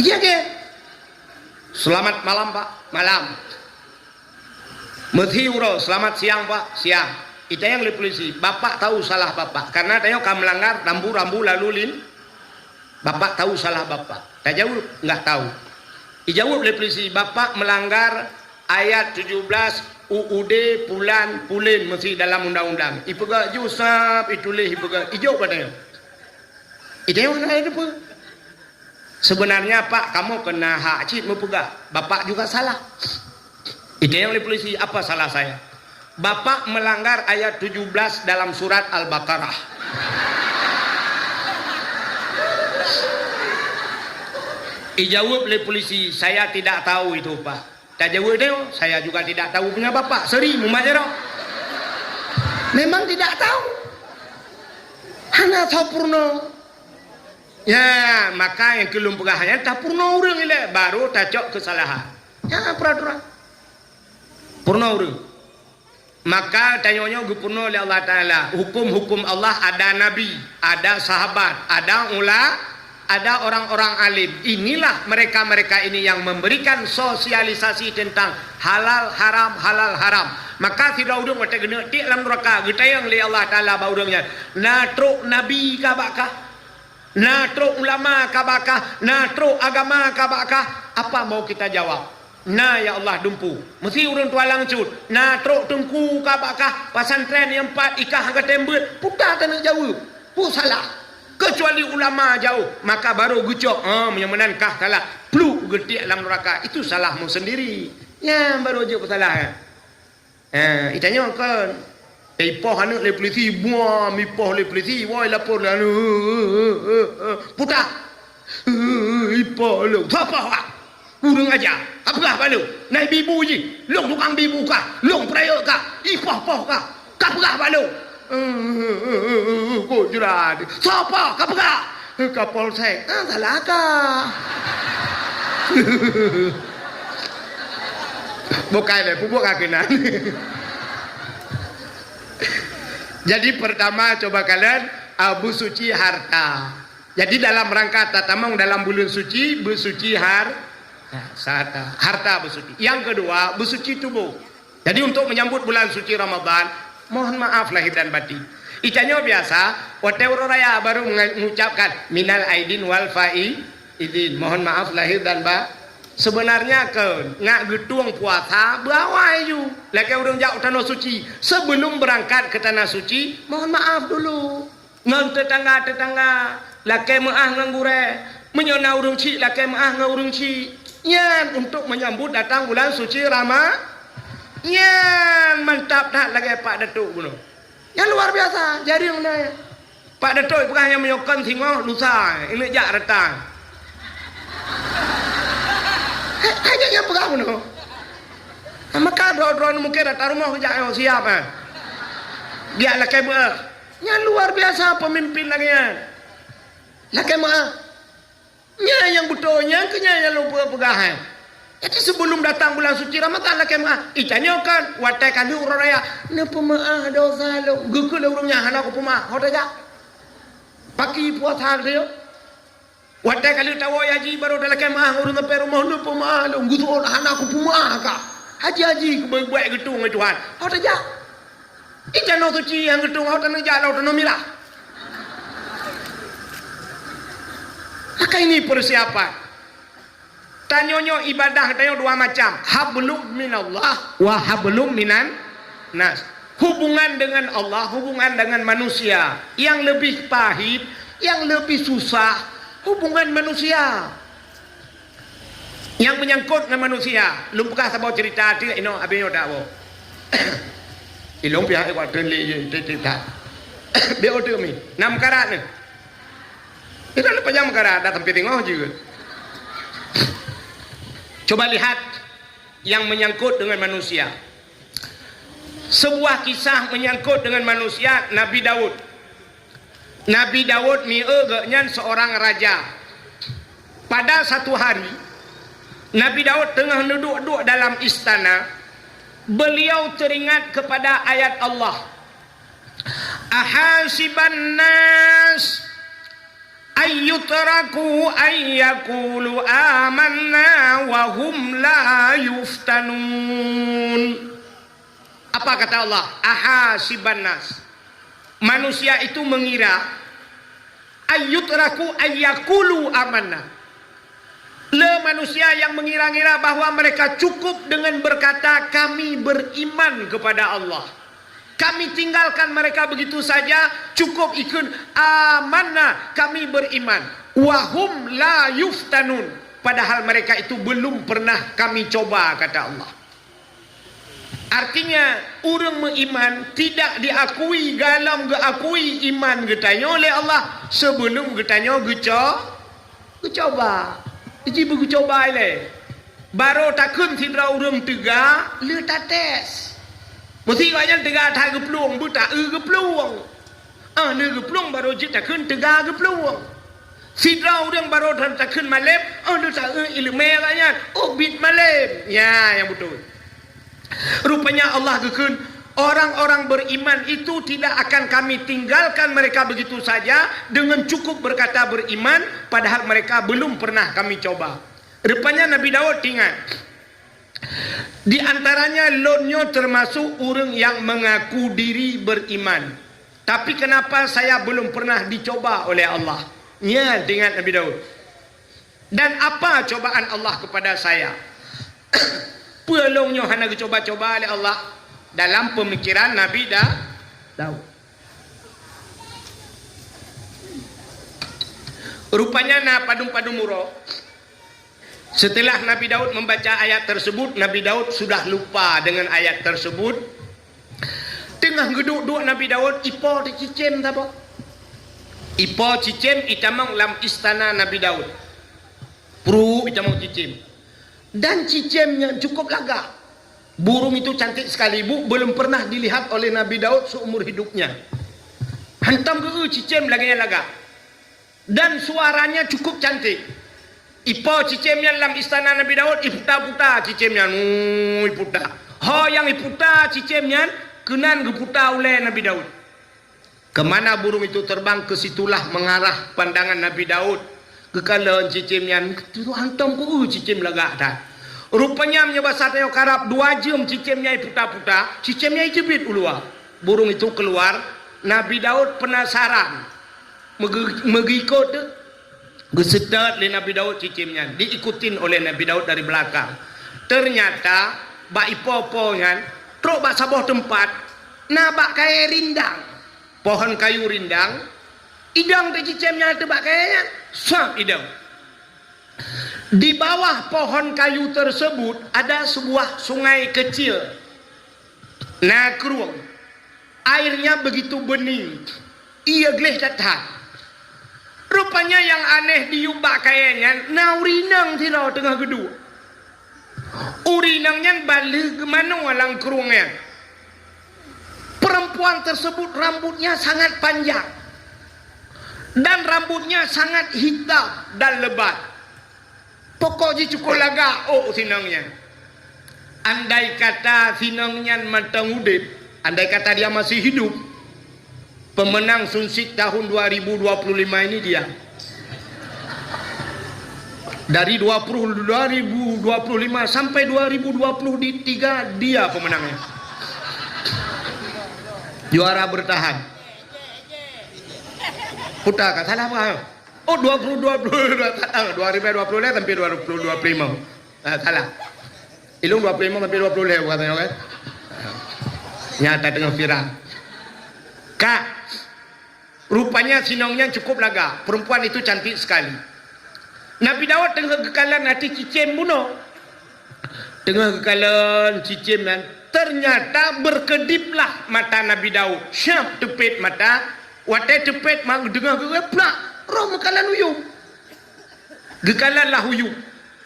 Iya, ke? Selamat malam, Pak. Malam. Meuthi uroe, "Selamat siang, Pak." "Siang." Itanyong lé polisi, "Bapak tahu salah Bapak?" Karena tanyoe ka meulanggar rambu-rambu lalu lin-, "Bapak tahu salah Bapak?" Tajaweueb, "Enggak tahu." Ijaweueb lé polisi, "Bapak melanggar ayat tujuh belas U U D pulan pulen meusi dalam undang-undang." Ipeugah ju sab, ituléh ipeugah, ijok bak tanyoe. Itanyong hana teupeue. "Sebenarnya, Pak, kamoe keu na hak cit meupeugah. Bapak juga salah." Itanyong lé polisi, "Apa salah saya?" "Bapak melanggar ayat tujuh belas dalam surat Al-Baqarah." Ijaweueb lé polisi, "Saya tidak tahu itu, Pak." Tajaweueb dia, "Saya juga tidak tahu punya Bapak." Seri mumat jaroe. Memang tidak tahu. Hana soe peurunoe. Ya, maka nyang keu lôn peugah nyan tapeurunoe ureueng ilèe, baru tacok keusalahan. Ya, peraturan. Peurunoe ureueng. Maka tanyoe nyoe geupeurunoe lé Allah Taala. Hukum-hukum Allah ada nabi, ada sahabat, ada ula-, ada orang-orang alim. Inilah mereka-mereka ini yang memberikan sosialisasi tentang halal haram, halal haram. Maka sidroe ureueng watèe geuneuk tiek lam nuraka, geutanyong lé Allah Taala bak ureueng nyan, "Na trok nabi ka bak kah? Na trok ulama ka bak kah? Na trok agama ka bak kah?" Apa mau kita jawab? Na, ya Allah, dumpu. Meusi ureuëng tualang cut. Na trok teungku ka bak kah pesantren nyang pat ikah hana teumbeuet. Puta taneuk jaweueb. Peue salah? Keucuali ulama jaweueb, maka barô geucok, "Ah, meunyoe meunan kah salah." Pluk geutiek lam neuraka. Itu salahmu sendiri. Nyan barô jeuet peusalah, eh. Eh, itanyoe kon. Ipoh aneuëk lé polisi, buam ipoh lé polisi, woi lapor lé aneuëk. Puta. Ipoh lôn. Soe poh kah? Ureuëng aja. Ka peugah bak lôn. Na ibi-ibu jih. Lôn tukang bi-ibu kah? Lôn peurayeuk kah? Ipoh-poh kah? Ka peugah bak lôn. Kok jrat. Soe poh? Ka peugah. Kapolsek. Ah, salah kah? Bukai lé, peubuet ka keunan. Jadi, pertama, coba kalian, ah, beusuci harta. Jadi, dalam rangka tatamong dalam buleuen suci, beusuci har-, ha, harta, harta beusuci. Yang kedua, beusuci tuboh. Jadi, untuk menyambut bulan suci Ramadan, mohon maaf lahir dan batin. Itanyoe biasa, watée uroe raya baru menga-, mengucapkan, "Minal aidin wal faizin." Mohon maaf lahir dan ba-, sebenarnya kon, ngak geutueng puasa, beuawai ju. Lakée ureuëng jak u tanoh suci, sebelum berangkat ke tanah suci, mohon maaf dulu. Ngon teutangga-teutangga, lakée meuáh ngon gurée. Meunyoe na ureuëng chik, lakée meuáh ngon ureuëng chik. Nyan untuk menyambut datang bulan suci Rama-, nyan mantap that lagée Pak Datuk bunoe. Nyan luar biasa, jareueng na. Pak Datuk peugah nyan meunyoe kon singoh, lusa, ineuk jak datang. Hai, hai, nyan peugah bunoe. Maka droe-droe mungkin datang rumoh jak nyoe siap, eh. Geujak lakée beuáh. Nyan luar biasa pemimpin lagée nyan. Lakée meuáh. Nyan nyang beutôi, nyan keuh nyan nyang lôn peugah, eh. Jadi, sebelum datang bulan suci Ramadan, lakée meuáh. Itanyoe kon, watée ka lheueh uroe raya, neupeumeuáh desya lôn. Geukheun lé ureuëng nyan hana kupeumeuáh, ho tajak. Paki puasa geutanyong. Watée ka lheueh tawoe haji, barô talakée meuáh ureuëng sampai rumoh, neupeumeuáh lôn, geuseuôt hana kupeumeuáh kah. Haji-haji keubeue-beue geutueng lé Tuhan. Ho tajak. Di tanoh suci nyang geutueng, ho taneuk jak lam tanoh mirah. Maka ini persiapan. Tanyoe nyoe ibadah tanyoe dua macam, hablum minallah wa hablum minan nas. Hubungan dengan Allah, hubungan dengan manusia. Yang lebih pahit, yang lebih susah, hubungan manusia. Nyang meunyangkot ngon manusia. Lôn peugah saboh cerita teuk inoe, abéh nyoe dak boh. Ilôn pihak ikot teun lé, teuk, teuk, tak. Beu teuk mi. Nam karat ni. Itu ada panjang perkara, dah sampai tengok juga. Coba lihat yang menyangkut dengan manusia. Sebuah kisah menyangkut dengan manusia, Nabi Daud. Nabi Daud mieu geuhnyan seorang raja. Pada satu hari, Nabi Daud tengah duduk-duduk dalam istana, beliau teringat kepada ayat Allah. Ahasiban nas ayyutraku ayyakulu amanna wa hum la yuftanun. Apa kata Allah? Ahasiban nas. Manusia itu mengira ayyutraku ayyakulu amanna. Le manusia yang mengira-ngira bahwa mereka cukup dengan berkata, "Kami beriman kepada Allah." Kami tinggalkan mereka begitu saja, cukup ikheun, "Amanna, kami beriman." Wa hum la yuftanun. Padahal mereka itu belum pernah kami coba, kata Allah. Artinya, ureuëng meuiman tidak diakui golom geuakui iman geutanyoe lé Allah sebelum geutanyoe geuco-, geucoba. Ji beugeucoba ilée. Barô takheun sidroe ureuëng teuga, le tates. Meusé awaknyan teuga that geuplueng, beuta-eu geuplueng. Ah, le geuplueng barô jeuet takheun teuga geuplueng. Sidroe ureuëng barô that takheun malem, ah, le ta-eu iéleumé awaknyan, oh, biet malem. Ya, nyang beutôi. Rupanya Allah geukheun, "Orang-orang beriman itu tidak akan Kami tinggalkan mereka begitu saja dengan cukup berkata beriman, padahal mereka belum pernah Kami coba." Rupanya Nabi Daud ingat, "Di antaranya lôn nyoe termasuk ureuëng yang mengaku diri beriman. Tapi kenapa saya belum pernah dicoba oleh Allah?" Nyan ingat Nabi Daud. "Dan apa cobaan Allah kepada saya?" Peue lôn nyoe hana geucuba-cuba lé Allah dalam peumikiran Nabi Da-, Daud. Rupanya na padum-padum uroe. Setelah Nabi Daud membaca ayat tersebut, Nabi Daud sudah lupa dengan ayat tersebut. Teungoh geuduek-duek Nabi Daud, ipo teucicém saboh. Ipo cicém itamong lam istana Nabi Daud. Pruet itamong cicém. Dan cicém nyan cukup lagak. Burung itu cantik sekali, Bu, belum pernah dilihat oleh Nabi Daud seumur hidupnya. Hantom geu cicém lagée nyan lagak. Dan suaranya cukup cantik. Ipo cicém nyan lam istana Nabi Daud, iputa-puta cicém nyan. Uh, iputa. Ho nyang iputa cicém nyan, keunan geuputa ulée Nabi Daud. Ke mana burung itu terbang, ke situlah mengarah pandangan Nabi Daud. Geukalon cicém nyan, hantom ku, uh, cicém lagak that. Rupanya meunyoe basa tanyoe karab, dua jeuem cicém nyan iputa-puta, cicém nyan ijeubiet u luwa. Burung itu keluar, Nabi Daud penasaran. Meugeu-, meugeukot, geuseutôt lé Nabi Daud cicém nyan, diikutin oleh Nabi Daud dari belakang. Ternyata, bak ipo-po nyan, trok bak saboh teumpat, na bak kayée rindang. Pohon kayu rindang, idong teuh cicém nyan teuh bak kayée nyan, swab idong. Di bawah pohon kayu tersebut ada sebuah sungai kecil. Na krueng. Airnya begitu bening. Ie gleh that-that. Rupanya nyang aneh diyueb bak kayée nyan, na ureueng inong sidroe teungoh geuduek. Ureueng inong nyan ban lheueh geumanoe lam krueng nyan. Perempuan tersebut rambutnya sangat panjang dan rambutnya sangat hitam dan lebat. Pokok jih cukup lagak ôk si inong nyan. Andai kata si inong nyan mantong udeb, andai kata dia masih hidup, pemenang Sunsit tahun dua ribu dua puluh lima ini dia. Dari dua puluh, dua ribu dua puluh lima sampai dua ribu dua puluh tiga, dia pemenangnya. Juara bertahan. Putar ka, salah apa? Oh, dua puluh dua puluh, dua ribu dua puluh lima sampai dua ribu dua puluh lima. Ah, salah. Ilong dua puluh lima sampai dua puluh lima, bukan saya, kan? Nyata tengah viral. Kak, rupanya si inong nyan cukup lagak. Perempuan itu cantik sekali. Nabi Daud teungoh geukalon ateueh cicém bunoe. Teungoh geukalon cicém nyan, ternyata berkediplah mata Nabi Daud. Syab teupet mata, watée teupet ma-, deungoh geuplak, roh meukalon uyueb. Geukalonlah uyueb.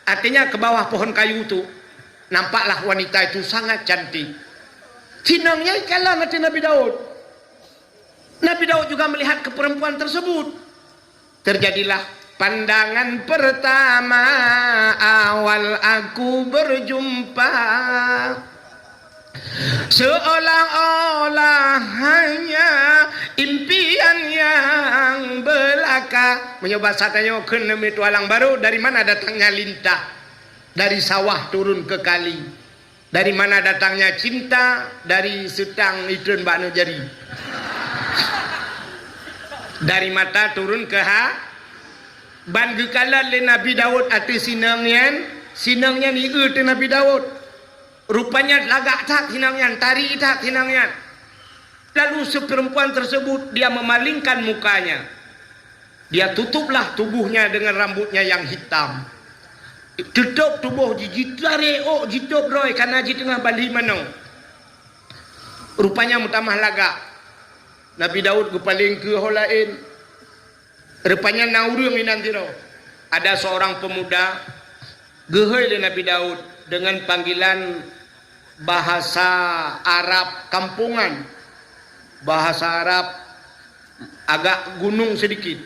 Artinya ke bawah pohon kayu tu, nampaklah wanita itu sangat cantik. Si inong nyan ikalon ateueh Nabi Daud. Nabi Daud juga melihat ke perempuan tersebut. Terjadilah pandangan pertama awal aku berjumpa. Seolah-olah hanya impian yang belaka. Meunyoe basa tanyoe kheun neumi tualang barô, dari mana datangnya lintah? Dari sawah turun ke kali. Dari mana datangnya cinta? Dari seutang itreun bak aneuk jari. Dari mata turun ke ha-, ban geukalon lé Nabi Daud ateueh si inong nyan, si inong nyan ieu teuh Nabi Daud. Rupanya lagak that si inong nyan, tari that si inong nyan. Lalu si perempuan tersebut, dia memalingkan mukanya. Dia tutuplah tubuhnya dengan rambutnya yang hitam. Tutôp tuboh jih, jitarek ôk, jitôp droe, kana jih teungoh ban lheueh manoe. Rupanya meutamah lagak. Nabi Daud geupaleng keu ho laén. Rupanya na ureuëng inan sidroe. Ada seorang pemuda geuhôi lé Nabi Daud dengan panggilan bahasa Arab kampungan, bahasa Arab agak gunung sedikit.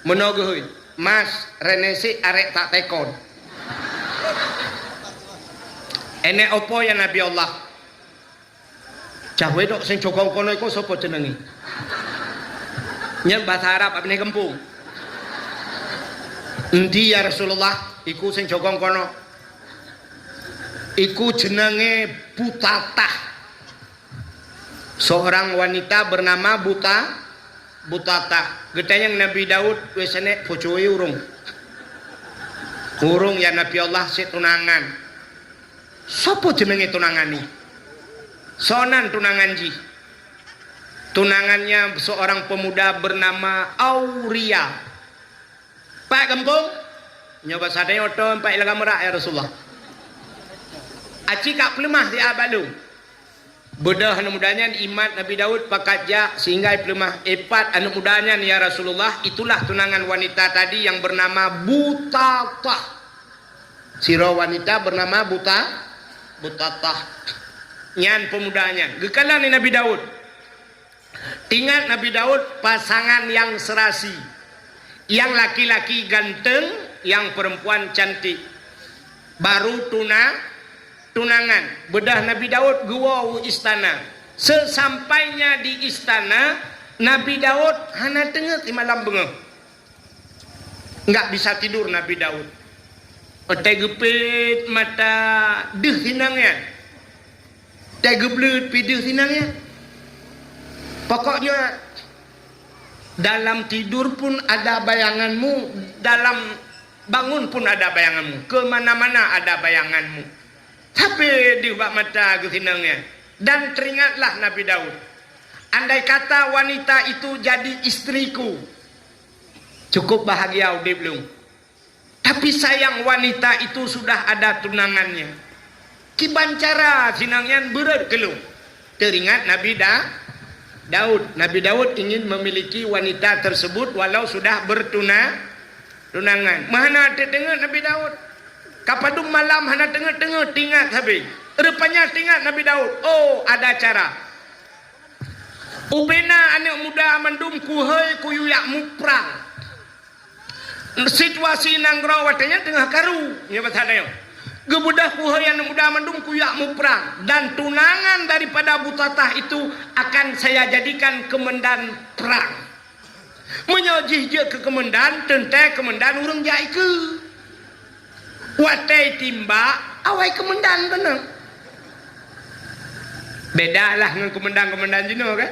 Meunoe geuhôi, "Mas, renesik arek tak tekon." "Enek opo ya Nabi Allah?" "Cah wedok seng cogong kono iko sopo cenengi?" "Nyan bahasa Arab abineh gampông." "Endi ya Rasulullah, iku seng cogong kono?" "Iku cenengi Butatah." Seorang wanita bernama Buta-, Butatah. Geutanyong Nabi Daud, "Weh senek, pucui urung?" "Urung ya Nabi Allah, sek tunangan." Sopo ceungeungi tunangan nyoe? Soe nan tunangan jih? Tunangannya seorang pemuda bernama Auria. Pat gampông? Nyoe basa tanyoe, "Toh, pat i Lagak Merak, ya Rasulullah." Aci ka peuleumah siat bak lôn. Beudôh aneuk muda nyan imat Nabi Daud pakat jak sehingga peuleumah. "Eh, pat aneuk muda nyan, ya Rasulullah, itulah tunangan wanita tadi yang bernama Butatah." Sidroe wanita bernama Buta-, Butatah. Nyan pemuda nyan. Geukalon lé Nabi Daud. Ingat Nabi Daud pasangan yang serasi. Yang laki-laki ganteng, yang perempuan cantik. Baru tuna-, tunangan. Beudôh Nabi Daud geuwoe u istana. Sesampainya di istana, Nabi Daud hana teungeut simalam beungoh. Enggak bisa tidur Nabi Daud. Watèe geupeuet mata deuh sinang nyan. Watèe geubleut pih deuh sinang nyan. Pokoknya, dalam tidur pun ada bayanganmu, dalam bangun pun ada bayanganmu, ke mana-mana ada bayanganmu. Tapi deuh bak mata geusinang nyan. Dan teringatlah Nabi Daud, "Andai kata wanita itu jadi istriku, cukup bahagia udép lôn. Tapi sayang, wanita itu sudah ada tunangannya. Kiban cara sinang nyan beureuet keu lôn." Teringat Nabi Da-, Daud. Nabi Daud ingin memiliki wanita tersebut walau sudah bertuna-, tunangan. Meuhana teuteungeut Nabi Daud. Ka padum malam hana teungeut-teungeut, teuingat sabe. Rupanya teuingat Nabi Daud. Oh, ada cara. Ubena aneuk muda mandum kuhôi kuyue jak muprang. Situasi nanggroe watèe nyan teungoh karu, nyoe basa tanyoe. Geubeudôh kuhôi aneuk muda mandum kuyue jak muprang, dan tunangan daripada Butatah itu akan saya jadikan komandan prang. Meunyoe jih jeuet keu komandan, teuntèe komandan ureueng jak ikeue. Watèe timbak, awai komandan keunoe. Beda lah ngon komandan-komandan jinoe kan?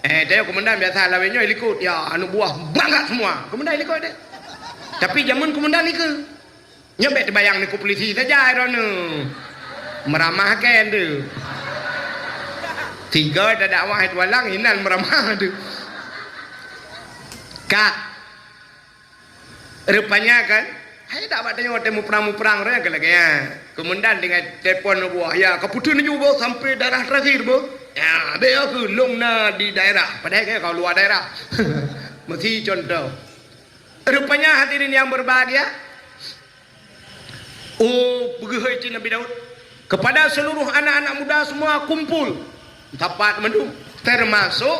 Eh, teuh komandan biasa lawét nyoe ilikot, ya, aneuk buah berangkat semua. Komandan ilikot deh. Tapi jameun komandan ikeue. Nyoe bèk teubayang niko polisi saja droeneuh. Meuramah kan tu. Tiga dak dakwah itu alang inan meuramah tu. Ka. Rupanya kan, hai dak bak tanyoe watèe muprang-muprang roh nyang keu lagèe nyan. Komandan dengan telepon buah, "Ya, ka putus laju boh sampai daerah terakhir boh." "Ya, bèk ya keu lôn na di daerah." Padahai kan ka luwa daerah. Meusi contoh. Rupanya hadirin yang berbahagia, oh, beugeuhôi cit Nabi Daud. Kepada seluruh anak-anak muda semua kumpul. Sapat mandum. Termasuk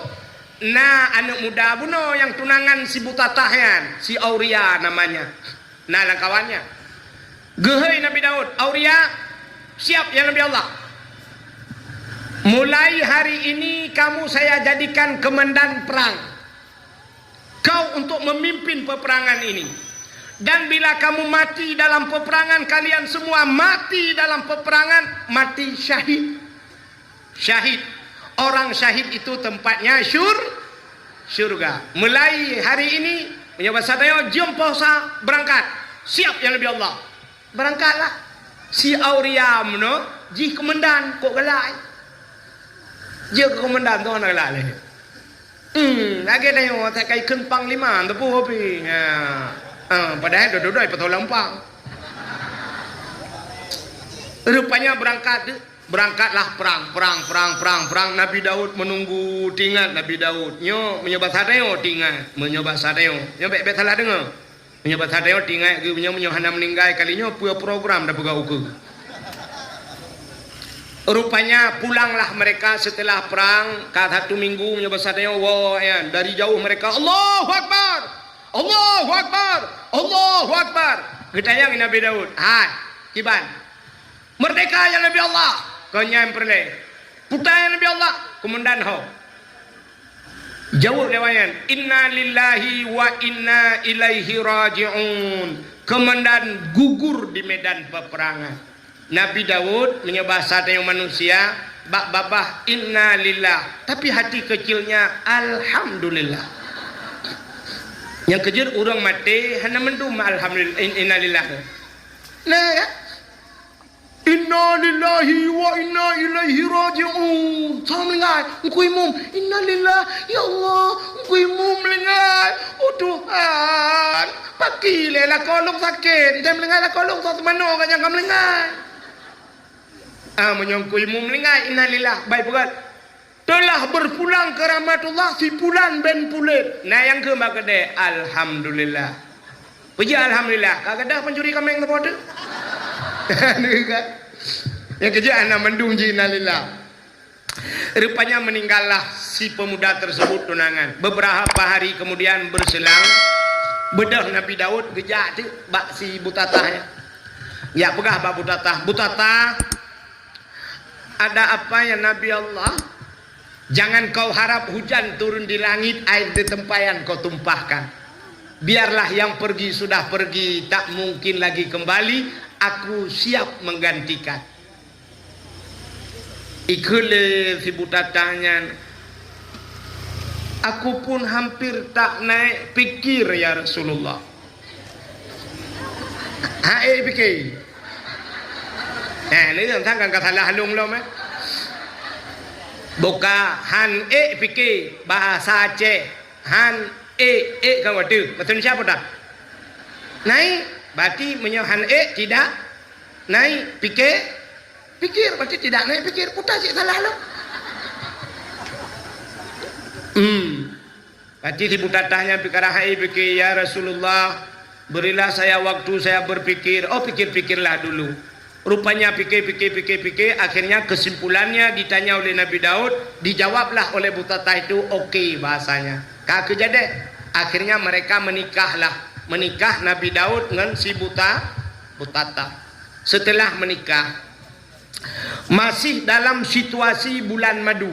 na aneuk muda bunoe nyang tunangan si Butatah nyan, si Auria namanya. Na lam kawan nyan. Geuhôi Nabi Daud, "Auria, siap ya Nabi Allah. Mulai hari ini kamu saya jadikan komandan perang." Kau untuk memimpin peperangan ini. Dan bila kamu mati dalam peperangan, kalian semua mati dalam peperangan, mati syahid. Syahid. Orang syahid itu tempatnya syur-, syurga. Mulai hari ini, meunyoe basa tanyoe, jeuem posa, berangkat. Siap ya Nabi Allah. Berangkatlah. Si Auria meunoe jih komandan, kok galak. Jeuet keu komandan tu hana galak lé. Hmm, lagèe tanyoe, asai ka ikheun panglima, teupeu api. Ha. Ha, padahai dua-dua ipatô lam pang. Rupanya berangkat, berangkatlah perang, perang, perang, perang, perang. Nabi Daud menunggu, teuingat Nabi Daud. Nyoe, meunyoe basa tanyoe, teuingat. Meunyoe basa tanyoe. Nyoe bèk, bèk salah deungö. Meunyoe basa tanyoe teuingat geuh, meunyoe, meunyoe hana meuninggai kali nyoe, peue program tapeugah ukeue. Rupanya pulanglah mereka setelah perang, ka satu minggu, meunyoe basa tanyoe, woe, ya, dari jauh mereka, "Allahu Akbar! Allahu Akbar! Allahu Akbar!" Geutanyong Nabi Daud, "Hai, kiban? Merdeka ya Nabi Allah?" "Kon nyan peureulèe." "Peue ta ya Nabi Allah?" "Komandan ho." Jaweueb lé awak nyan, "Inna lillahi wa inna ilaihi raji'un." Komandan gugur di medan peperangan. Nabi Daud, meunyoe basa tanyoe manusia, bak babah inna lillah, tapi hati kecilnya alhamdulillah. Nyang keujeuet ureueng maté hana mandum alhamdulillah, in-, innalillah. Nah, ya. "Inna lillahi wa inna ilaihi raji'un." Soe meulinggai, Teungku Imum. "Inna lillahi, ya Allah, Teungku Imum meulinggai. Oh Tuhan, pakri lé lakoe lôn sakét. Meulinggai lakoe lôn, soe teumanoe ka nyang ka meulinggai." Ah, meunyoe Teungku Imum meulinggai, "Inna lillahi." Baik, peugah. "Telah berpulang ke rahmatullah si Pulan bin Pulan." Nah, nyang keu bak keudè, "Alhamdulillah." Peue jih alhamdulillah, ka gadôh pencuri kaméng saboh teuk. Nyang keujeuet hana mandum jih innalillah. Rupanya meninggallah si pemuda tersebut tunangan. Beberapa hari kemudian berselang, beudôh Nabi Daud geujak teuk bak si Butatah nyan. Jak peugah bak Butatah, "Butatah, ada apa ya Nabi Allah? Jangan kau harap hujan turun di langit, air di tempayan kau tumpahkan. Biarlah yang pergi sudah pergi, tak mungkin lagi kembali, aku siap menggantikan." Ikheun lé si Butatah nyan, "Aku pun hampir tak naik pikir, ya Rasulullah." Han ék pike. Eh, ni teuntang kan ka salah lôn lom, eh. Buka han ék pike, bahasa Aceh. Han ék, ék kan wateue. Bahasa Indonesia apa dah? Naik. Berarti meunyoe han ék tidak naik pike, pikir. Berarti tidak naik pikir. Putar cit salah lôn. Hmm. Pati si Butatah nyan pih karahai pike, "Ya Rasulullah, berilah saya waktu saya berpikir." Oh, pikir-pikirlah dulu. Rupanya pike, pike, pike, pike, akhirnya kesimpulannya ditanya oleh Nabi Daud, dijawablah oleh Butatah itu, "Oke," bahasanya. Ka keujadeh. Akhirnya mereka menikahlah. Menikah Nabi Daud ngon si Buta-, Butatah. Setelah menikah, masih dalam situasi bulan madu.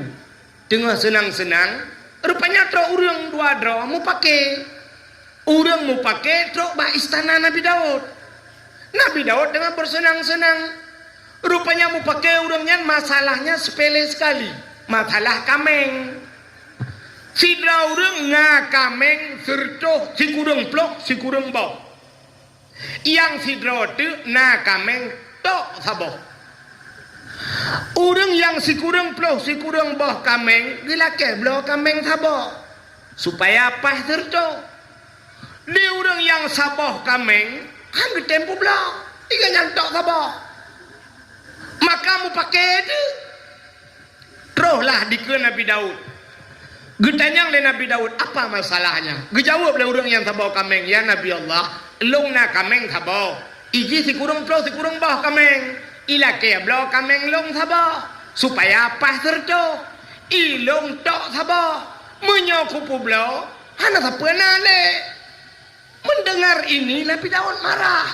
Teungoh seunang-seunang, rupanya trok ureuëng dua droe mupake. Ureuëng mupake trok bak istana Nabi Daud. Nabi Daud teungoh beuseunang-seunang. Rupanya mupake ureuëng nyan masalahnya sepele sekali, masalah kaméng. Sidroe ureuëng na kaméng sireutôh, sikureueng ploh, sikureueng boh. Nyang sidroe teuk na kaméng tok saboh. Ureuëng nyang sikureueng ploh sikureueng boh kaméng geulakée bloe kaméng saboh, supaya paih sireutôh. Di ureuëng nyang saboh kaméng han geutem peubloe, iga nyan tok saboh. Maka mupake teuk. Trohlah dikeue Nabi Daud. Geutanyong lé Nabi Daud, "Apa masalahnya?" Geujaweueb lé ureuëng nyang saboh kaméng, "Ya Nabi Allah, lôn na kaméng saboh. Iji sikureueng ploh sikureueng boh kaméng. Ilakée bloe kaméng lôn saboh, supaya paih sireutôh. Ilôn tok saboh. Meunyoe kupeubloe, hana sapeue na lé. Mendengar ini, Nabi Daud marah.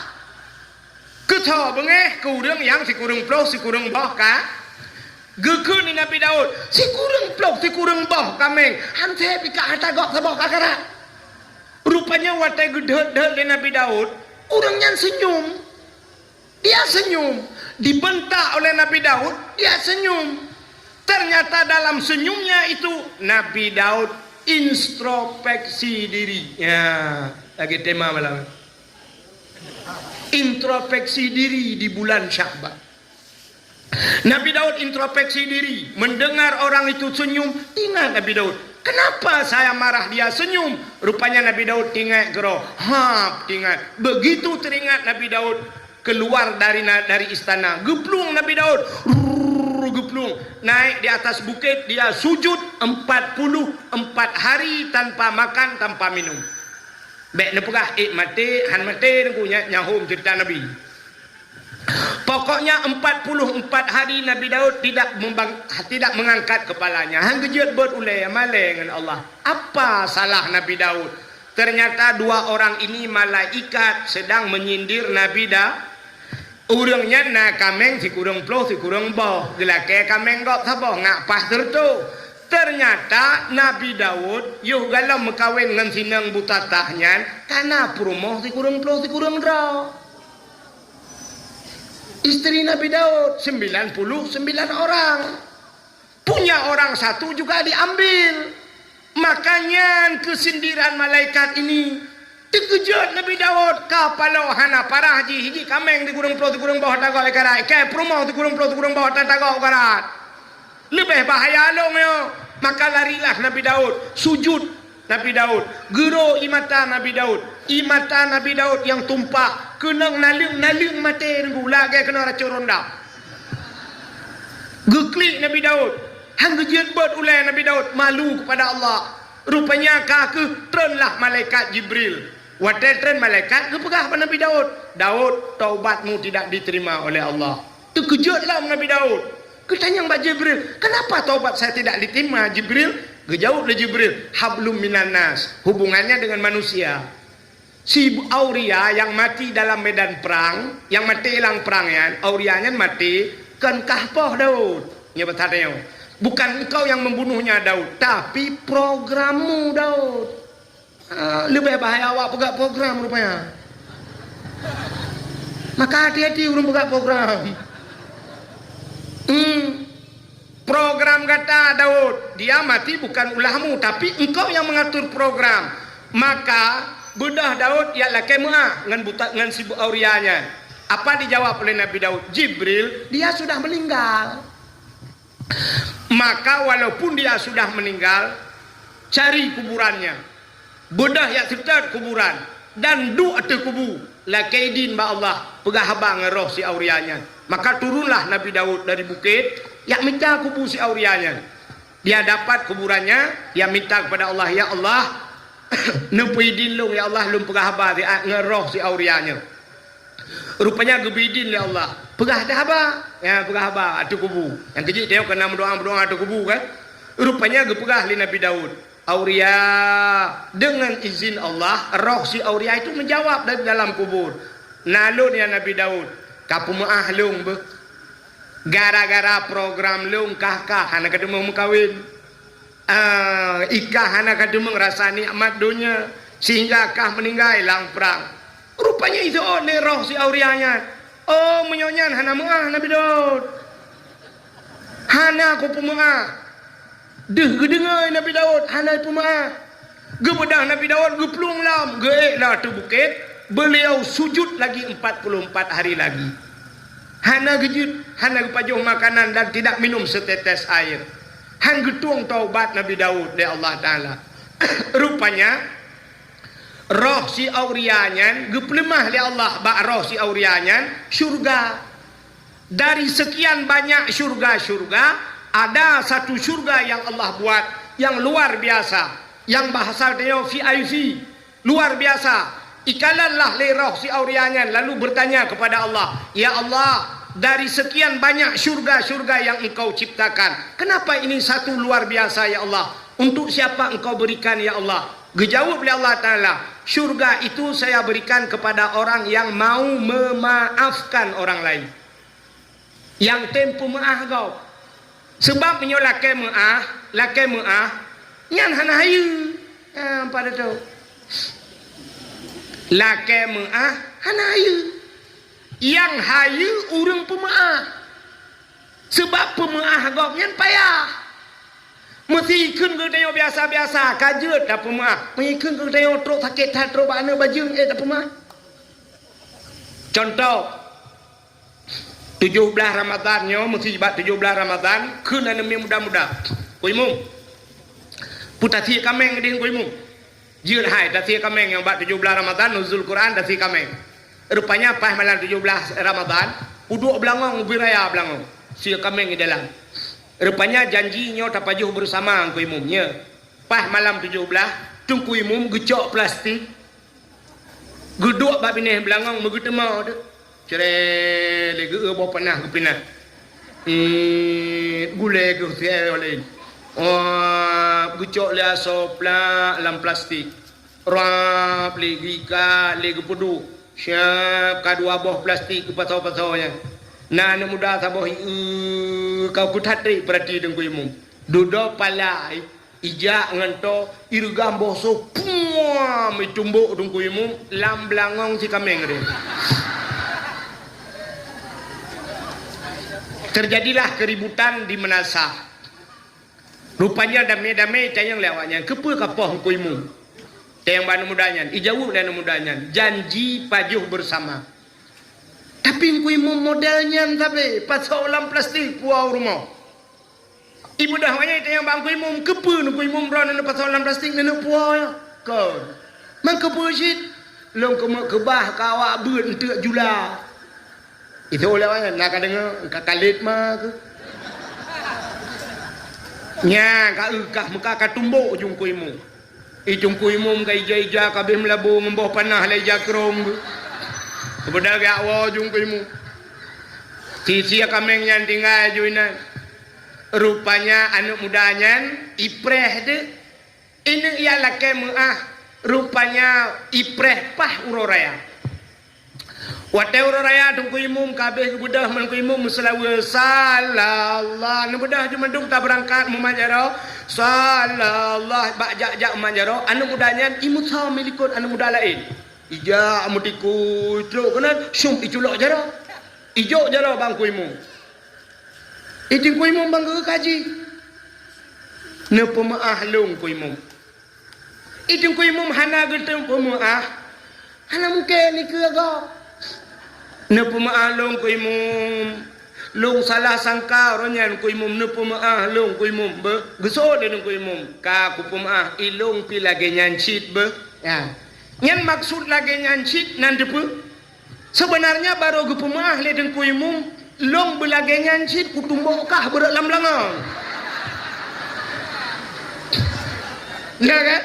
Keu soe beungéh? Keu ureuëng nyang sikureueng ploh sikureueng boh ka. Geukheun lé Nabi Daud, "Sikureueng ploh sikureueng boh kaméng, han sép pih ka ata gob saboh ka karab." Rupanya watée geudeuet-deuet lé Nabi Daud, ureuëng nyan seunyum. Dia senyum. Dibentak oleh Nabi Daud, dia senyum. Ternyata dalam senyumnya itu, Nabi Daud introspeksi diri. Ya, lagi tema malam. Introspeksi diri di bulan Sya'ban. Nabi Daud introspeksi diri, mendengar orang itu senyum, ingat Nabi Daud, "Kenapa saya marah dia senyum?" Rupanya Nabi Daud teuingat keudroe. Hap, teuingat. Begitu teringat Nabi Daud, keluar dari na-, dari istana. Geuplueng Nabi Daud. Rrrr, geuplueng. Naik di atas bukit, dia sujud empat puluh empat hari tanpa makan, tanpa minum. Bék neupeugah, "Ék maté, han maté," nyan, nyan hom cerita Nabi. Pokoknya empat puluh empat hari Nabi Daud tidak membang-, tidak mengangkat kepalanya. Han geujeuet beuet ulée, malée ngon Allah. Apa salah Nabi Daud? Ternyata dua orang ini malaikat sedang menyindir Nabi Da-, ureuëng nyan na kaméng sikureueng ploh sikureueng boh, geulakée kaméng gob saboh ngat paih sireutôh. Ternyata Nabi Daud yoh galom meukawen ngon sinong Butatah nyan, ka na peurumoh sikureueng ploh sikureueng droe. Istri Nabi Daud sembilan puluh sembilan orang. Punya orang satu juga diambil. Maka nyan keuh sindiran malaikat ini. Teukeujot Nabi Daud, ka paloe hana parah jih, jih kaméng sikureueng ploh sikureueng boh tagok i karat, ikai peurumoh sikureueng ploh sikureueng boh tagok u karat. Leubeh bahaya lôn nyoe. Maka larilah Nabi Daud, sujud Nabi Daud, geuro ie mata Nabi Daud, ie mata Nabi Daud nyang tumpah, keunong naleueng-naleueng maté teungku, lagée keunoe racon rondam. Geuklik Nabi Daud, han geujeuet beuet ulée Nabi Daud, malu kepada Allah. Rupanya ka kheueh treunlah malaikat Jibril. Watée treun malaikat geupeugah bak Nabi Daud, "Daud, taubatmu tidak diterima oleh Allah." Teukeujot lom Nabi Daud. Geutanyong bak Jibril, "Kenapa taubat saya tidak diterima, Jibril?" Geujaweueb lé Jibril, "Hablum minan nas, hubungannya dengan manusia." Si Auria nyang mati dalam medan prang, nyang maté lam prang nyan, Auria nyan maté kon kah poh Daud. Nyoe beutanyoe, bukan engkau yang membunuhnya Daud, tapi programmu Daud. Ah, leubeh bahaya awak peugah program rupanya. Maka hati-hati ureuëng peugah program. Hmm. Program gata, Daud, dia mati bukan ulahmu, tapi engkau yang mengatur program. Maka beudôh Daud jak lakée meuáh ngon buta, ngon si Auria nyan. Apa dijawab oleh Nabi Daud? Jibril, "Dia sudah meninggal." Maka walaupun dia sudah meninggal, cari kuburannya. Beudôh jak seutôt kuburan dan duek ateueh kubu, lakée idin bak Allah, peugah haba ngon roh si Auria nyan. Maka turunlah Nabi Daud dari bukét, jak mita kubu si Auria nyan. Dia dapat kuburannya, dia minta kepada Allah, "Ya Allah, neupeuidin lôn, ya Allah, lôn peugah haba siat ngon roh si Auria nyoe." Rupanya geubri idin lé Allah. Peugah dah haba. Ya, peugah haba ateueh kubu. Nyang keujeuet tanyoe keunan meudoa-meudoa ateueh kubu kan. Rupanya geupeugah lé Nabi Daud, "Auria, dengan izin Allah, roh si Auria itu menjawab dari dalam kubur." "Na lôn, ya Nabi Daud, ka peumeuáh lôn beuh. Gara-gara program lôn kah-kah hana ka teumeukawen. Ah, i kah hana ka teumeuh rasa nikmat donya, sehingga kah meuninggai lam prang." Rupanya iseuôt lé roh si Auria nyan, "Oh, meunyoe nyan hana meuáh Nabi Daud. Hana kupeumeuáh." Deuh geudeungoe Nabi Daud hana peumeuáh. Geubeudôh Nabi Daud geuplueng lom, geuék lam ateueh bukét, beliau sujud lagi empat puluh empat hari lagi. Hana geujeuet, hana geupajoh makanan dan tidak minum setetes air. Han geutueng taubat Nabi Daud lé Allah Taala. Rupanya, roh si Auria nyan geupeuleumah lé Allah bak roh si Auria nyan syurga. Dari sekian banyak syurga-syurga, ada satu syurga yang Allah buat yang luar biasa, yang bahasa tanyoe V I P. Luar biasa. Ikalonlah lé roh si Auria nyan lalu bertanya kepada Allah, "Ya Allah, dari sekian banyak syurga-syurga yang Engkau ciptakan, kenapa ini satu luar biasa, ya Allah? Untuk siapa Engkau berikan, ya Allah?" Geujaweueb lé Allah Taala, "Syurga itu saya berikan kepada orang yang mau memaafkan orang lain." Nyang tem peumeuáh gob. Seubab meunyoe lakée meuáh, lakée meuáh, nyan hana hayeue. Ha, pada tu. Lakée meuáh hana hayeue. Nyang hayeue ureuëng peumeuáh. Seubab peumeuáh gob nyan payah. Meusi kheun geutanyoe biasa-biasa, ka jeuet tapeumeuáh. Meusi kheun geutanyoe trok sakét that, trok bak aneuk bajeueng, eh, tapeumeuáh. Contoh, tujoh blaih Ramadhan nyoe, meusi bak tujoh blaih Ramadhan, kheun aneuk miet muda-muda, "Ku Imum, peue tasie kaméng deh Ku Imum?" Jeuet hai tasie kaméng nyang bak tujoh blaih Ramadhan, nuzul Quran, tasie kaméng. Rupanya paih malam tujoh blaih Ramadhan, uduek beulangong ubé raya beulangong, sie kaméng di dalam. Rupanya janji nyoe tapajoh beusama Ku Imum, nyoe. Paih malam tujoh blaih, Teungku Imum geucok plastik, geuduek bak binéh beulangong meugeuteumo teuh. Cre, lé geu-eu boh panah geupinah. Eeh, gulée geuh sie laén. Wah, geucok lé asoe plak lam plastik. Rab lé geuikat, lé geupeuduek. Siab ka dua boh plastik geupasoe-pasoe nyan. Na aneuk muda saboh, "Eeh, ka kuthaté peurati Teungku Imum." Dudoe palai, ijak ngon toe, ireugam boh soe, puam, itumbok Teungku Imum lam beulangong si kaméng teuh. Terjadilah keributan di meunasah. Rupanya damé-damé tanyong lé awaknyan, "Keupeue ka poh Teungku Imum?" Nyang bak aneuk muda nyan, ijaweueb lé aneuk muda nyan, janji pajoh beusama. Tapi Teungku Imum model nyan sabe, pasoe lam plastik puwoe u rumoh. Ibeudôh awak nyan itanyong bak Teungku Imum, "Keupeue Teungku Imum droeneuh neupasoe lam plastik neuneuk puwoe?" Kon. "Man keupeue cit?" "Lôn keumeuk keubah keu awak beuet eunteuk jula." Itu ulée awak nyan, "Na ka deungoe, ka kalét ma keuh." Nyan ka eu kah meuka ka tumbok ju Teungku Imum. I Teungku Imum ka ija-ija ka abéh meulabô ngon boh panah lé ija krông geuh. Keubeuda geujak woe ju Teungku Imum. Sisia kaméng nyan tinggai ju inan. Rupanya aneuk muda nyan ipreh deuh. Ineuk jak lakée meuáh, rupanya ipreh paih uroe raya. Watée uroe raya Teungku Imum ka abéh geubeudôh, Teungku Imum meuseulaweue, "Sallallah." Neubeudôh ju mandum tabeurangkat mumat jaroe, "Sallallah." Bak jak-jak mumat jaroe, aneuk muda nyan imeusa milikot aneuk muda laén. Ijak meutikui trok keunan, syum iculok jaroe. Ijok jaroe bak Teungku Imum. I Teungku Imum ban geuh kaji. Neupeumeuáh lôn Teungku Imum. I Teungku Imum hana geuteupeumeuáh, hana mungken dikeue gob. Neupeumeuáh lôn Teungku Imum. Lôn salah sangka uroe nyan Teungku Imum, neupeumeuáh lôn Teungku Imum beuh. Geuseuôt lé Teungku Imum, "Ka kupeumeuáh, i lôn pih lagée nyan cit beuh." Ya. Nyan maksud lagée nyan cit nan teupeue? Seubeunarnya barô geupeumeuáh lé Teungku Imum, "Lôn beulagée nyan cit kutumbok kah beureuek lam beulangong." Na kan?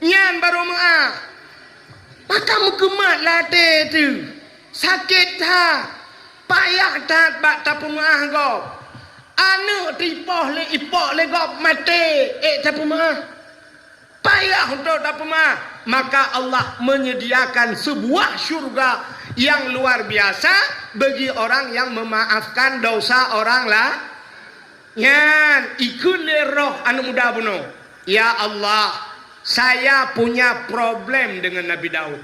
Nyan barô meuáh. Maka meukeumat lam até teuh. Sakét that. Payah that bak tapeumeuáh gob. Aneuk teuipoh lé ipok lé gob maté, ék tapeumeuáh. Payah untuk tapeumeuáh, maka Allah menyediakan sebuah syurga yang luar biasa bagi orang yang memaafkan dosa orang lain. Nyan, ikheun lé roh aneuk muda bunoe, "Ya Allah, saya punya problem dengan Nabi Daud."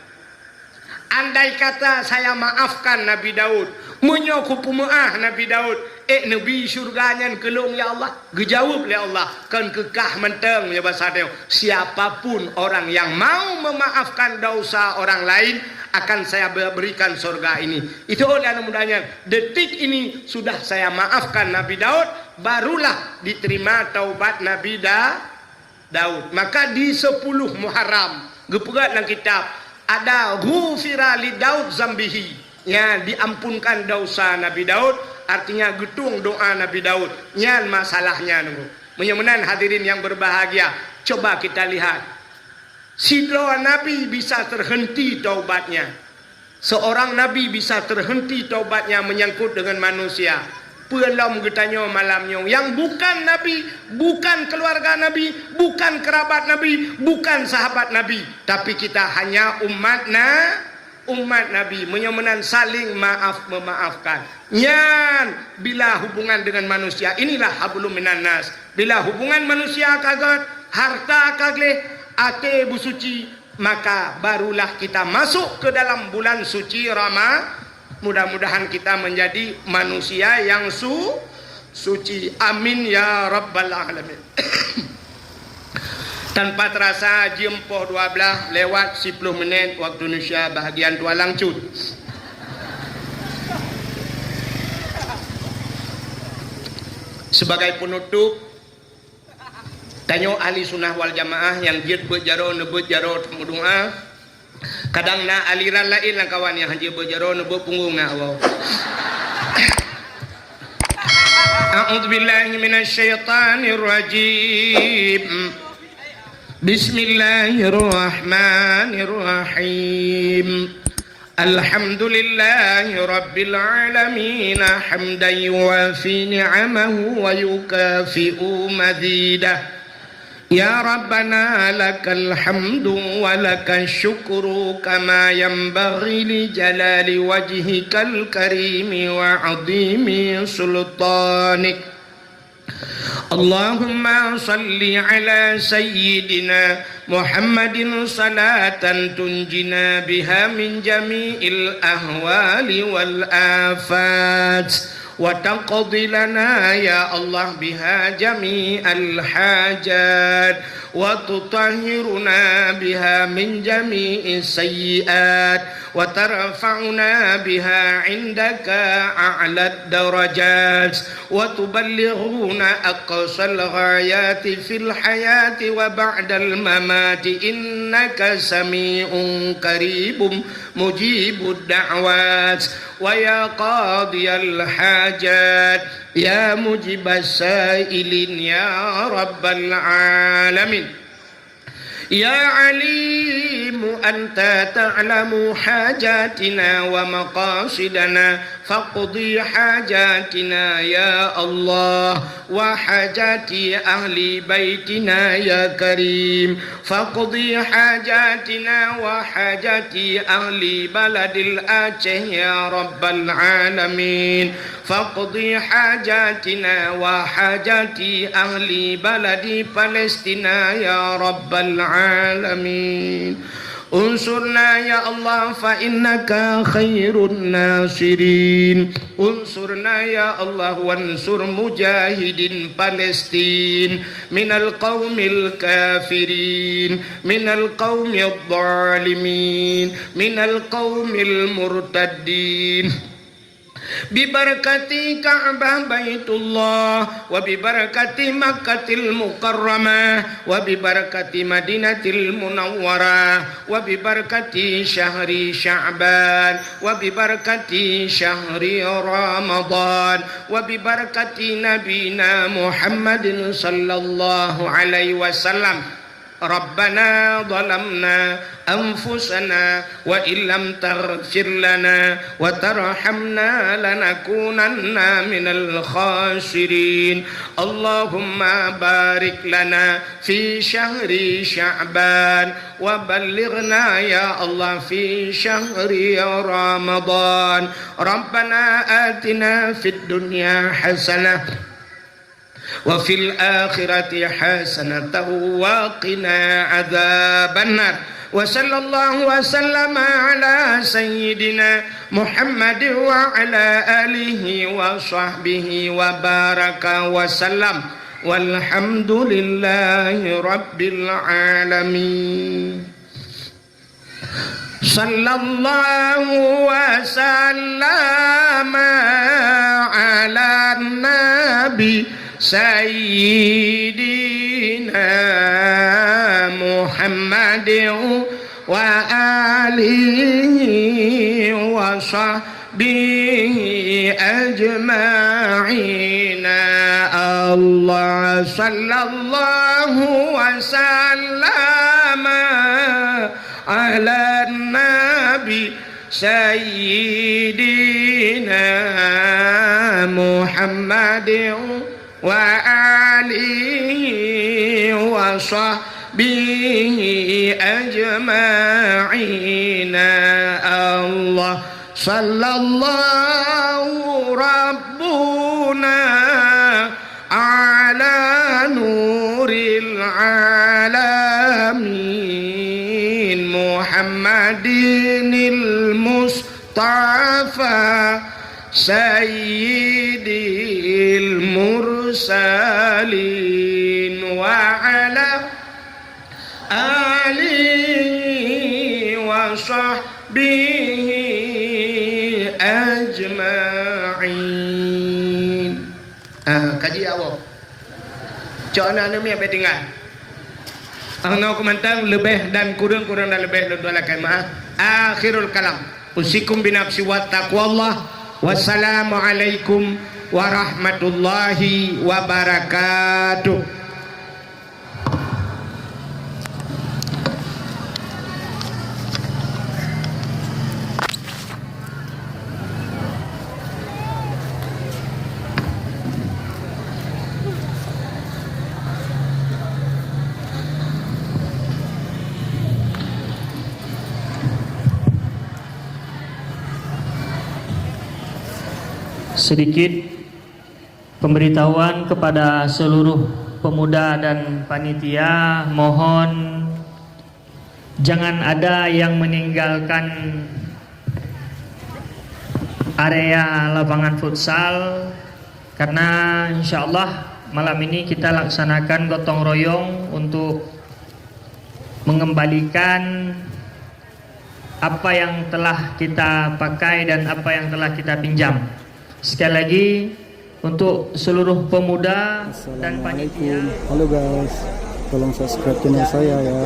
Andai kata saya maafkan Nabi Daud, meunyoe kupeumeuáh Nabi Daud, ék neubi syeuruga nyan keu lôn, ya Allah? Geujaweueb lé Allah, "Kon keu kah mantong," ya basa tanyoe, "siapa pun orang yang mau memaafkan dosa orang lain, akan saya berikan surga ini." Itu oleh aneuk muda nyan, "Detik ini sudah saya maafkan Nabi Daud, barulah diterima taubat Nabi Da-, Daud." Maka di sepuluh Muharram, geupeugah lam kitab, ada, "Ghufira li Daud zambihi." Ya, diampunkan dosa Nabi Daud, artinya geutueng doa Nabi Daud. Nyan masalahnya nunggu. Meunyoe meunan hadirin yang berbahagia, coba kita lihat. Sidroe nabi bisa terhenti taubatnya. Seorang nabi bisa terhenti taubatnya menyangkut dengan manusia. Peue lom geutanyoe malam nyoe, nyang bukan nabi, bukan keluarga nabi, bukan kerabat nabi, bukan sahabat nabi, tapi kita hanya umat na-, umat nabi. Meunyoe meunan saling maaf memaafkan. Nyan bila hubungan dengan manusia, inilah hablum minan nas. Bila hubungan manusia ka gét, harta ka gleh, até beusuci, maka barulah kita masuk ke dalam bulan suci Rama-, mudah-mudahan kita menjadi manusia yang su-, suci. Amin ya rabbal alamin. Tanpa terasa, jeuem poh dua belas lewat siploh menit waktu Indonesia bahagian tualang cut. Sebagai penutup, tanyoe ahli sunnah wal jamaah nyang jeuet beuet jaroe, neubeuet jaroe, tameudoa. Kadang na aliran laén lam kawan nyang hanjeuet beuet jaroe, neubeuet punggong na Allah. A'udzubillahi minasyaitonirrajim. Bismillahirrahmanirrahim. Alhamdulillahi rabbil alamin, hamdan yuwafi ni'amahu wa yukafi'u mazidah. Ya Rabbana, lakal hamdu wa lakasy syukru kama yanbaghi li jalali wajhikal karimi wa 'azimi sultanik. Allahumma shalli ala sayyidina Muhammadin salatan tunjina biha min jami'il ahwali wal afat. وتقضي لنا يا الله بها جميع الحاجات، وتطهرنا بها من جميع السيئات، وترفعنا بها عندك أعلى الدرجات، وتبلغنا أقصى الغايات في الحياة وبعد الممات، إنك سميع قريب مجيب الدعوات. ويا قاضي الحاجات، يا مجيب السائلين، يا رب العالمين. يا عليم، أنت تعلم حاجاتنا ومقاصدنا، فاقض حاجاتنا يا الله، وحاجات أهل بيتنا يا كريم، فاقض حاجاتنا وحاجات أهل بلد الآچه يا رب العالمين، فاقض حاجاتنا وحاجات أهل بلد فلسطين يا رب العالمين. انصرنا يا الله فإنك خير الناصرين. انصرنا يا الله وانصر مجاهدين فلسطين من القوم الكافرين، من القوم الظالمين، من القوم المرتدين. ببركة كعبة بيت الله، وببركة مكة المكرمة، وببركة مدينة المنورة، وببركة شهر شعبان، وببركة شهر رمضان، وببركة نبينا محمد صلى الله عليه وسلم. ربنا ظلمنا أنفسنا وإن لم تغفر لنا وترحمنا لنكونن من الخاسرين. اللهم بارك لنا في شهر شعبان وبلغنا يا الله في شهر رمضان. ربنا آتنا في الدنيا حسنة وفي الآخرة حسنة وقنا عذاب النار. وصلى الله وسلم على سيدنا محمد وعلى آله وصحبه وبارك وسلم. والحمد لله رب العالمين. صلى الله وسلم على النبي سيدنا محمد وآله وصحبه أجمعين. الله صلى الله وسلم على النبي سيدنا محمد وآله وصحبه أجمعين. الله صلى الله ربنا على نور العالمين محمد المصطفى سيد المرسلين وعلى آله وصحبه أجمعين. Ah, kaji awak. Cok na aneuk miet beu tinggai. Ang nyoe keumantang leubeh dan kureueng, kureueng dan leubeh lôn tuan lakèe meu'ah. Akhirul kalam. Usikum binafsi wa taqwallah. Wassalamualaikum warahmatullahi wabarakatuh. Sedikit pemberitahuan kepada seluruh pemuda dan panitia, mohon jangan ada yang meninggalkan area lapangan futsal, karena insya Allah malam ini kita laksanakan gotong royong untuk mengembalikan apa yang telah kita pakai dan apa yang telah kita pinjam. Sekali lagi, untuk seluruh pemuda dan panitia. Halo guys, tolong subscribe channel saya ya.